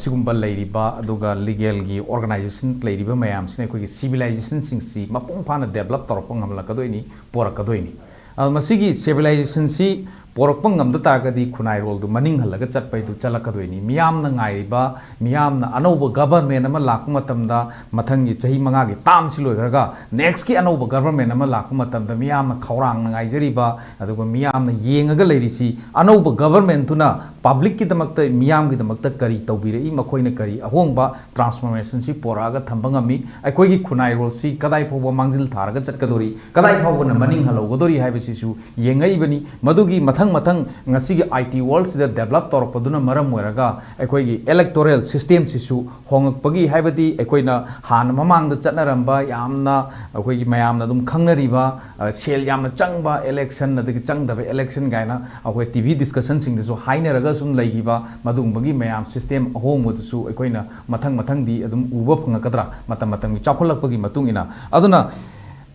ꯁꯤꯒꯨꯝꯕ ꯂꯩꯔꯤꯕ, ꯑꯗꯨꯒ ꯂꯤꯒꯦꯜꯒꯤ ꯑꯣꯔꯒꯅꯥꯏꯖꯦꯁꯟ ꯂꯩꯔꯤꯕ ꯃꯌꯥꯝꯁꯤꯅ ꯑꯩꯈꯣꯏꯒꯤ ꯁꯤꯚꯤꯂꯥꯏꯖꯦꯁꯟꯁꯤꯡꯁꯤ ꯃꯄꯨꯡ ꯐꯥꯅ ꯗꯦꯕꯂꯞ ꯇꯧꯔꯛꯄ ꯉꯝꯂꯛꯀꯗꯣꯏꯅꯤ, ꯄꯣꯔꯛꯀꯗꯣꯏꯅꯤ꯫ ꯑꯗꯣ ꯃꯁꯤꯒꯤ ꯁꯤꯚꯤꯂꯥꯏꯖꯦꯁꯟꯁꯤ ꯄꯣꯔꯛꯄ ꯉꯝꯗ ꯇꯥꯔꯒꯗꯤ ꯈꯨꯟꯅꯥꯏꯔꯣꯜꯗꯨ ꯃꯅꯤꯡ ꯍꯜꯂꯒ ꯆꯠꯄꯩꯗꯨ ꯆꯠꯂꯛꯀꯗꯣꯏꯅꯤ꯫ ꯃꯤꯌꯥꯝꯅ ꯉꯥꯏꯔꯤꯕ, ꯃꯤꯌꯥꯝꯅ ꯑꯅꯧꯕ ꯒꯚꯔꯟꯃꯦꯟ ꯑꯃ ꯂꯥꯛꯄ ꯃꯇꯝꯗ, ꯃꯊꯪꯒꯤ ꯆꯍꯤ ꯃꯉꯥꯒꯤ ꯇꯥꯝꯁꯤ ꯂꯣꯏꯈ꯭ꯔꯒ ꯅꯦꯛꯁꯀꯤ ꯑꯅꯧꯕ ꯒꯚꯔꯟꯃꯦꯟ ꯑꯃ ꯂꯥꯛꯄ ꯃꯇꯝꯗ ꯃꯤꯌꯥꯝꯅ ꯈꯧꯔꯥꯡꯅ ꯉꯥꯏꯖꯔꯤꯕ, ꯑꯗꯨꯒ ꯃꯤꯌꯥꯝꯅ ꯌꯦꯡꯉꯒ ꯂꯩꯔꯤꯁꯤ ꯑꯅꯧꯕ ꯒꯚꯔꯟꯃꯦꯟꯗꯨꯅ ꯄꯕ꯭ꯂꯤꯛꯀꯤꯗꯃꯛꯇ, ꯃꯤꯌꯥꯝꯒꯤꯗꯃꯛꯇ ꯀꯔꯤ ꯇꯧꯕꯤꯔꯛꯏ, ꯃꯈꯣꯏꯅ ꯀꯔꯤ ꯑꯍꯣꯡꯕ ꯇ꯭ꯔꯥꯟꯁꯐꯣꯔꯃꯦꯁꯟꯁꯤ ꯄꯣꯔꯛꯑꯒ ꯊꯝꯕ ꯉꯝꯃꯤ, ꯑꯩꯈꯣꯏꯒꯤ ꯈꯨꯟꯅꯥꯏꯔꯣꯜꯁꯤ ꯀꯗꯥꯏ ꯐꯥꯎꯕ ꯃꯥꯡꯖꯤꯜ ꯊꯥꯔꯒ ꯆꯠꯀꯗꯣꯔꯤ, ꯀꯗꯥꯏ ꯐꯥꯎꯕꯅ ꯃꯅꯤꯡ ꯍꯜꯍꯧꯒꯗꯣꯔꯤ ꯍꯥꯏꯕꯁꯤꯁꯨ ꯌꯦꯡꯉꯛꯏꯕꯅꯤ꯫ ꯃꯗꯨꯒꯤ ꯃꯊꯪ ꯃꯊꯪ ꯉꯁꯤꯒꯤ I T worldꯁꯤꯗ ꯗꯦꯕꯂꯞ ꯇꯧꯔꯛꯄꯗꯨꯅ ꯃꯔꯝ ꯑꯣꯏꯔꯒ ꯑꯩꯈꯣꯏꯒꯤ ꯏꯂꯦꯛꯇꯣꯔꯦꯜ ꯁꯤꯁꯇꯦꯝꯁꯤꯁꯨ ꯍꯣꯡꯉꯛꯄꯒꯤ, ꯍꯥꯏꯕꯗꯤ ꯑꯩꯈꯣꯏꯅ ꯍꯥꯟꯅ ꯃꯃꯥꯡꯗ ꯆꯠꯅꯔꯝꯕ, ꯌꯥꯝꯅ ꯑꯩꯈꯣꯏꯒꯤ ꯃꯌꯥꯝꯅ ꯑꯗꯨꯝ ꯈꯪꯅꯔꯤꯕ, ꯑ, ꯁꯦꯜ ꯌꯥꯝꯅ ꯆꯪꯕ ꯏꯂꯦꯛꯁꯟ ꯑꯗꯒꯤ ꯆꯪꯗꯕ ꯏꯂꯦꯛꯁꯟ ꯀꯥꯏꯅ ꯑꯩꯈꯣꯏ T V ꯗꯤꯁꯀꯁꯟꯁꯤꯡꯗꯁꯨ ꯍꯥꯏꯅꯔꯒ ꯁꯨꯝ ꯂꯩꯈꯤꯕ, ꯃꯗꯨꯒꯨꯝꯕꯒꯤ ꯃꯌꯥꯝ ꯁꯤꯁꯇꯦꯝ ꯑꯍꯣꯡꯕꯗꯨꯁꯨ ꯑꯩꯈꯣꯏꯅ ꯃꯊꯪ ꯃꯊꯪꯗꯤ ꯑꯗꯨꯝ ꯎꯕ ꯐꯪꯉꯛꯀꯗ꯭ꯔꯥ, ꯃꯇꯝ ꯃꯇꯝꯒꯤ ꯆꯥꯎꯈꯠꯂꯛꯄꯒꯤ ꯃꯇꯨꯡ ꯏꯟꯅ꯫ ꯑꯗꯨꯅ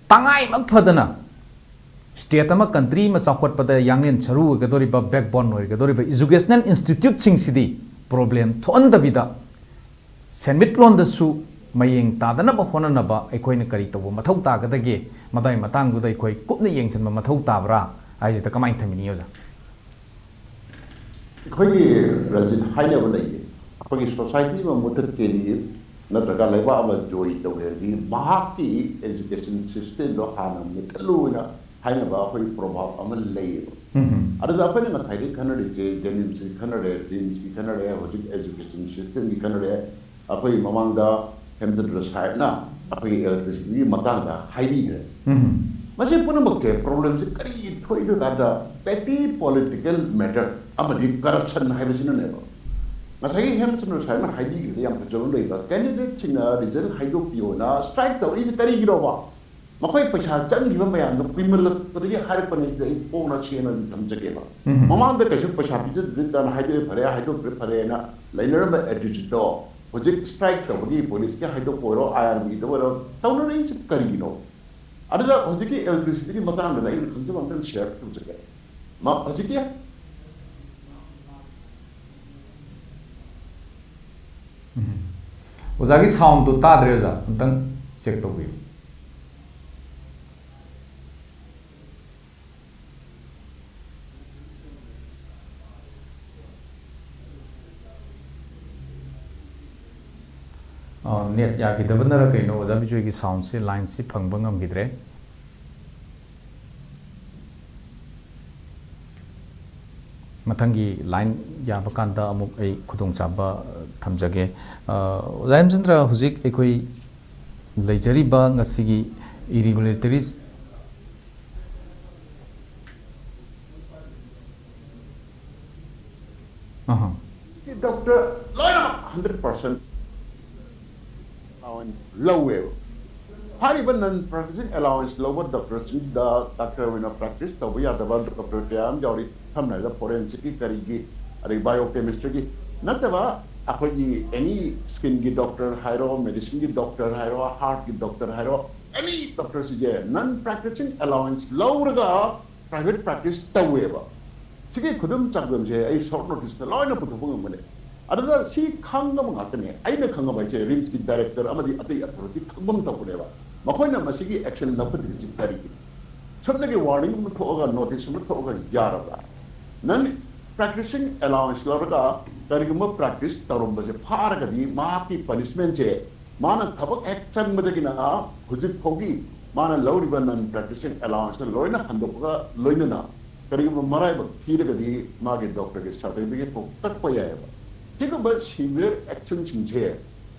ꯇꯉꯥꯏꯃꯛ ꯐꯗꯅ ꯁ꯭ꯇꯦꯠ ꯑꯃ, ꯀꯟꯇ꯭ꯔꯤ ꯑꯃ ꯆꯥꯎꯈꯠꯄꯗ ꯌꯥꯡꯂꯦꯟ ꯁꯔꯨ ꯑꯣꯏꯒꯗꯧꯔꯤꯕ, ꯕꯦꯛꯕꯣꯟ ꯑꯣꯏꯒꯗꯧꯔꯤꯕ ꯏꯖꯨꯀꯦꯁꯅꯦꯜ ꯏꯟꯁꯇꯤꯇ꯭ꯌꯨꯠꯁꯤꯡꯁꯤꯗꯤ ꯄ꯭ꯔꯣꯕ꯭ꯂꯦꯝ ꯊꯣꯛꯍꯟꯗꯕꯤꯗ ꯁꯦꯟꯃꯤꯠꯂꯣꯟꯗꯁꯨ ꯃꯌꯦꯡ ꯇꯥꯗꯅꯕ ꯍꯣꯠꯅꯅꯕ ꯑꯩꯈꯣꯏꯅ ꯀꯔꯤ ꯇꯧꯕ ꯃꯊꯧ ꯇꯥꯒꯗꯒꯦ? ꯃꯗꯨꯒꯤ ꯃꯇꯥꯡꯗꯨꯗ ꯑꯩꯈꯣꯏ ꯀꯨꯞꯅ ꯌꯦꯡꯁꯤꯟꯕ ꯃꯊꯧ ꯇꯥꯕ꯭ꯔꯥ ꯍꯥꯏꯁꯤꯗ ꯀꯃꯥꯏꯅ ꯊꯝꯕꯤꯅꯤ, ꯑꯣꯖꯥ? ꯑꯩꯈꯣꯏꯒꯤ ꯔꯟꯖꯤꯠ, ꯍꯥꯏꯅꯕ ꯂꯩꯌꯦ, ꯑꯩꯈꯣꯏꯒꯤ ꯁꯣꯁꯥꯏꯇꯤ ꯑꯃ ꯃꯨꯊꯠꯀꯦꯗꯤ ꯅꯠꯇ꯭ꯔꯒ ꯂꯩꯕꯥꯛ ꯑꯃ ꯖꯣꯏꯟ ꯇꯧꯒꯦ ꯍꯥꯏꯔꯗꯤ ꯃꯍꯥꯛꯀꯤ ꯑꯦꯖꯨꯀꯦꯁꯟ ꯁꯤꯁꯇꯦꯝꯗꯣ ꯍꯥꯟꯅ ꯃꯨꯊꯠꯂꯨꯅ ꯍꯥꯏꯅꯕ ꯑꯩꯈꯣꯏꯒꯤ ꯄ꯭ꯔꯣꯚꯥꯕ ꯑꯃ ꯂꯩꯌꯦꯕ꯫ ꯑꯗꯨꯗ ꯑꯩꯈꯣꯏꯅ ꯉꯁꯥꯏꯗꯒꯤ ꯈꯟꯅꯔꯤꯁꯦ, ꯖꯦꯅꯤꯝꯁꯀꯤ ꯈꯟꯅꯔꯦ, ꯔꯤꯝꯁꯀꯤ ꯈꯟꯅꯔꯦ, ꯍꯧꯖꯤꯛ ꯑꯦꯖꯨꯀꯦꯁꯟ ꯁꯤꯁꯇꯦꯝꯒꯤ ꯈꯟꯅꯔꯦ꯫ ꯑꯩꯈꯣꯏ ꯃꯃꯥꯡꯗ ꯍꯦꯝꯆꯟꯗ꯭ꯔ ꯁꯥꯍꯦꯕꯅ ꯑꯩꯈꯣꯏꯒꯤ ꯏꯂꯦꯛꯇ꯭ꯔꯤꯁꯤꯇꯤꯒꯤ ꯃꯇꯥꯡꯗ ꯍꯥꯏꯕꯤꯈ꯭ꯔꯦ꯫ ꯃꯁꯤ ꯄꯨꯝꯅꯃꯛꯁꯦ ꯄ꯭ꯔꯣꯕ꯭ꯂꯦꯝꯁꯦ ꯀꯔꯤ ꯊꯣꯛꯏꯅꯣ ꯀꯥꯟꯗ, ꯄꯦꯇꯤ ꯄꯣꯂꯤꯇꯤꯀꯦꯜ ꯃꯦꯇꯔ ꯑꯃꯗꯤ ꯀꯔꯞꯁꯟ ꯍꯥꯏꯕꯁꯤꯅꯅꯦꯕ꯫ ꯉꯁꯥꯏꯒꯤ ꯍꯦꯝꯆꯟꯗ꯭ꯔ ꯁꯥꯍꯦꯕꯅ ꯍꯥꯏꯕꯤꯈꯤꯕꯗ ꯌꯥꯝ ꯐꯖꯕ ꯑꯃ ꯂꯩꯕ, ꯀꯦꯟꯗꯤꯗꯦꯠꯁꯤꯡꯅ ꯔꯤꯖꯜ ꯍꯥꯏꯗꯣꯛꯄꯤꯌꯣꯅ ꯁ꯭ꯇ꯭ꯔꯥꯏꯛ ꯇꯧꯔꯛꯏꯁꯦ ꯀꯔꯤꯒꯤꯅꯣꯕ? ꯃꯈꯣꯏ ꯄꯩꯁꯥ ꯆꯪꯈꯤꯕ ꯃꯌꯥꯝꯗꯣ ꯀꯨꯏꯃꯜꯂꯛꯄꯗꯒꯤ ꯍꯥꯏꯔꯛꯄꯅꯦ꯫ ꯁꯤꯗ ꯑꯩ ꯐꯣꯡꯅ ꯁꯦꯡꯅ ꯑꯗꯨꯝ ꯊꯝꯖꯒꯦꯕ꯫ ꯃꯃꯥꯡꯗ ꯀꯩꯁꯨ ꯄꯩꯁꯥ ꯄꯤꯖꯗ꯭ꯔꯤ ꯀꯥꯟꯗ ꯍꯥꯏꯗꯣꯛꯑꯦ ꯐꯔꯦ, ꯍꯥꯏꯗꯣꯛꯇ꯭ꯔꯦ ꯐꯔꯦꯅ ꯂꯩꯅꯔꯝꯕ ꯑꯦꯇꯤꯆꯨꯠꯇꯣ ꯍꯧꯖꯤꯛ ꯁ꯭ꯇ꯭ꯔꯥꯏꯛ ꯇꯧꯕꯒꯤ, ꯄꯨꯂꯤꯁꯀꯤ ꯍꯥꯏꯗꯣꯛꯄ ꯑꯣꯏꯔꯣ, ꯑꯥꯏ ꯑꯥꯔ ꯕꯤꯗ ꯑꯣꯏꯔꯣ, ꯇꯧꯅꯔꯛꯏꯁꯦ ꯀꯔꯤꯒꯤꯅꯣ? ꯑꯗꯨꯗ ꯍꯧꯖꯤꯛꯀꯤ ꯏꯂꯦꯛꯇ꯭ꯔꯤꯁꯤꯇꯤꯒꯤ ꯃꯇꯥꯡꯗꯨꯗ ꯑꯩꯅ ꯈꯪꯖꯕ ꯑꯝꯇꯪ ꯁꯤꯌꯔ ꯇꯧꯖꯒꯦ꯫ ꯃ-, ꯍꯧꯖꯤꯛꯀꯤ ꯎꯝ꯫ ꯑꯣꯖꯥꯒꯤ ꯁꯥꯎꯟꯗꯣ ꯇꯥꯗ꯭ꯔꯦ ꯑꯣꯖꯥ, ꯑꯝꯇꯪ ꯆꯦꯛ ꯇꯧꯕꯤꯌꯨ꯫ ꯑ, ꯅꯦꯠ ꯌꯥꯈꯤꯗꯕꯅꯔ ꯀꯩꯅꯣ ꯑꯣꯖꯥ ꯕꯤꯖꯣꯏꯒꯤ ꯁꯥꯎꯟꯁꯦ, ꯂꯥꯏꯟꯁꯤ ꯐꯪꯕ ꯉꯝꯈꯤꯗ꯭ꯔꯦ꯫ ꯃꯊꯪꯒꯤ ꯂꯥꯏꯟ ꯌꯥꯕ ꯀꯥꯟꯗ ꯑꯃꯨꯛ ꯑꯩ ꯈꯨꯗꯣꯡꯆꯥꯕ ꯊꯝꯖꯒꯦ꯫ ꯑ, ꯑꯣꯖꯥ ꯍꯦꯝꯆꯟꯗ꯭ꯔ, ꯍꯧꯖꯤꯛ ꯑꯩꯈꯣꯏ ꯂꯩꯖꯔꯤꯕ ꯉꯁꯤꯒꯤ ꯏꯔꯤꯒꯨꯂꯦꯇꯔꯤꯁ ꯑꯍ꯫ ꯗꯣꯛꯇꯔ ꯂꯣꯏꯅꯃꯛ ꯍꯟꯗ꯭ꯔꯦꯠ ꯄꯥꯔꯁꯦꯟ ꯑꯦꯂꯥꯎꯋꯦꯟꯁ ꯂꯧꯋꯦꯕ꯫ ꯍꯥꯏꯔꯤꯕ ꯅꯟ ꯄ꯭ꯔꯦꯛꯇꯤꯁꯤꯡ ꯑꯦꯂꯥꯎꯋꯦꯟꯁ ꯂꯧꯕ ꯗꯣꯛꯇꯔꯁꯤꯡꯗ ꯗꯥꯛꯇꯔ ꯑꯣꯏꯅ ꯄ꯭ꯔꯦꯛꯇꯤꯁ ꯇꯧꯕ ꯌꯥꯗꯕ ꯗꯣꯛꯇꯔ ꯀꯌꯥ ꯑꯃ ꯌꯥꯎꯔꯤ꯫ ꯁꯝꯅ ꯍꯥꯏꯔꯕꯗ ꯐꯣꯔꯦꯟꯁꯤꯛꯀꯤ, ꯀꯔꯤꯒꯤ, ꯑꯗꯩ ꯕꯥꯏꯑꯣ ꯀꯦꯃꯤꯁꯇ꯭ꯔꯤꯒꯤ ꯅꯠꯇꯕ ꯑꯩꯈꯣꯏꯒꯤ ꯑꯦꯅꯤ ꯁ꯭ꯀꯤꯟꯒꯤ ꯗꯣꯛꯇꯔ ꯍꯥꯏꯔꯣ, ꯃꯦꯗꯤꯁꯤꯟꯒꯤ ꯗꯣꯛꯇꯔ ꯍꯥꯏꯔꯣ, ꯍꯥꯔꯠꯀꯤ ꯗꯣꯛꯇꯔ ꯍꯥꯏꯔꯣ, ꯑꯦꯅꯤ ꯗꯣꯛꯇꯔꯁꯤꯡꯁꯦ ꯅꯟ ꯄ꯭ꯔꯦꯛꯇꯤꯁꯤꯡ ꯑꯦꯂꯥꯎꯋꯦꯟꯁ ꯂꯧꯔꯒ ꯄ꯭ꯔꯥꯏꯚꯦꯠ ꯄ꯭ꯔꯦꯛꯇꯤꯁ ꯇꯧꯋꯦꯕ꯫ ꯁꯤꯒꯤ ꯈꯨꯗꯝ ꯆꯥꯡꯗꯝꯁꯦ ꯑꯩ ꯁꯣꯔꯠ ꯅꯣꯇꯤꯁꯇ ꯂꯣꯏꯅ ꯄꯨꯊꯣꯛꯄ ꯉꯝꯒꯅꯤ꯫ ꯑꯗꯨꯗ ꯁꯤ ꯈꯪꯉꯕ ꯉꯥꯛꯇꯅꯦ꯫ ꯑꯩꯅ ꯈꯪꯉꯕ ꯍꯥꯏꯁꯦ ꯔꯤꯝꯁꯀꯤ ꯗꯥꯏꯔꯦꯛꯇꯔ ꯑꯃꯗꯤ ꯑꯇꯩ ꯑꯊꯣꯔꯤꯇꯤ ꯈꯪꯐꯝ ꯊꯣꯛꯄꯅꯦꯕ꯫ ꯃꯈꯣꯏꯅ ꯃꯁꯤꯒꯤ ꯑꯦꯛꯁꯟ ꯂꯧꯈꯠꯇ꯭ꯔꯤꯁꯤ ꯀꯔꯤꯒꯤꯅꯣ? ꯁꯨꯞꯅꯒꯤ ꯋꯥꯔꯅꯤꯡ ꯑꯃ ꯊꯣꯛꯑꯒ, ꯅꯣꯇꯤꯁ ꯑꯃ ꯊꯣꯛꯑꯒ ꯌꯥꯔꯕ꯭ꯔꯥ? ꯅꯟ ꯄ꯭ꯔꯦꯛꯇꯤꯁꯤꯡ ꯑꯦꯂꯥꯎꯋꯦꯟꯁ ꯂꯧꯔꯒ ꯀꯔꯤꯒꯨꯝꯕ ꯄ꯭ꯔꯦꯛꯇꯤꯁ ꯇꯧꯔꯝꯕꯁꯦ ꯐꯥꯔꯒꯗꯤ ꯃꯍꯥꯛꯀꯤ ꯄꯅꯤꯁꯃꯦꯟꯁꯦ, ꯃꯥꯅ ꯊꯕꯛ ꯍꯦꯛ ꯆꯪꯕꯗꯒꯤꯅ ꯍꯧꯖꯤꯛ ꯐꯥꯎꯒꯤ ꯃꯥꯅ ꯂꯧꯔꯤꯕ ꯅꯟ ꯄ꯭ꯔꯦꯛꯇꯤꯁꯤꯡ ꯑꯦꯂꯥꯎꯋꯦꯟꯁꯇ ꯂꯣꯏꯅ ꯍꯟꯗꯣꯛꯄꯒ ꯂꯣꯏꯅꯅ ꯀꯔꯤꯒꯨꯝꯕ ꯃꯔꯥꯏꯕꯛ ꯊꯤꯔꯒꯗꯤ ꯃꯥꯒꯤ ꯗꯣꯛꯇꯔꯒꯤ ꯁꯥꯔꯇꯤꯐꯤꯀꯦꯠ ꯐꯥꯎ ꯀꯛꯄ ꯌꯥꯏꯑꯕ꯫ ꯁꯤꯒꯨꯝꯕ ꯁꯤꯚꯤꯌꯔ ꯑꯦꯛꯁꯟꯁꯤꯡꯁꯦ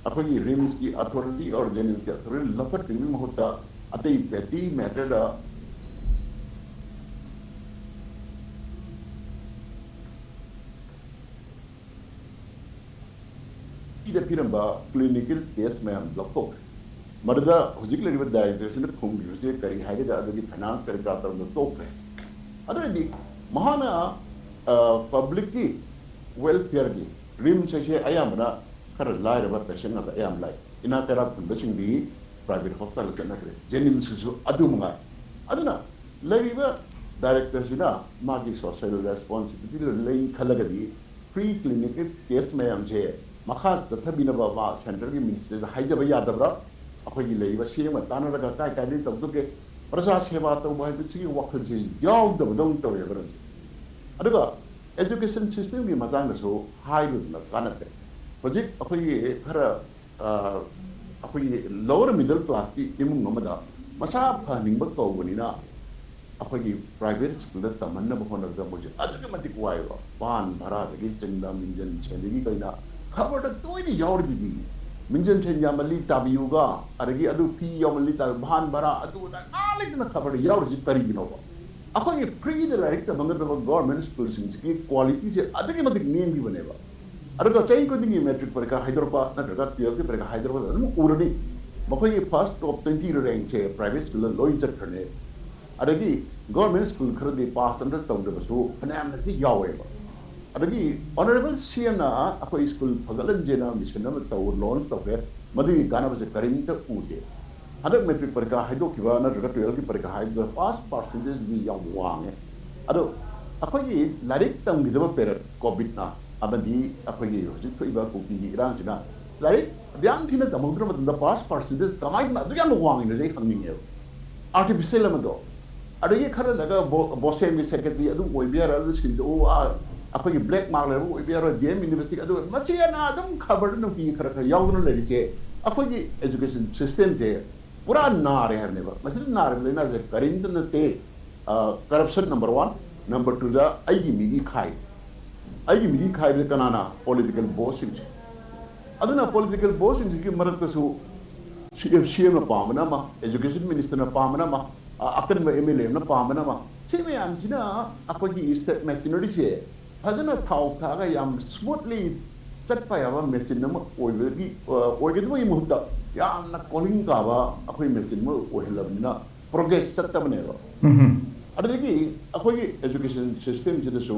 ꯑꯩꯈꯣꯏꯒꯤ ꯔꯤꯝꯁꯀꯤ ꯑꯊꯣꯔꯤꯇꯤ ꯑꯣꯔ ꯖꯦꯅꯤꯝꯁꯀꯤ ꯑꯊꯣꯔꯤꯇꯤ ꯂꯧꯈꯠꯄꯤꯕꯒꯤ ꯃꯍꯨꯠꯇ ꯑꯇꯩ ꯄꯦꯇꯤ ꯃꯦꯇꯔꯗ ꯗ ꯄꯤꯔꯝꯕ ꯀ꯭ꯂꯤꯅꯤꯀꯦꯜ ꯇꯦꯁ ꯃꯌꯥꯝ ꯂꯧꯊꯣꯛꯈ꯭ꯔꯦ꯫ ꯃꯗꯨꯗ ꯍꯧꯖꯤꯛ ꯂꯩꯔꯤꯕ ꯗꯥꯏꯔꯦꯛꯇꯔꯁꯤꯅ ꯈꯨꯝꯈꯤꯕꯁꯦ ꯀꯔꯤ ꯍꯥꯏꯒꯦꯗ, ꯑꯗꯨꯒꯤ ꯐꯥꯏꯅꯥꯟꯁ ꯀꯔꯤ ꯀꯔꯥ ꯇꯧꯔꯝꯕ ꯇꯣꯛꯈ꯭ꯔꯦ꯫ ꯑꯗꯨ ꯑꯣꯏꯔꯗꯤ ꯃꯍꯥꯛꯅ, ꯑ, ꯄꯕ꯭ꯂꯤꯛꯀꯤ ꯋꯦꯜꯐꯤꯌꯔꯒꯤ, ꯔꯤꯝꯁ ꯍꯥꯏꯁꯦ ꯑꯌꯥꯝꯕꯅ ꯈꯔ ꯂꯥꯏꯔꯕ ꯄꯦꯁꯦꯟ ꯉꯥꯛꯇ ꯑꯌꯥꯝꯕ ꯂꯥꯛꯏ꯫ ꯏꯅꯥꯛ ꯀꯩꯔꯥꯛ ꯈꯨꯟꯕꯁꯤꯡꯗꯤ private hospitalꯗ ꯆꯠꯅꯈ꯭ꯔꯦ꯫ JNIMSꯁꯤꯁꯨ ꯑꯗꯨ ꯃꯉꯥꯏ꯫ ꯑꯗꯨꯅ ꯂꯩꯔꯤꯕ directorꯁꯤꯅ ꯃꯥꯒꯤ social responsibilityꯗ ꯂꯩ ꯈꯜꯂꯒꯗꯤ free clinical test ꯃꯌꯥꯝꯁꯦ ꯃꯈꯥ ꯆꯠꯊꯕꯤꯅꯕ ꯃꯥ centreꯒꯤ ministerꯗ ꯍꯥꯏꯖꯕ ꯌꯥꯗꯕ꯭ꯔꯥ? ꯑꯩꯈꯣꯏꯒꯤ ꯂꯩꯔꯤꯕ CMꯒ ꯇꯥꯟꯅꯔꯒ ꯀꯥꯏ ꯀꯥꯏꯗꯒꯤ ꯇꯧꯗꯒꯦ? ꯄ꯭ꯔꯖꯥ ꯁꯦꯕꯥ ꯇꯧꯕ ꯍꯥꯏꯕꯁꯤꯒꯤ ꯋꯥꯈꯜꯁꯦ ꯌꯥꯎꯗꯕꯗꯧꯅ ꯇꯧꯋꯦꯕ ꯍꯧꯖꯤꯛ꯫ ꯑꯗꯨꯒ education systemꯒꯤ ꯃꯇꯥꯡꯗꯁꯨ ꯍꯥꯏꯔꯨꯗꯅ ꯀꯥꯟꯅꯗꯦ꯫ ꯍꯧꯖꯤꯛ ꯑꯩꯈꯣꯏꯒꯤ ꯈꯔ ꯑꯩꯈꯣꯏꯒꯤ lower middle classꯀꯤ ꯏꯃꯨꯡ ꯑꯃꯗ ꯃꯁꯥ ꯐꯍꯟꯅꯤꯡꯕ ꯀꯧꯕꯅꯤꯅ ꯑꯩꯈꯣꯏꯒꯤ private schoolꯗ ꯇꯝꯍꯟꯅꯕ ꯍꯣꯠꯅꯕꯗ ꯃꯣꯏꯁꯦ ꯑꯗꯨꯛꯀꯤ ꯃꯇꯤꯛ ꯋꯥꯏꯑꯦꯕ꯫ ꯚꯥꯟ ꯚꯔꯥꯗꯒꯤ ꯆꯤꯡꯗ ꯃꯤꯡꯖꯟ ꯁꯦꯟꯗꯒꯤ ꯀꯩꯅ ꯈꯕꯔꯗ ꯇꯣꯏꯅ ꯌꯥꯎꯔꯤꯗꯨꯗꯤ꯫ ꯃꯤꯡꯖꯟ ꯁꯦꯟ ꯌꯥꯝꯃꯜꯂꯤ ꯇꯥꯕꯤꯌꯨꯒ, ꯑꯗꯒꯤ ꯑꯗꯨ ꯐꯤ ꯌꯥꯎꯃꯜꯂꯤ ꯇꯥꯕꯤꯌꯨ, ꯚꯥꯟ ꯚꯔꯥ ꯑꯗꯨ ꯑꯗꯥ ꯉꯥ ꯂꯩꯇꯅ ꯈꯕꯔꯗ ꯌꯥꯎꯔꯤꯁꯤ ꯀꯔꯤꯒꯤꯅꯣꯕ? ꯑꯩꯈꯣꯏꯒꯤ freeꯗ ꯂꯥꯏꯔꯤꯛ ꯇꯝꯍꯟꯒꯗꯕ government schoolꯁꯤꯡꯁꯤꯒꯤ qualityꯁꯦ ꯑꯗꯨꯛꯀꯤ ꯃꯇꯤꯛ ꯅꯦꯝꯈꯤꯕꯅꯦꯕ꯫ ꯑꯗꯨꯒ ꯆꯍꯤ ꯈꯨꯗꯤꯡꯒꯤ matric ꯄꯔꯤꯈꯥ ꯍꯥꯏꯗꯣꯔꯛꯄ ꯅꯠꯇ꯭ꯔꯒ twelveꯀꯤ ꯄꯔꯤꯈꯥ ꯍꯥꯏꯗꯣꯔꯛꯄꯗ ꯑꯗꯨꯝ ꯎꯔꯅꯤ, ꯃꯈꯣꯏꯒꯤ first top twenty rankꯁꯦ private schoolꯗ ꯂꯣꯏ ꯆꯠꯈ꯭ꯔꯅꯤ꯫ ꯑꯗꯒꯤ government school ꯈꯔꯗꯤ pass ꯑꯝꯇ ꯇꯧꯗꯕꯁꯨ ꯐꯅꯌꯥꯝꯅꯗꯤ ꯌꯥꯎꯋꯦꯕ꯫ ꯑꯗꯒꯤ honourable CMꯅ ꯑꯩꯈꯣꯏ school ꯐꯒꯠꯍꯟꯁꯦꯅ mission ꯑꯃ ꯇꯧ launch ꯇꯧꯈ꯭ꯔꯦ꯫ ꯃꯗꯨꯒꯤ ꯀꯥꯟꯅꯕꯁꯦ ꯀꯔꯤꯝꯇ ꯎꯗꯦ꯫ ꯍꯟꯗꯛ matric ꯄꯔꯤꯈꯥ ꯍꯥꯏꯗꯣꯛꯈꯤꯕ ꯅꯠꯇ꯭ꯔꯒ twelveꯀꯤ ꯄꯔꯤꯈꯥ ꯍꯥꯏꯗꯣꯛꯈꯤꯕ pass percentageꯗꯤ ꯌꯥꯝ ꯋꯥꯡꯉꯦ꯫ ꯑꯗꯣ ꯑꯩꯈꯣꯏꯒꯤ ꯂꯥꯏꯔꯤꯛ ꯇꯝꯈꯤꯗꯕ period, COVIDꯅ ꯑꯃꯗꯤ ꯑꯩꯈꯣꯏꯒꯤ ꯍꯧꯖꯤꯛ ꯊꯣꯛꯏꯕ ꯀꯨꯀꯤꯒꯤ ꯏꯔꯥꯡꯁꯤꯅ ꯂꯥꯏꯔꯤꯛ ꯌꯥꯝ ꯊꯤꯅ ꯇꯝꯍꯧꯗ꯭ꯔ ꯃꯇꯝꯗ pass percentage ꯀꯃꯥꯏꯅ ꯑꯗꯨ ꯌꯥꯝꯅ ꯋꯥꯡꯉꯤꯅꯣꯁꯦ ꯑꯩ ꯈꯪꯅꯤꯡꯉꯦꯕ꯫ Artificial ꯑꯃꯗꯣ꯫ ꯑꯗꯒꯤ ꯈꯔ ꯂꯩꯔꯒ ꯕꯣ-, BOSEMꯒꯤ secretary ꯑꯗꯨ ꯑꯣꯏꯕ ꯌꯥꯔꯣꯏ, ꯑꯗꯨ ꯁꯤꯟꯗꯣꯛꯎ, ꯑꯥ, ꯑꯩꯈꯣꯏꯒꯤ black mark ꯂꯩꯕ ꯑꯣꯏꯕ ꯌꯥꯔꯣꯏ, DM University ꯑꯗꯨ, ꯃꯁꯤ ꯑꯅ ꯑꯗꯨꯝ ꯈꯕꯔꯗ ꯅꯨꯡꯇꯤꯒꯤ ꯈꯔ ꯈꯔ ꯌꯥꯎꯗꯨꯅ ꯂꯩꯔꯤꯁꯦ ꯑꯩꯈꯣꯏꯒꯤ education systemꯁꯦ ꯄꯨꯔꯥ ꯅꯥꯔꯦ ꯍꯥꯏꯕꯅꯦꯕ꯫ ꯃꯁꯤꯗ ꯅꯥꯔꯤꯕ ꯂꯥꯏꯅꯥꯁꯦ ꯀꯔꯤꯝꯇ ꯅꯠꯇꯦ꯫ ꯑ, corruption number one, number twoꯗ ꯑꯩꯒꯤ ꯃꯤꯒꯤ ꯈꯥꯏ꯫ ꯑꯩꯒꯤ ꯃꯤꯒꯤ ꯈꯥꯏꯕꯁꯦ ꯀꯅꯥꯅ? Political bossꯁꯤꯡꯁꯦ꯫ ꯑꯗꯨꯅ political bossꯁꯤꯡꯁꯤꯒꯤ ꯃꯔꯛꯇꯁꯨ CM, CMꯅ ꯄꯥꯝꯕꯅ ꯑꯃ, education ministerꯅ ꯄꯥꯝꯕꯅ ꯑꯃ, ꯑ, ꯑꯀꯟꯕ MLAꯅ ꯄꯥꯝꯕꯅ ꯑꯃ, ꯁꯤ ꯃꯌꯥꯝꯁꯤꯅ ꯑꯩꯈꯣꯏꯒꯤ state machineryꯁꯦ ꯐꯖꯅ ꯊꯥꯎ ꯊꯥꯛꯑꯒ ꯌꯥꯝ smoothly ꯆꯠꯄ ꯌꯥꯕ machine ꯑꯃ ꯑꯣꯏꯕꯒꯤ, ꯑ, ꯑꯣꯏꯒꯗꯕꯒꯤ ꯃꯍꯨꯠꯇ ꯌꯥꯝꯅ ꯀꯣꯂꯤꯡ ꯀꯥꯕ ꯑꯩꯈꯣꯏ machine ꯑꯃ ꯑꯣꯏꯍꯜꯂꯕꯅꯤꯅ progress ꯆꯠꯇꯕꯅꯦꯕ꯫ ꯑꯗꯨꯗꯒꯤ ꯑꯩꯈꯣꯏꯒꯤ education systemꯁꯤꯗꯁꯨ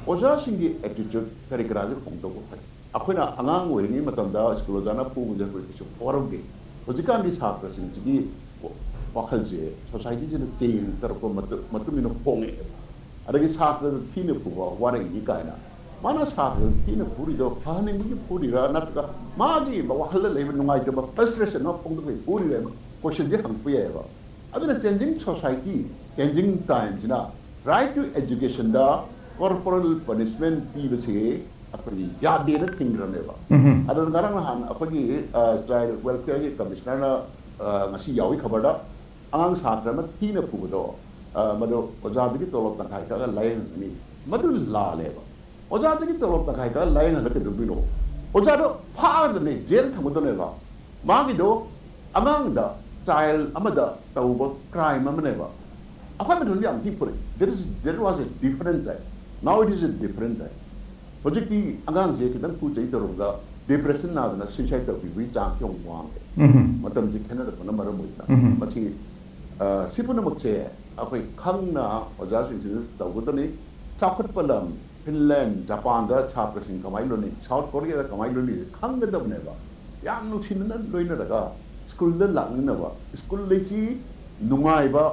ꯑꯣꯖꯥꯁꯤꯡꯒꯤ attitude ꯀꯔꯤ ꯀꯔꯥꯁꯦ ꯍꯣꯡꯗꯣꯛꯄ ꯐꯩ꯫ ꯑꯩꯈꯣꯏꯅ ꯑꯉꯥꯡ ꯑꯣꯏꯔꯤꯉꯩ ꯃꯇꯝꯗ school ꯑꯣꯖꯥꯅ ꯐꯨꯕꯁꯦ ꯑꯩꯈꯣꯏ ꯀꯩꯁꯨ ꯐꯥꯎꯔꯝꯗꯦ꯫ ꯍꯧꯖꯤꯛꯀꯥꯟꯒꯤ ꯁꯥꯇ꯭ꯔꯁꯤꯡꯁꯤꯒꯤ ꯋꯥꯈꯜꯁꯦ ꯁꯣꯁꯥꯏꯇꯤꯁꯤꯅ ꯆꯦꯟꯖ ꯇꯧꯔꯛꯄ ꯃꯇꯨꯡ ꯏꯟꯅ ꯍꯣꯡꯉꯛꯑꯦꯕ꯫ ꯑꯗꯒꯤ ꯁꯥꯇ꯭ꯔꯗ ꯊꯤꯅ ꯐꯨꯕ ꯋꯥꯔꯛꯏꯅꯤ ꯀꯥꯏꯅ, ꯃꯥꯅ ꯁꯥꯇ꯭ꯔꯗ ꯊꯤꯅ ꯐꯨꯔꯤꯗꯣ ꯐꯍꯟꯅꯤꯡꯕꯒꯤ ꯐꯨꯔꯤꯔꯥ, ꯅꯠꯇ꯭ꯔꯒ ꯃꯥꯒꯤ ꯋꯥꯈꯜꯗ ꯂꯩꯕ ꯅꯨꯡꯉꯥꯏꯇꯕ, ꯐ꯭ꯔꯁꯇ꯭ꯔꯦꯁꯟ ꯑꯃ ꯐꯣꯡꯗꯣꯛꯄꯒꯤ ꯐꯨꯔꯤꯔꯥ ꯍꯥꯏꯕ ꯀꯣꯏꯁꯟꯁꯦ ꯍꯪꯉꯛꯄ ꯌꯥꯏꯑꯕ꯫ ꯑꯗꯨꯅ ꯆꯦꯟꯖꯤꯡ ꯁꯣꯁꯥꯏꯇꯤ, ꯆꯦꯟꯖꯤꯡ ꯇꯥꯏꯝꯁꯤꯅ right to educationꯗ corporal punishment ꯄꯤꯕꯁꯦ ꯑꯩꯈꯣꯏꯒꯤ ꯌꯥꯗꯦꯅ ꯊꯤꯡꯈ꯭ꯔꯕꯅꯦꯕ꯫ ꯑꯗꯨꯅ ꯉꯔꯥꯡ ꯅꯍꯥꯟ ꯑꯩꯈꯣꯏꯒꯤ ꯆꯥꯏꯜ ꯋꯦꯜꯐꯤꯌꯔꯒꯤ ꯀꯃꯤꯁꯅꯔꯅ ꯉꯁꯤ ꯌꯥꯎꯏ ꯈꯕꯔꯗ, ꯑꯉꯥꯡ ꯁꯥꯇ꯭ꯔ ꯑꯃ ꯊꯤꯅ ꯐꯨꯕꯗꯣ, ꯃꯗꯨ ꯑꯣꯖꯥꯗꯒꯤ ꯇꯣꯂꯣꯞ ꯇꯪꯈꯥꯏ ꯀꯛꯑꯒ ꯂꯥꯏꯌꯦꯡꯍꯟꯒꯅꯤ꯫ ꯃꯗꯨ ꯂꯥꯜꯂꯦꯕ꯫ ꯑꯣꯖꯥꯗꯒꯤ ꯇꯣꯂꯣꯞ ꯇꯪꯈꯥꯏ ꯀꯛꯑꯒ ꯂꯥꯏꯌꯦꯡꯍꯜꯂꯒ ꯀꯩꯗꯧꯗꯣꯏꯅꯣ? ꯑꯣꯖꯥꯗꯣ ꯐꯥꯔꯒꯅꯦ ꯖꯦꯜ ꯊꯝꯒꯗꯧꯅꯦꯕ꯫ ꯃꯥꯒꯤꯗꯣ ꯑꯉꯥꯡꯗ, ꯆꯥꯏꯜ ꯑꯃꯗ ꯇꯧꯕ ꯀ꯭ꯔꯥꯏꯝ ꯑꯃꯅꯦꯕ꯫ ꯑꯩꯈꯣꯏ ꯃꯇꯝꯗ ꯌꯥꯝ ꯊꯤ ꯐꯨꯔꯛꯏ꯫ There is, there was a different time. Now it is a different time. ꯍꯧꯖꯤꯛꯇꯤ ꯑꯉꯥꯡꯁꯦ ꯈꯤꯇꯪ ꯄꯨ ꯆꯩ ꯇꯧꯔꯨꯕꯗ ꯗꯤꯄ꯭ꯔꯦꯁꯟ ꯅꯥꯗꯅ ꯁꯨꯏꯁꯥꯏꯠ ꯇꯧꯕꯤꯕꯒꯤ ꯆꯥꯡꯁꯦ ꯌꯥꯝ ꯋꯥꯡꯉꯦ꯫ ꯃꯇꯝꯁꯦ ꯈꯦꯠꯅꯔꯛꯄꯅ ꯃꯔꯝ ꯑꯣꯏꯗꯅ ꯃꯁꯤ, ꯑ, ꯁꯤ ꯄꯨꯝꯅꯃꯛꯁꯦ ꯑꯩꯈꯣꯏ ꯈꯪꯅ ꯑꯣꯖꯥꯁꯤꯡꯁꯤꯅ ꯇꯧꯒꯗꯕꯅꯤ꯫ ꯆꯥꯎꯈꯠꯄ ꯂꯝ ꯐꯤꯟꯂꯦꯟ, ꯖꯄꯥꯟꯗ ꯁꯥꯇ꯭ꯔꯁꯤꯡ ꯀꯃꯥꯏꯅ ꯂꯣꯏꯅꯩ, ꯁꯥꯎꯠ ꯀꯣꯔꯤꯌꯥꯗ ꯀꯃꯥꯏꯅ ꯂꯣꯏꯅꯩ ꯈꯪꯒꯗꯕꯅꯦꯕ꯫ ꯌꯥꯝ ꯅꯨꯡꯁꯤꯅꯅ ꯂꯣꯏꯅꯔꯒ ꯁ꯭ꯀꯨꯜꯗ ꯂꯥꯛꯅꯤꯡꯅꯕ, ꯁ꯭ꯀꯨꯜ ꯂꯩꯁꯤ ꯅꯨꯡꯉꯥꯏꯕ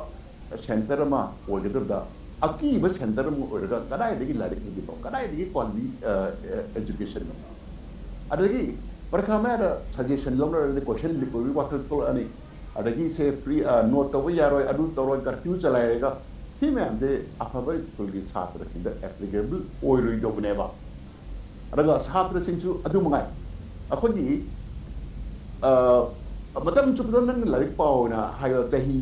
ꯁꯦꯟꯇꯔ ꯑꯃ ꯑꯣꯏꯒꯗꯕꯗ ꯑꯀꯤꯕ ꯁꯦꯟꯇꯔ ꯑꯃ ꯑꯣꯏꯔꯒ ꯀꯗꯥꯏꯗꯒꯤ ꯂꯥꯏꯔꯤꯛ ꯍꯩꯈꯤꯕ, ꯀꯗꯥꯏꯗꯒꯤ ꯀ꯭ꯋꯥꯂꯤꯇꯤ ꯑꯦꯖꯨꯀꯦꯁꯟꯅꯣ? ꯑꯗꯒꯤ ꯄꯔꯤꯈꯥ ꯃꯌꯥꯗ ꯁꯖꯦꯁꯟ ꯂꯧꯅꯔꯒꯗꯤ ꯀꯣꯏꯁꯟ ꯂꯤꯛ ꯑꯣꯏꯕꯒꯤ ꯋꯥꯈꯜ ꯊꯣꯛꯂꯛꯑꯅꯤ꯫ ꯑꯗꯒꯤ ꯁꯦ ꯐ꯭ꯔꯤ ꯅꯣꯠ ꯇꯧꯕ ꯌꯥꯔꯣꯏ, ꯑꯗꯨ ꯇꯧꯔꯣꯏ, ꯀꯔꯐ꯭ꯌꯨ ꯆꯂꯥꯏꯔꯒ ꯁꯤ ꯃꯌꯥꯝꯁꯦ ꯑꯐꯕ ꯁ꯭ꯀꯨꯜꯒꯤ ꯁꯥꯇ꯭ꯔꯁꯤꯡꯗ ꯑꯦꯄ꯭ꯂꯤꯀꯦꯕꯜ ꯑꯣꯏꯔꯣꯏꯗꯧꯕꯅꯦꯕ꯫ ꯑꯗꯨꯒ ꯁꯥꯇ꯭ꯔꯁꯤꯡꯁꯨ ꯑꯗꯨ ꯃꯉꯥꯏ꯫ ꯑꯩꯈꯣꯏꯒꯤ ꯃꯇꯝ ꯆꯨꯞꯄꯗ ꯅꯪꯅ ꯂꯥꯏꯔꯤꯛ ꯄꯥꯎꯅ ꯍꯥꯏꯕ ꯆꯍꯤ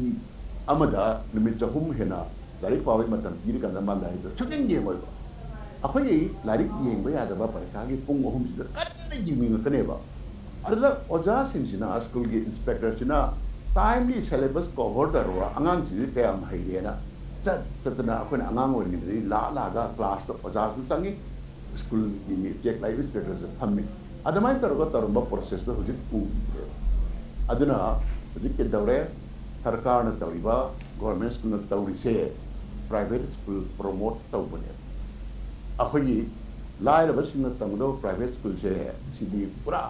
ꯑꯃꯗ ꯅꯨꯃꯤꯠ ꯆꯍꯨꯝ ꯍꯦꯟꯅ ꯂꯥꯏꯔꯤꯛ ꯄꯥꯕꯒꯤ ꯃꯇꯝ ꯄꯤꯔꯀꯥꯟꯗ ꯃꯥ ꯂꯥꯏꯔꯤꯛꯇꯣ ꯁꯨꯛꯌꯦꯡ ꯌꯦꯡꯉꯣꯏꯕ꯫ ꯑꯩꯈꯣꯏꯒꯤ ꯂꯥꯏꯔꯤꯛ ꯌꯦꯡꯕ ꯌꯥꯗꯕ ꯄꯔꯤꯈꯥꯒꯤ ꯄꯨꯡ ꯑꯍꯨꯝꯁꯤꯗ ꯀꯟꯅ ꯌꯦꯡꯅꯤꯡꯉꯛꯀꯅꯦꯕ꯫ ꯑꯗꯨꯗ ꯑꯣꯖꯥꯁꯤꯡꯁꯤꯅ, ꯁ꯭ꯀꯨꯜꯒꯤ ꯏꯟꯁꯄꯦꯛꯇꯔꯁꯤꯅ ꯇꯥꯏꯝꯂꯤ ꯁꯦꯂꯦꯕꯁ ꯀꯣꯚꯔ ꯇꯧꯔꯒ ꯑꯉꯥꯡꯁꯤꯡꯁꯤ ꯀꯌꯥꯝ ꯍꯩꯔꯦꯅ ꯆꯠ ꯆꯠꯇꯅ ꯑꯩꯈꯣꯏꯅ ꯑꯉꯥꯡ ꯑꯣꯏꯔꯤꯉꯩꯗꯗꯤ ꯂꯥꯛꯑ ꯂꯥꯛꯑꯒ ꯀ꯭ꯂꯥꯁꯇ ꯑꯣꯖꯥꯁꯨ ꯆꯪꯉꯤ, ꯁ꯭ꯀꯨꯜꯒꯤ ꯆꯦꯛ ꯂꯥꯏꯕ ꯏꯟꯁꯄꯦꯛꯇꯔꯁꯨ ꯐꯝꯃꯤ꯫ ꯑꯗꯨꯃꯥꯏꯅ ꯇꯧꯔꯒ ꯇꯧꯔꯝꯕ ꯄ꯭ꯔꯣꯁꯦꯁꯇꯣ ꯍꯧꯖꯤꯛ ꯎꯈꯤꯗ꯭ꯔꯦꯕ꯫ ꯑꯗꯨꯅ ꯍꯧꯖꯤꯛ ꯀꯩꯗꯧꯔꯦ? ꯁꯔꯀꯥꯔꯅ ꯇꯧꯔꯤꯕ, ꯒꯣꯔꯃꯦꯟ ꯁ꯭ꯀꯨꯜꯅ ꯇꯧꯔꯤꯁꯦ ꯄ꯭ꯔꯥꯏꯚꯦꯠ ꯁ꯭ꯀꯨꯜ ꯄ꯭ꯔꯣꯃꯣꯠ ꯇꯧꯕꯅꯦꯕ꯫ ꯑꯩꯈꯣꯏꯒꯤ ꯂꯥꯏꯔꯕꯁꯤꯡꯅ ꯇꯝꯒꯗꯕ ꯄ꯭ꯔꯥꯏꯚꯦꯠ ꯁ꯭ꯀꯨꯜꯁꯦ ꯁꯤꯗꯤ ꯄꯨꯔꯥ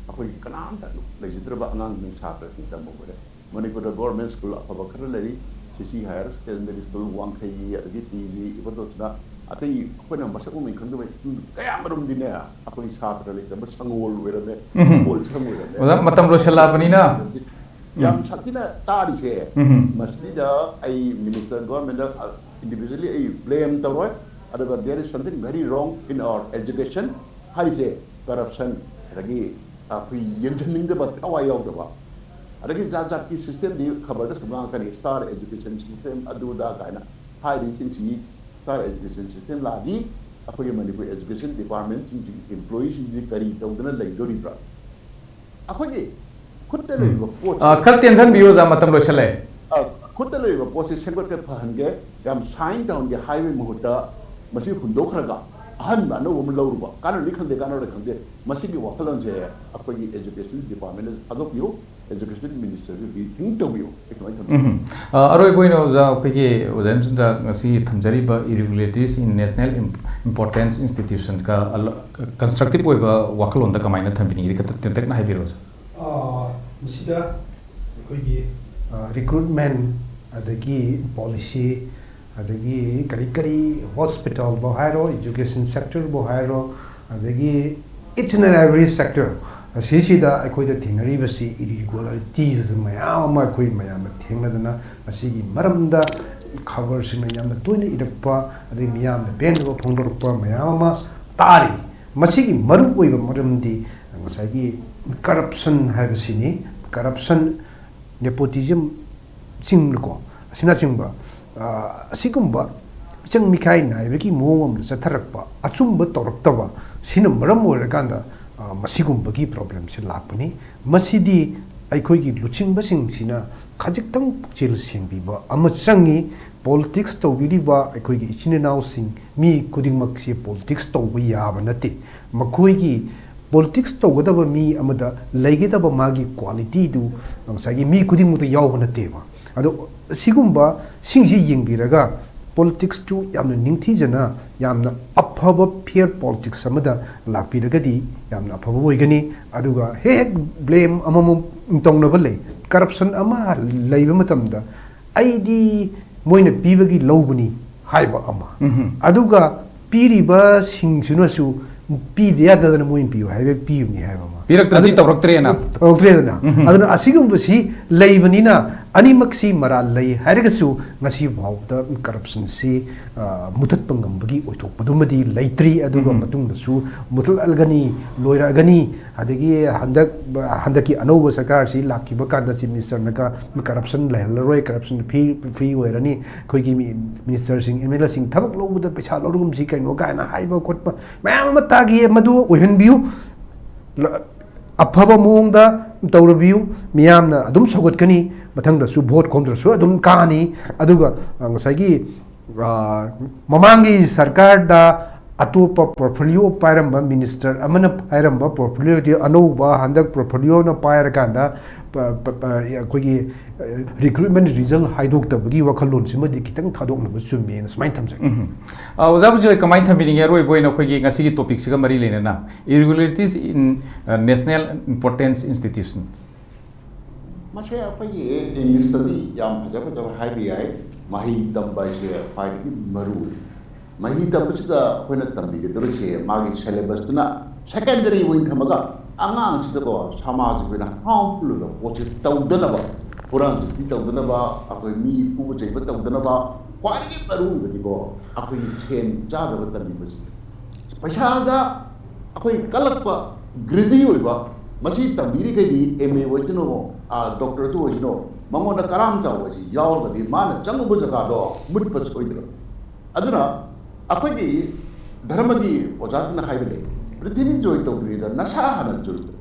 ꯑꯩꯈꯣꯏꯒꯤ ꯀꯅꯥꯝꯇ ꯂꯩꯖꯗ꯭ꯔꯕ ꯑꯉꯥꯡꯁꯤꯡ, ꯁꯥꯇ꯭ꯔꯁꯤꯡ ꯇꯝꯕ ꯑꯣꯏꯔꯦ꯫ ꯃꯅꯤꯄꯨꯔꯗ ꯒꯣꯔꯃꯦꯟ ꯁ꯭ꯀꯨꯜ ꯑꯐꯕ ꯈꯔ ꯂꯩꯔꯤ, ꯁꯤ ꯁꯤ ꯍꯥꯌꯔ ꯁꯦꯀꯦꯟꯗꯔꯤ ꯁ꯭ꯀꯨꯜ, ꯋꯥꯡꯈꯩꯒꯤ, ꯑꯗꯒꯤ ꯇꯤ ꯖꯤ ꯏꯕꯗꯣꯁꯅ, ꯑꯇꯩ ꯑꯩꯈꯣꯏꯅ ꯃꯁꯛ ꯃꯃꯤꯡ ꯈꯪꯗꯕ ꯁ꯭ꯀꯨꯜ ꯀꯌꯥ ꯃꯔꯨꯝꯗꯤꯅꯦ, ꯑꯩꯈꯣꯏ ꯁꯥꯇ꯭ꯔ ꯂꯩꯇꯕ ꯁꯪꯒꯣꯜ ꯑꯣꯏꯔꯝꯃꯦ, ꯎꯝ꯫ ꯁꯪꯒꯣꯜ ꯁꯪ ꯑꯣꯏꯔꯝꯃꯦ꯫ ꯑꯣꯖꯥ, ꯃꯇꯝ ꯂꯣꯏꯁꯤꯜꯂꯛꯑꯕꯅꯤꯅ꯫ ꯌꯥꯝ ꯎꯝ꯫ ꯁꯥꯊꯤꯅ ꯇꯥꯔꯤꯁꯦ, ꯎꯝ꯫ ꯃꯁꯤꯗ ꯑꯩ ꯃꯤꯅꯤꯁꯇꯔ, ꯒꯣꯔꯃꯦꯟꯗ, ꯑ, individually ꯑꯩ ꯕ꯭ꯂꯦꯝ ꯇꯧꯔꯣꯏ꯫ ꯑꯗꯨꯒ there is something very wrong in our education ꯍꯥꯏꯁꯦ, ꯀꯔꯞꯁꯟ, ꯑꯗꯒꯤ ꯑꯩꯈꯣꯏ ꯌꯦꯡꯁꯤꯟꯅꯤꯡꯗꯕ, ꯊꯋꯥꯏ ꯌꯥꯎꯗꯕ, ꯑꯗꯒꯤ ꯖꯥꯠ ꯖꯥꯠꯀꯤ ꯁꯤꯁꯇꯦꯝꯗꯤ ꯈꯕꯔꯗꯁꯨ ꯉꯥꯡꯉꯛꯀꯅꯤ, ꯁ꯭ꯇꯥꯔ ꯑꯦꯖꯨꯀꯦꯁꯟ ꯁꯤꯁꯇꯦꯝ, ꯑꯗꯨ ꯑꯗꯥ ꯀꯥꯏꯅ ꯍꯥꯏꯔꯤꯁꯤꯡꯁꯤ, ꯁ꯭ꯇꯥꯔ ꯑꯦꯖꯨꯀꯦꯁꯟ ꯁꯤꯁꯇꯦꯝ ꯂꯥꯛꯑꯗꯤ ꯑꯩꯈꯣꯏꯒꯤ ꯃꯅꯤꯄꯨꯔ ꯑꯦꯖꯨꯀꯦꯁꯟ ꯗꯤꯄꯥꯔꯠꯃꯦꯟꯁꯤꯡꯁꯤꯒꯤ ꯏꯝꯄ꯭ꯂꯣꯌꯤꯁꯤꯡꯁꯤ ꯀꯔꯤ ꯇꯧꯗꯅ ꯂꯩꯗꯣꯔꯤꯕ꯭ꯔꯥ? ꯑꯩꯈꯣꯏꯒꯤ ꯈꯨꯠꯇ ꯎꯝ꯫ ꯂꯩꯔꯤꯕ ꯄꯣꯠꯁꯦ ꯑ, ꯈꯔ ꯇꯦꯟꯊꯟꯕꯤꯌꯨ, ꯑꯣꯖꯥ, ꯃꯇꯝ ꯂꯣꯏꯁꯜꯂꯦ꯫ ꯑ, ꯈꯨꯠꯇ ꯂꯩꯔꯤꯕ ꯄꯣꯠꯁꯦ ꯁꯦꯝꯒꯠꯀꯦ, ꯐꯍꯟꯒꯦ, ꯌꯥꯝ ꯁꯥꯏꯟ ꯇꯧꯍꯟꯒꯦ ꯍꯥꯏꯕꯒꯤ ꯃꯍꯨꯠꯇ, ꯃꯁꯤ ꯍꯨꯟꯗꯣꯛꯈ꯭ꯔꯒ ꯑꯍꯟꯕ ꯑꯅꯧꯕ ꯑꯃ ꯂꯧꯔꯨꯕ, ꯀꯥꯟꯅꯅꯤ ꯈꯪꯗꯦ, ꯀꯥꯟꯅꯔꯣꯏ ꯈꯪꯗꯦ, ꯃꯁꯤꯒꯤ ꯋꯥꯈꯜꯂꯣꯟꯁꯦ ꯑꯩꯈꯣꯏꯒꯤ ꯑꯦꯖꯨꯀꯦꯁꯟ ꯗꯤꯄꯥꯔꯠꯃꯦꯟꯗ ꯊꯥꯗꯣꯛꯄꯤꯌꯨ, ꯑꯦꯖꯨꯀꯦꯁꯟ ꯃꯤꯅꯤꯁꯇꯔꯁꯨ ꯔꯤꯊꯤꯡ ꯇꯧꯕꯤꯌꯨ꯫ ꯑꯩ ꯁꯨꯃꯥꯏꯅ ꯊꯝꯖꯒꯦ꯫ ꯎꯝ꯫ ꯑ, ꯑꯔꯣꯏꯕ ꯑꯣꯏꯅ ꯑꯣꯖꯥ, ꯑꯩꯈꯣꯏꯒꯤ ꯑꯣꯖꯥ ꯍꯦꯝꯆꯟꯗ꯭ꯔ ꯉꯁꯤ ꯊꯝꯖꯔꯤꯕ irregularities in national im-, importance institution ꯀ ꯑꯂ-, constructive ꯑꯣꯏꯕ ꯋꯥꯈꯜꯂꯣꯟꯗ ꯀꯃꯥꯏꯅ ꯊꯝꯕꯤꯅꯤꯡꯉꯤ? ꯈꯤꯇ ꯇꯦꯟꯇꯛꯅ ꯍꯥꯏꯕꯤꯔꯛꯑꯣ, ꯁꯥꯔ꯫ ꯑ, ꯃꯁꯤꯗ ꯑꯩꯈꯣꯏꯒꯤ, ꯑ, recruitment, ꯑꯗꯒꯤ policy, ꯑꯗꯒꯤ ꯀꯔꯤ ꯀꯔꯤ, hospitalꯕꯨ ꯍꯥꯏꯔꯣ, education sectorꯕꯨ ꯍꯥꯏꯔꯣ, ꯑꯗꯒꯤ each and every sector ꯑꯁꯤꯁꯤꯗ ꯑꯩꯈꯣꯏꯗ ꯊꯦꯡꯅꯔꯤꯕꯁꯤ irregularities ꯃꯌꯥꯝ ꯑꯃ ꯑꯩꯈꯣꯏ ꯃꯌꯥꯝꯅ ꯊꯦꯡꯅꯗꯅ, ꯃꯁꯤꯒꯤ ꯃꯔꯝꯗ ꯈꯕꯔꯁꯤꯡꯅ ꯌꯥꯝꯅ ꯇꯣꯏꯅ ꯏꯔꯛꯄ, ꯑꯗꯩ ꯃꯤꯌꯥꯝꯅ ꯄꯦꯟꯗꯕ ꯐꯣꯡꯗꯣꯔꯛꯄ ꯃꯌꯥꯝ ꯑꯃ ꯇꯥꯔꯤ꯫ ꯃꯁꯤꯒꯤ ꯃꯔꯨꯑꯣꯏꯕ ꯃꯔꯝꯗꯤ ꯉꯁꯥꯏꯒꯤ corruption ꯍꯥꯏꯕꯁꯤꯅꯤ꯫ Corruption, nepotism ꯆꯤꯡꯅꯀꯣ, ꯑꯁꯤꯅꯆꯤꯡꯕ, ꯑ, ꯑꯁꯤꯒꯨꯝꯕ ꯃꯤꯆꯪ ꯃꯤꯈꯥꯏ ꯅꯥꯏꯕꯒꯤ ꯃꯑꯣꯡ ꯑꯃꯗ ꯆꯠꯊꯔꯛꯄ, ꯑꯆꯨꯝꯕ ꯇꯧꯔꯛꯇꯕ, ꯁꯤꯅ ꯃꯔꯝ ꯑꯣꯏꯔꯀꯥꯟꯗ, ꯑ, ꯃꯁꯤꯒꯨꯝꯕꯒꯤ problemꯁꯦ ꯂꯥꯛꯄꯅꯤ꯫ ꯃꯁꯤꯗꯤ ꯑꯩꯈꯣꯏꯒꯤ ꯂꯨꯆꯤꯡꯕꯁꯤꯡꯁꯤꯅ ꯈꯖꯤꯛꯇꯪ ꯄꯨꯛꯆꯦꯜ ꯁꯦꯡꯕꯤꯕ ꯑꯃ ꯆꯪꯉꯤ꯫ Politics ꯇꯧꯕꯤꯔꯤꯕ ꯑꯩꯈꯣꯏꯒꯤ ꯏꯆꯤꯟ ꯏꯅꯥꯎꯁꯤꯡ, ꯃꯤ ꯈꯨꯗꯤꯡꯃꯛꯁꯤ politics ꯇꯧꯕ ꯌꯥꯕ ꯅꯠꯇꯦ꯫ ꯃꯈꯣꯏꯒꯤ politics ꯇꯧꯒꯗꯕ ꯃꯤ ꯑꯃꯗ ꯂꯩꯒꯗꯕ ꯃꯥꯒꯤ qualityꯗꯨ ꯉꯁꯥꯏꯒꯤ ꯃꯤ ꯈꯨꯗꯤꯡꯃꯛꯇ ꯌꯥꯎꯕ ꯅꯠꯇꯦꯕ꯫ ꯑꯗꯣ ꯁꯤꯒꯨꯝꯕ ꯁꯤꯡꯁꯤ ꯌꯦꯡꯕꯤꯔꯒ ꯄꯣꯂꯤꯇꯤꯛꯁꯇꯨ ꯌꯥꯝꯅ ꯅꯤꯡꯊꯤꯖꯅ, ꯌꯥꯝꯅ ꯑꯐꯕ ꯐꯤꯌꯔ ꯄꯣꯂꯤꯇꯤꯛꯁ ꯑꯃꯗ ꯂꯥꯛꯄꯤꯔꯒꯗꯤ ꯌꯥꯝꯅ ꯑꯐꯕ ꯑꯣꯏꯒꯅꯤ꯫ ꯑꯗꯨꯒ ꯍꯦꯛ ꯍꯦꯛ ꯕ꯭ꯂꯦꯝ ꯑꯃꯃꯝ ꯇꯧꯅꯕ ꯂꯩ꯫ ꯀꯔꯞꯁꯟ ꯑꯃ ꯂꯩꯕ ꯃꯇꯝꯗ ꯑꯩꯗꯤ ꯃꯣꯏꯅ ꯄꯤꯕꯒꯤ ꯂꯧꯕꯅꯤ ꯍꯥꯏꯕ ꯑꯃ, ꯑꯗꯨꯒ ꯄꯤꯔꯤꯕꯁꯤꯡꯁꯤꯅꯁꯨ ꯄꯤꯗ ꯌꯥꯗꯗꯅ ꯃꯣꯏꯅ ꯄꯤꯌꯨ ꯍꯥꯏꯕ ꯄꯤꯕꯅꯤ ꯍꯥꯏꯕ ꯑꯃ꯫ ꯄꯤꯔꯛꯇ꯭ꯔꯗꯤ ꯇꯧꯔꯛꯇ꯭ꯔꯦꯅ꯫ ꯇꯧꯔꯛꯇ꯭ꯔꯦꯗꯅ꯫ ꯑꯗꯨꯅ ꯑꯁꯤꯒꯨꯝꯕꯁꯤ ꯂꯩꯕꯅꯤꯅ ꯑꯅꯤꯃꯛꯁꯤ ꯃꯔꯥꯜ ꯂꯩ ꯍꯥꯏꯔꯒꯁꯨ ꯉꯁꯤ ꯐꯥꯎꯕꯗ ꯀꯔꯞꯁꯟꯁꯤ, ꯑ, ꯃꯨꯊꯠꯄ ꯉꯝꯕꯒꯤ ꯑꯣꯏꯊꯣꯛꯄꯗꯨꯃꯗꯤ ꯂꯩꯇ꯭ꯔꯤ꯫ ꯑꯗꯨꯒ ꯃꯇꯨꯡꯗꯁꯨ ꯃꯨꯊꯠꯂꯛꯑꯒꯅꯤ, ꯂꯣꯏꯔꯛꯑꯒꯅꯤ꯫ ꯑꯗꯒꯤ ꯍꯟꯗꯛ, ꯍꯟꯗꯛꯀꯤ ꯑꯅꯧꯕ ꯁꯔꯀꯥꯔꯁꯤ ꯂꯥꯛꯈꯤꯕ ꯀꯥꯟꯗ ꯆꯤꯐ ꯃꯤꯅꯤꯁꯇꯔꯅꯒ ꯀꯔꯞꯁꯟ ꯂꯩꯍꯜꯂꯔꯣꯏ, ꯀꯔꯞꯁꯟ ꯐ꯭ꯔꯤ, ꯐ꯭ꯔꯤ ꯑꯣꯏꯔꯅꯤ, ꯑꯩꯈꯣꯏꯒꯤ ꯃꯤ-, ꯃꯤꯅꯤꯁꯇꯔꯁꯤꯡ, ꯑꯦꯝ ꯑꯦꯜ ꯑꯦꯁꯤꯡ ꯊꯕꯛ ꯂꯧꯕꯗ ꯄꯩꯁꯥ ꯂꯧꯔꯒꯨꯝꯁꯤ ꯀꯩꯅꯣ ꯀꯥꯏꯅ ꯍꯥꯏꯕ ꯈꯣꯠꯄ ꯃꯌꯥꯝ ꯑꯃ ꯇꯥꯈꯤ꯫ ꯃꯗꯨ ꯑꯣꯏꯍꯟꯕꯤꯌꯨ꯫ ꯂ-, ꯑꯐꯕ ꯃꯑꯣꯡꯗ ꯇꯧꯔꯕꯤꯌꯨ꯫ ꯃꯤꯌꯥꯝꯅ ꯑꯗꯨꯝ ꯁꯧꯒꯠꯀꯅꯤ꯫ ꯃꯊꯪꯗꯁꯨ ꯚꯣꯠ ꯈꯣꯝꯗ꯭ꯔꯁꯨ ꯑꯗꯨꯝ ꯀꯥꯅꯤ꯫ ꯑꯗꯨꯒ, ꯑ, ꯉꯁꯥꯏꯒꯤ, ꯑ, ꯃꯃꯥꯡꯒꯤ ꯁꯔꯀꯥꯔꯗ ꯑꯇꯣꯞꯄ ꯄꯣꯔꯠꯐꯣꯂꯤꯑꯣ ꯄꯥꯏꯔꯝꯕ ꯃꯤꯅꯤꯁꯇꯔ ꯑꯃꯅ ꯄꯥꯏꯔꯝꯕ ꯄꯣꯔꯠꯐꯣꯂꯤꯑꯣꯗꯤ ꯑꯅꯧꯕ ꯍꯟꯗꯛ ꯄꯣꯔꯠꯐꯣꯂꯤꯑꯣꯅ ꯄꯥꯏꯔꯀꯥꯟꯗ ꯄ-, ꯄ-, ꯄ-, ꯑꯩꯈꯣꯏꯒꯤ, ꯑ, ꯔꯤꯀ꯭ꯔꯨꯠꯃꯦꯟ ꯔꯤꯖꯜ ꯍꯥꯏꯗꯣꯛꯇꯕꯒꯤ ꯋꯥꯈꯜꯂꯣꯟꯁꯤꯃꯗꯤ ꯈꯤꯇꯪ ꯊꯥꯗꯣꯛꯅꯕ ꯆꯨꯝꯃꯦꯅ ꯁꯨꯃꯥꯏꯅ ꯊꯝꯖꯒꯦ꯫ ꯎꯝ꯫ ꯑ, ꯑꯣꯖꯥ ꯕꯤꯖꯣꯏ, ꯀꯃꯥꯏꯅ ꯊꯝꯕꯤꯅꯤꯡꯉꯤ? ꯑꯔꯣꯏꯕ ꯑꯣꯏꯅ ꯑꯩꯈꯣꯏꯒꯤ ꯉꯁꯤꯒꯤ ꯇꯣꯄꯤꯛꯁꯤꯒ ꯃꯔꯤ ꯂꯩꯅꯅ, Irregularities in, uh, National Importance Institutions꯫ ꯃꯁꯦ ꯑꯩꯈꯣꯏꯒꯤ ꯏꯪꯂꯤꯁꯇꯗꯤ ꯌꯥꯝ ꯐꯖ ꯐꯖꯕ ꯍꯥꯏꯕ ꯌꯥꯏ, ꯃꯍꯩ ꯇꯝꯕ ꯍꯥꯏꯁꯦ ꯈ꯭ꯋꯥꯏꯗꯒꯤ ꯃꯔꯨ ꯑꯣꯏ꯫ ꯃꯍꯩ ꯇꯝꯕꯁꯤꯗ ꯑꯩꯈꯣꯏꯅ ꯇꯝꯕꯤꯒꯗꯕꯁꯦ ꯃꯥꯒꯤ ꯁꯦꯂꯦꯕꯁꯇꯨꯅ ꯁꯦꯀꯦꯟꯗꯔꯤ ꯑꯣꯏꯅ ꯊꯝꯃꯒ ꯑꯉꯥꯡꯁꯤꯗꯀꯣ ꯁꯃꯥꯖꯒꯤ ꯑꯣꯏꯅ ꯍꯥꯔꯝꯐꯨꯜ ꯑꯣꯏꯕ ꯄꯣꯠꯁꯦ ꯇꯧꯗꯅꯕ, ꯍꯨꯔꯥꯟ ꯆꯤꯟꯊꯤ ꯇꯧꯗꯅꯕ, ꯑꯩꯈꯣꯏ ꯃꯤ ꯐꯨꯕ ꯆꯩꯕ ꯇꯧꯗꯅꯕ, ꯈ꯭ꯋꯥꯏꯗꯒꯤ ꯃꯔꯨ ꯑꯣꯏꯕꯗꯤꯀꯣ ꯑꯩꯈꯣꯏꯒꯤ ꯁꯦꯟ ꯆꯥꯗꯕ ꯇꯝꯕꯤꯕꯁꯦ꯫ ꯄꯩꯁꯥꯗ ꯑꯩꯈꯣꯏ ꯀꯜꯂꯛꯄ, ꯒ꯭ꯔꯤꯗꯤ ꯑꯣꯏꯕ, ꯃꯁꯤ ꯇꯝꯕꯤꯔꯤꯈꯩꯗꯤ ꯑꯦꯝ ꯑꯦ ꯑꯣꯏꯁꯅꯨ, ꯗꯣꯛꯇꯔꯁꯨ ꯑꯣꯏꯁꯅꯨ, ꯃꯉꯣꯟꯗ ꯀꯔꯥꯝ ꯆꯥꯎꯕ ꯑꯁꯤ ꯌꯥꯎꯔꯒꯗꯤ ꯃꯥꯅ ꯆꯪꯉꯨꯕ ꯖꯒꯥꯗꯣ ꯃꯨꯠꯄ ꯁꯣꯏꯗ꯭ꯔꯕꯅꯤ꯫ ꯑꯗꯨꯅ ꯑꯩꯈꯣꯏꯒꯤ ꯙꯔꯃꯒꯤ ꯑꯣꯖꯥꯁꯤꯡꯅ ꯍꯥꯏꯕ ꯂꯩ, ꯄ꯭ꯔꯤꯊꯤꯕꯤ ꯖꯣꯏ ꯇꯧꯗ꯭ꯔꯤꯉꯩꯗ ꯅꯁꯥ ꯍꯥꯟꯅ ꯖꯣꯏ ꯇꯧ꯫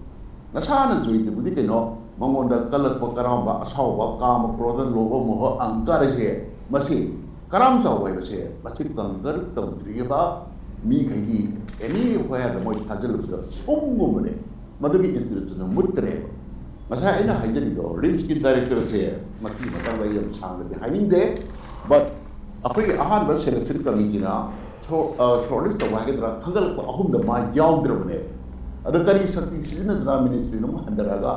ꯅꯁꯥ ꯍꯥꯟꯅ ꯖꯣꯏ ꯇꯧꯕꯗꯤ ꯀꯩꯅꯣ? ꯃꯉꯣꯟꯗ ꯀꯜꯂꯛꯄ, ꯀꯔꯥꯝꯕ, ꯑꯁꯥꯎꯕ, ꯀꯥꯃ, ꯀ꯭ꯔꯣꯙ, ꯂꯣꯚ, ꯃꯣꯍ, ꯑꯍꯪꯀꯥꯔ ꯍꯥꯏꯁꯦ, ꯃꯁꯤ ꯀꯔꯥꯝ ꯆꯥꯎꯕ ꯍꯥꯏꯕꯁꯦ ꯃꯁꯤ ꯀꯪꯀꯔ ꯇꯧꯗ꯭ꯔꯤꯕ ꯃꯤꯈꯩꯒꯤ ꯑꯦꯅꯤ ꯍꯣꯌꯥꯗ ꯃꯣꯏ ꯊꯥꯖꯤꯜꯂꯨꯕꯗ ꯁꯨꯝꯒꯨꯝꯕꯅꯦ꯫ ꯃꯗꯨꯒꯤ ꯏꯟꯁꯇꯤꯇ꯭ꯌꯨꯠꯇꯨꯅ ꯃꯨꯠꯇ꯭ꯔꯦꯕ꯫ ꯉꯁꯥꯏ ꯑꯩꯅ ꯍꯥꯏꯖꯔꯤꯗꯣ ꯔꯤꯝꯁꯀꯤ ꯗꯥꯏꯔꯦꯛꯇꯔꯁꯦ ꯃꯁꯤꯒꯤ ꯃꯇꯥꯡꯗ ꯑꯩ ꯌꯥꯝ ꯁꯥꯡꯅꯗꯤ ꯍꯥꯏꯅꯤꯡꯗꯦ, but ꯑꯩꯈꯣꯏꯒꯤ ꯑꯍꯥꯟꯕ ꯁꯦꯂꯦꯛꯁꯟ ꯀꯃꯤꯇꯤꯅ ꯁꯣꯔꯠ ꯂꯤꯁ ꯇꯧꯕ ꯍꯥꯏꯒꯗ꯭ꯔꯥ, ꯈꯟꯒꯠꯂꯛꯄ ꯑꯍꯨꯝꯗ ꯃꯥ ꯌꯥꯎꯗ꯭ꯔꯕꯅꯦ꯫ ꯑꯗꯣ ꯀꯔꯤ ꯁꯛꯇꯤ ꯁꯤꯖꯤꯟꯅꯗꯅ ꯃꯤꯅꯤꯁꯇ꯭ꯔꯤꯅ ꯑꯃꯨꯛ ꯍꯟꯊꯔꯛꯑꯒ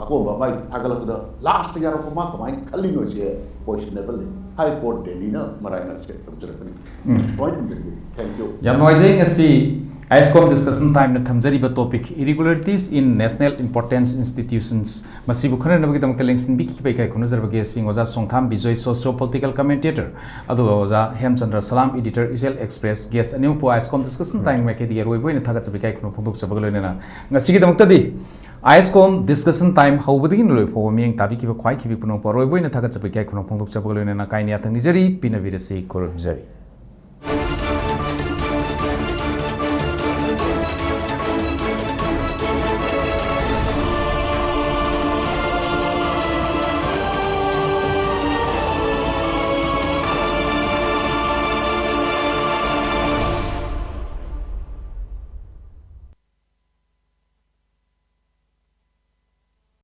ꯑꯀꯣꯟꯕ ꯃꯥꯏ ꯊꯥꯒꯠꯂꯛꯄꯗ ꯂꯥꯁꯇ ꯌꯥꯎꯔꯛꯄ ꯃꯥ ꯀꯃꯥꯏꯅ ꯈꯜꯂꯤꯅꯣꯁꯦ ꯀꯣꯏꯁꯟꯅꯦꯕꯜꯅꯤ꯫ ꯍꯥꯏ ꯀꯣꯔꯠ ꯗꯦꯜꯂꯤꯅ ꯃꯔꯥꯏꯅ ꯁꯦꯠ ꯇꯧꯖꯔꯛꯄꯅꯤ꯫ ꯎꯝ꯫ ꯁꯨꯃꯥꯏꯅ ꯊꯝꯖꯒꯦ꯫ Thank you꯫ ꯌꯥꯝ ꯅꯨꯡꯉꯥꯏꯖꯩ꯫ ꯉꯁꯤ ꯑꯥꯏꯁꯀꯣꯝ ꯗꯤꯁꯀꯁꯟ ꯇꯥꯏꯝꯅ ꯊꯝꯖꯔꯤꯕ topic Irregularities in National Importance Institutions ꯃꯁꯤꯕꯨ ꯈꯟꯅꯅꯕꯒꯤꯗꯃꯛꯇ ꯂꯦꯡꯁꯤꯟꯕꯤꯈꯤꯕ ꯏꯀꯥꯏ ꯈꯨꯝꯅꯖꯔꯕꯒꯦ꯫ ꯁꯤ ꯑꯣꯖꯥ ꯁꯣꯡꯊꯥꯝ ꯕꯤꯖꯣꯏ, ꯁꯣꯁꯤꯌꯣ ꯄꯣꯂꯤꯇꯤꯀꯦꯜ ꯀꯃꯦꯟꯇꯦꯇꯔ, ꯑꯗꯨꯒ ꯑꯣꯖꯥ ꯍꯦꯝꯆꯟꯗ꯭ꯔ ꯁꯂꯥꯝ, ꯏꯗꯤꯇꯔ ꯏꯆꯦꯜ ꯑꯦꯛꯁꯄ꯭ꯔꯦꯁ, ꯒꯦꯁ ꯑꯅꯤꯃꯛꯄꯨ ꯑꯥꯏꯁꯀꯣꯝ ꯗꯤꯁꯀꯁꯟ ꯇꯥꯏꯝ ꯃꯥꯏꯀꯩꯗꯒꯤ ꯑꯔꯣꯏꯕ ꯑꯣꯏꯅ ꯊꯥꯒꯠꯆꯕ ꯏꯀꯥꯏ ꯈꯨꯝꯅꯕ ꯐꯣꯡꯗꯣꯛꯆꯕꯒ ꯂꯣꯏꯅꯅ ꯉꯁꯤꯒꯤꯗꯃꯛꯇꯗꯤ ꯑꯥꯏꯁꯀꯣꯝ ꯗꯤꯁꯀꯁꯟ ꯇꯥꯏꯝ ꯍꯧꯕꯗꯒꯤ ꯂꯣꯏꯕ ꯐꯥꯎꯕ ꯃꯤꯠꯌꯦꯡ ꯇꯥꯕꯤꯈꯤꯕ ꯈ꯭ꯋꯥꯏ ꯈꯤꯕꯤ ꯄꯨꯝꯅꯃꯛꯄꯨ ꯑꯔꯣꯏꯕ ꯑꯣꯏꯅ ꯊꯥꯒꯠꯆꯕ ꯏꯀꯥꯏ ꯈꯨꯝꯅꯕ ꯐꯣꯡꯗꯣꯛꯆꯕꯒ ꯂꯣꯏꯅꯅ ꯀꯥꯏꯅ ꯌꯥꯊꯪ ꯅꯤꯖꯔꯤ꯫ ꯄꯤꯅꯕꯤꯔꯁꯤ, ꯈꯨꯔꯨꯝꯖꯔꯤ꯫